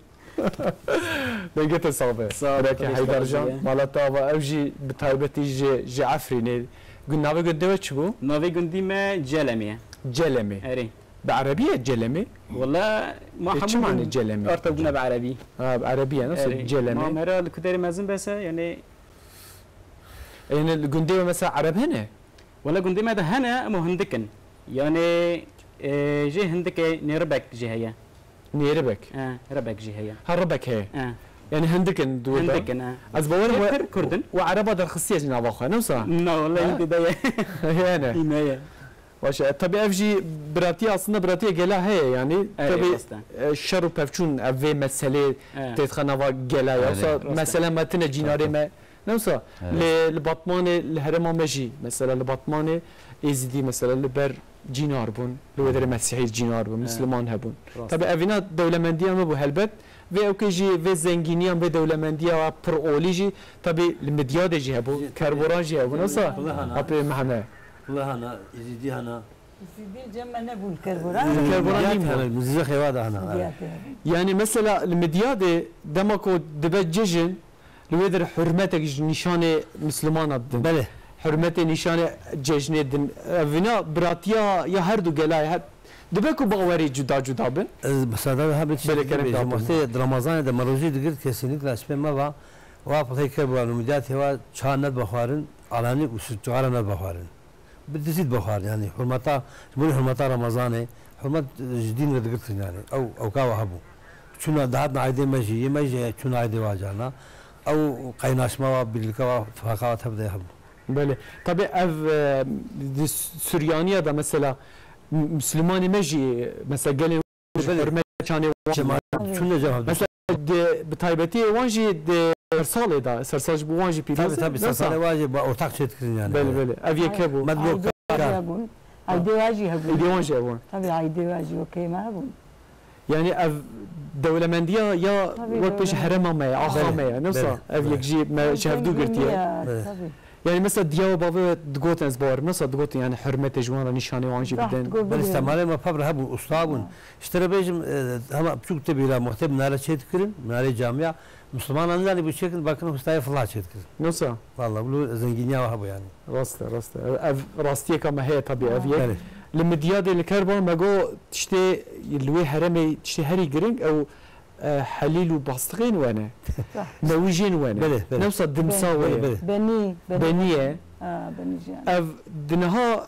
Dengê te sax be. Sağ ol, Bireke Xwedê Heydarcan, razî be. mala te ava, ew jî bi taybetî ji, ji Efrînê. Gun-, navê gundê we çi bû? Navê gundî me Celemê ye. Celemê. Erê. Bi erebî ye Celemê? Wala ma E, çi hemû mane gun Celemê? arta bûne bi erebî. Ha, bi erebî ye, nasıl Erê. Celemê? Ma mera li ku derê mezin bese, yani Yanî li gundê we mesela ereb hene? Wala gundê me de hene, ema hindik in. Yani, e, jê hindik e, nê ribek jê heye. Nê ribek? E, ribek jî heye. Ha, ribek heye. E. Yani hindik in dû da? Hindik in, e. Ez bawerim Hê we, pir Kurd in. we ereba derxistiye jî nava xwe, ne wisa? Na, wala He? hindî de ye. Heye ne? Hîne ye. Baş e. Tabii ev jî biratiye, aslında biratiye gela heye yani. Erê, Tabii, rast e. e, şer û pevçûn ev vê meselê Evet. têdixe nava gela ya. Erê. Wisa Rast e. mesele me tine cînarê Tabii. me. Ne wisa? Evet. Lê li Batmanê, li herêma me jî, mesela li Batmanê Êzidî mesela li ber cînar bûn, li wê derê Mesîhî cînar bûn, Evet. Misliman hebûn. Rast. Tabii evîna dewlemendiya me bû helbet. Vê ewkê jî vê zengîniyan, vê dewlemendiya pir olî jî tabii li Midyadê jî hebû, Jî, Kerboran jî hebû, tabii, wisa? Kulehana. Apê Mehme. Kulehana, Êzidî hana. Êzidî cem me nebûn Kerboran. Li Kerboran Midyat nîbû. hana, Mizîza Xêwa de hana. Midyat, evet. Yani mesela li Midyadê dema ku dibe cejin, Li wê der hurmetek ji nîşanê Mislimana didin. Belê. Hurmetê nîşanê cejnê din. Evîna biratiya ya her du gelayê her dibe ku bawerî cuda cuda bin. Ez bi sada ve hebit Belê, kerem bêjim. Kaplan. Wextê di Ramazanê de me rojî digirt, kesinlikle spê me va, wa pixê ke bi anûmidiyatê wa ça nedbe xwarin, alanî û cigara nedbe xwarin. Bi dizî dibe xwarin, yanî hurmeta, ji bo hurmeta Remezanê, hurmet ji dîn ve digirtin yanî. Ew, ew ka wa hebû. Çûna dihatin aydê me jî, yê me jî çûna aydê wa carna. Ew qeynaşma wa, birlika wa, tifaqa wa tev de hebû. Belê. Tabi ev, e, di Suryaniya de mesela m-, Mislimanê me jî, mesela gelên Belê. Hurmet çanê wan. Cemaat, çûne cemaat. Mesela di, bi taybetî wan jî di sersalê de, sersal ji bo wan jî pîroz Tabii, e, tabii, wisa? sersalê wan jî ba ortak çêdikirin yani. Belê, belê. Ev yeke bû. Aydê wan jî hebûn. Aydê wan jî hebûn. Aydê wan jî hebûn. Tabii, aydê wan jî wekê me hebûn. Yani ev dewlemendiya ya Tabii, wek pêş dewlemend- herema me ye, axa Belê, me ye. Ne wisa? belê, Ev belê. yek jî me ji hevdû Zenginliği girtiye. ya, Evet. tabii. Yani mesela diya we bavê we digotin ez bawerim. Nasıl digotin yani hürmetê ji wan re nîşanê wan jî Zahmet bidin? go Belê, bilin. Îstemalê me pevre hebûn, usta bûn. Ha. Ji te re bêjim, e, hema piçûk te bîra me, wextê minare çêdikirin, minarê camiya, Mislimanan nizanî bû çêkin, bakin ustayê fila çêdikirin. Nasıl? Vallahi, bu zengîniya hebû yani. Rast e, rast e. Ev, ev rastiyeka me heye tabii, ev yek. Belê. Li Midyadê li Kerba me got tiştê li wê heremê tiştê herî giring ew e, helîl û bastiqên we ne. Sah. Mewijên we ne. Belê, belê. Ne wisa dimsa we Belê, ye. belê. Benî, benî. Benî ye. Ha, benî jî yani. Ev di niha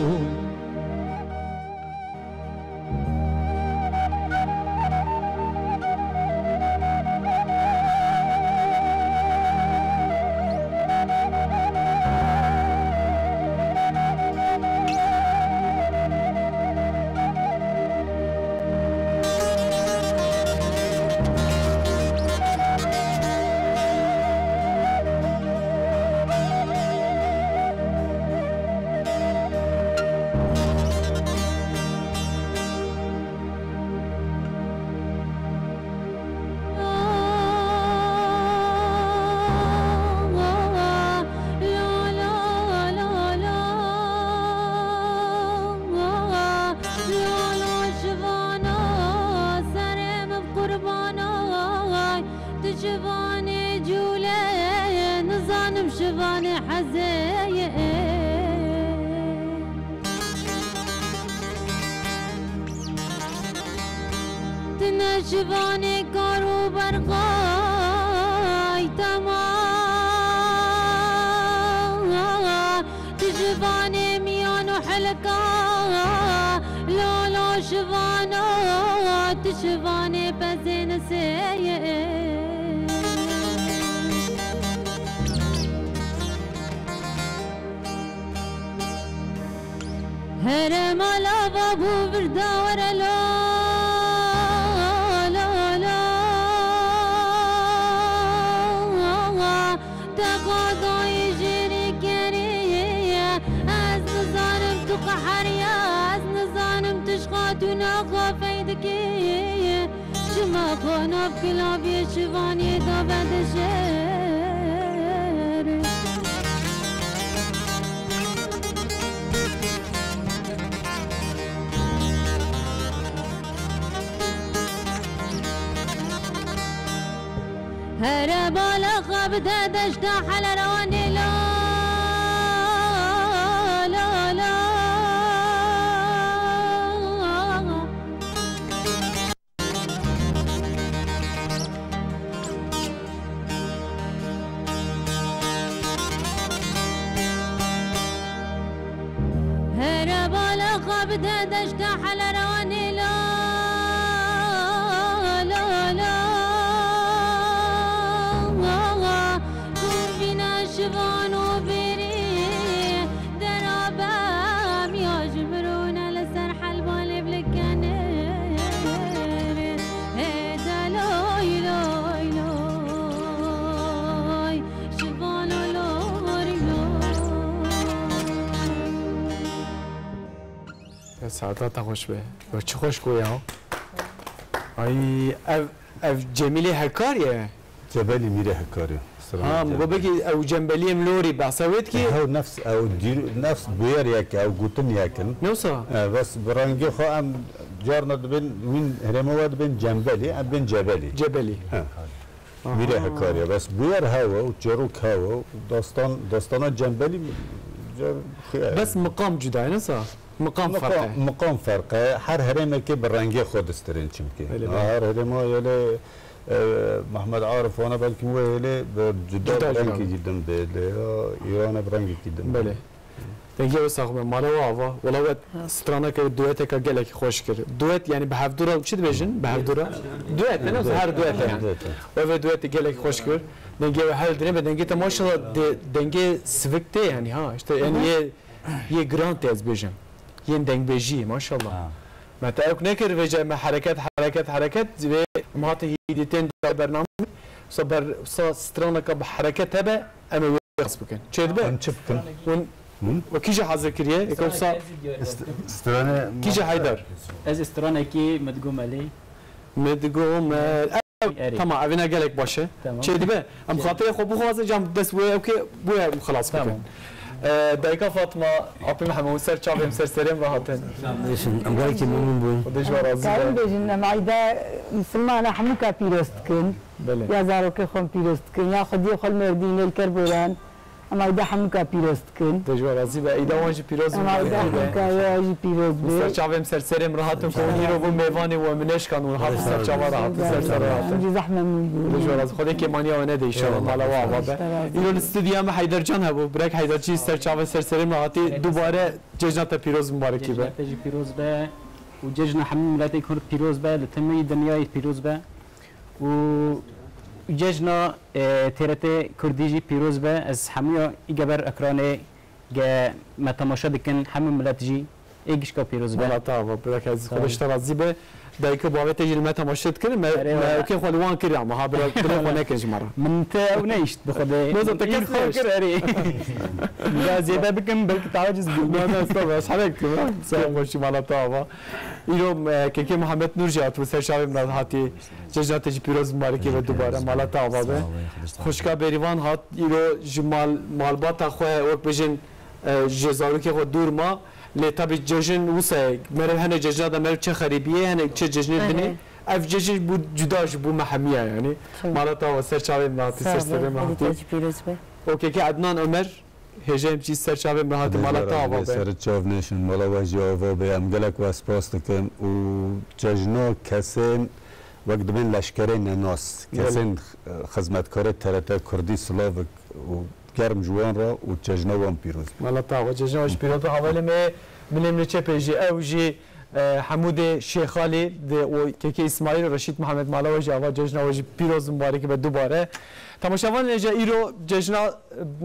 Şivanê hezê ye. Tine şivanê kar û berxay tema. Tu şivanê miyan û hilka. Lolo şivano, tu şivanê pezê nisê ye. Here mala va bû virda were lo, lo, lo. Te xwedayê jêrî kerî, ez nizanim tu qeheriya, ez nizanim tu ji xatûna xwe fey dikî. Çima xwe nav kilavê şivaniyê da vedişêr? Here bala xwe bide deşta Heleranê la, la, la. Here bala xwe bide deşta Heleranê la, la, la. Ku vîna şivan û bêrî dera bem ya ji mirûne li ser helbalê bilikenê. Hê de loy, loy, loy, şivan û loy, loy. Saeta te xweş be. Ya çi xweş goya. Ay, ev, ev Cemîlê Hekar ye. Cebelî Mîrê Hekar ye. Ha, min got belkî ew Cembeliyê Milorî behsa wê dikî. Ew nefs, ew dîr, nefs bûyer yek, ew gotin yek in. Ne wisa? E, bes bi rengê xwe em carna dibên, wîn herêma we dibên Cembelî, em bên Cebelî. Cebelî. He. Aha. Mîrê Hekar ye. Bes bûyer hewe û çêrok hewe û dastan, dastana Cembelî car xwe. Bes miqam cuda ye, ne wisa? Miqam ferq e. Miqam ferq e. Her herêmekê bi rengê xwe distirên çimkî. Belê, belê. Her herêma yelê, e, Mehmed Arif wana belkî wê hêlê bi cuda, cuda, bi rengekî din bê. Lê ya Îranê bi rengekî din bê. Belê. Dengê wê sax be, mala we ava. Wela we straneke, dueteke gelekî xweş kir. Duet, yani bi hevdû re çi dibêjin? Bi hevdû re? Duet, ne? Duet. Her duet yani. Duet. We vê duetê gelekî xweş kir. Dengê we hel dinê be, dengê te maşallah de-, dengê sivik tê yani ha. İşte yani yê Yê giran tê ez bêjim. Yên dengbêjiyê, maşallah. Ha. Me te ewk nekir vêce me hereket, hereket, hereket, vê em hate hîdîtên bername. Wisa ber, wisa straneka bi hereket hebe, em ê wê qas bikin. Çê dibe? Em çi bikin? Hûn, hı? We kî jî hazir kiriye? Eke wisa St-, strane kî jî Haydar? Ez stranekî Midgomeli. Midgomel. Erê. Tamam, evîna gelek baş e. Tamam. Çê dibe? Em xatirê xwe bixwazin, cam dest wê ewkê, bûye em xilas bikin. Tamam. Ee, dayika Fatma, apê Mihemed, ser çavê min, ser serê min re hatin. Bêşin, em gelekî memnûn bûn. Xwedê ji we razî be. Karin bêjin, em ayda misilmana hemûka pîroz dikin. Belê. Ya zarokê xwe pîroz dikin, ya xwediyê xwe li Mêrdînê li Kerboran. Em ayda hemûka pîroz dikin. Te ji we razî be. Îda wan jî pîroz be. Em ayda hemûka we jî pîroz be. Ser çavê min, ser serê min re hatin ku hûn îro bû mêvanê we, min neşkan, hûn hatin ser çava re hatin, ser serê re hatin. Em jî zehf memnûn bûn. Te ji we razî. Xwedê kêmaniya we nede înşallah. Mala we ava be. Îro li stûdiya me Heyder Can hebû. Birek Heyder jî ser çavê, ser serê min re hatî. Dubare cejna te pîroz, mibarekî be. Cejna te jî pîroz be. Û cejna hemû miletê Kurd pîroz be. Li temî dinyayê pîroz be. Û cejna, e, T R T Kurdî jî pîroz be. Ez hemûya î geber ekranê ge me temaşe dikin, hemû milet jî ê gişka pîroz be. Mala te ava, birek ez, Xwedê ji te razî be. Dayik û bavê te jî li me temaşe dikin. Me, erê, me wala. Ewkê xwe li wan kir ama ha, bira, bira xwe nekin ji me re. Min te ew nehişt bi Xwedê. Noza te kes nehişt. Kir, erê. Ga zêde bikim, belkî taciz bû. Ne, ne, estağfurullah, ez herek dikim, ha. Sağ ol, xweşî, mala te ava. Îro, e, kekê Muhammed Nur jî hatibû ser çavê min re hatî. Cejna te jî pîroz, mibarekî be dubare, mala te ava be. Sağ ol, Xwedê ji te razî. Xwişka Bêrîvan hat, îro ji mal, malbata xwe, wek bêjin, e, ji zarokê xwe dûr ma. Lê tabî cejin wisa ye. Meriv hene cejna de meriv çi xerîbiyê, hene çi cejnê dinê. Ev cejin bû cuda ji bo me hemiya yani. Mala te ava, ser çavê min hatî, ser serê min hatî. Xwedê te jî pîroz be. Okekê Ednan Omer, hêjayê em jî ser çavên me hate mala te ava be. Ser çav neşin, mala we jî ava be. Em gelek we spas dikin û cejna kesên wek dibên leşkerê nenas, Belê. kesên, e, xizmetkarê T R T Kurdî Slavik û germ ji wan re û cejna wan pîroz be. Mala te ava, cejna wan jî pîroz be. Hevalê me, milê min ê çepê jî, ew jî, e, Hemûdê Şêxalî di û Kekê Îsmaîl û Reşîd Mihemed, mala we jî ava, cejna we jî pîroz û mibarek be dubare. Temaşevanên hêja, îro cejna,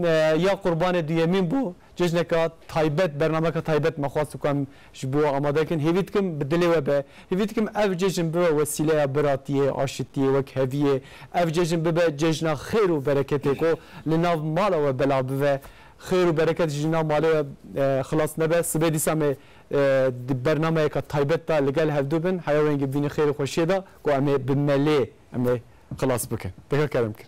e, ya Qurbanê duyemîn bû. Cejneka taybet, bernameka taybet me xwest û ku em ji bo we amade kin. Hêvî dikim bi dilê we be. Hêvî dikim ev cejn bibe wesîleya biratiyê, aşitiyê, wekheviyê. Ev cejn bibe cejna xêr û bereketê ku li nav mala we bela bibe. Xêr û bereket ji nav malê we, e, xilas nebe. Sibê dîsa em ê, e, di bernameyeka taybet de li gel hevdû bin. Heya wengê bînî xêr û xweşiyê de ku em ê bi melê em ê xilas bikin. Deka kerem kir.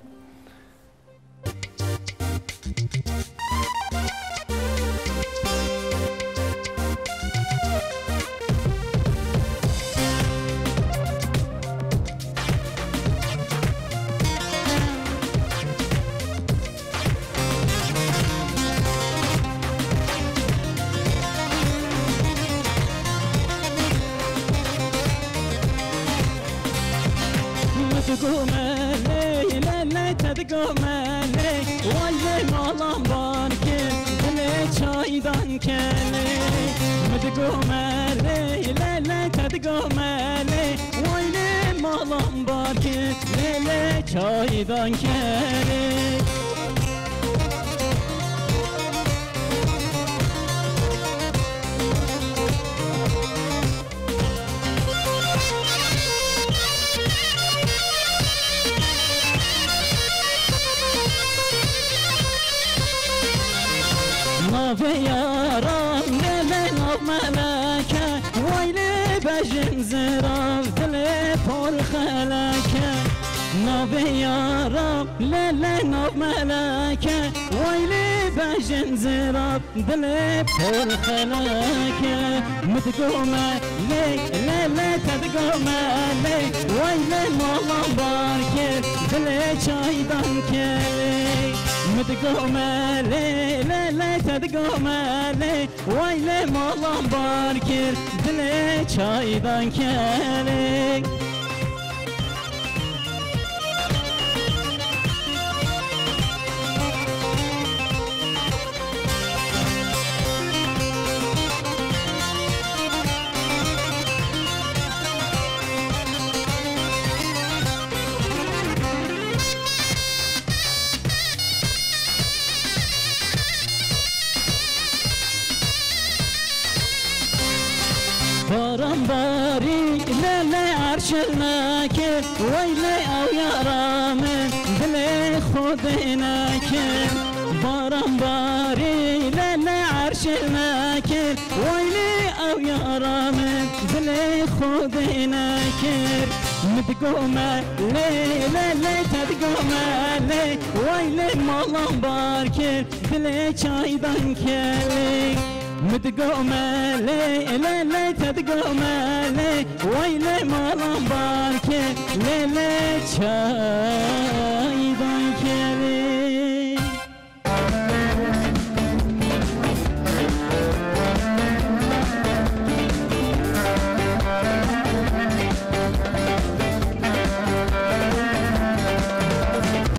Min digo me lê, lê, lê, te digo me lê, way lê malan bar kir, dilê çaydan kelê. Min digo me lê, lê, lê, te digo me lê, way lê malan bar kir, lê, lê çaydan kelê. Navê yaran lê lê nav meleke, way lê bejin zirav dilê por xeleke. Navê yaran lê lê nav meleke, way lê bejin zirav dilê por xeleke. Min digo me lê, lê, lê, te digo me lê, way lê malan bar kir, dilê çaydan kelê. Min digo me lê, lê, lê, te digo me lê, way lê malan bar kir, dilê çaydan kelê. Baran barî lê lê erşil nekir, wey lê ew yara min dilê Xwedê nekir. Baran barî lê lê erşil nekir, wey lê ew yara min dilê Xwedê nekir. Min digo me lê, lê, lê, te digo me lê, wey lê malan bar kir, dilê çaydan kelê. Min digo me lê, lê, lê, te digo me lê, wey lê malan bar kir, lê, lê çay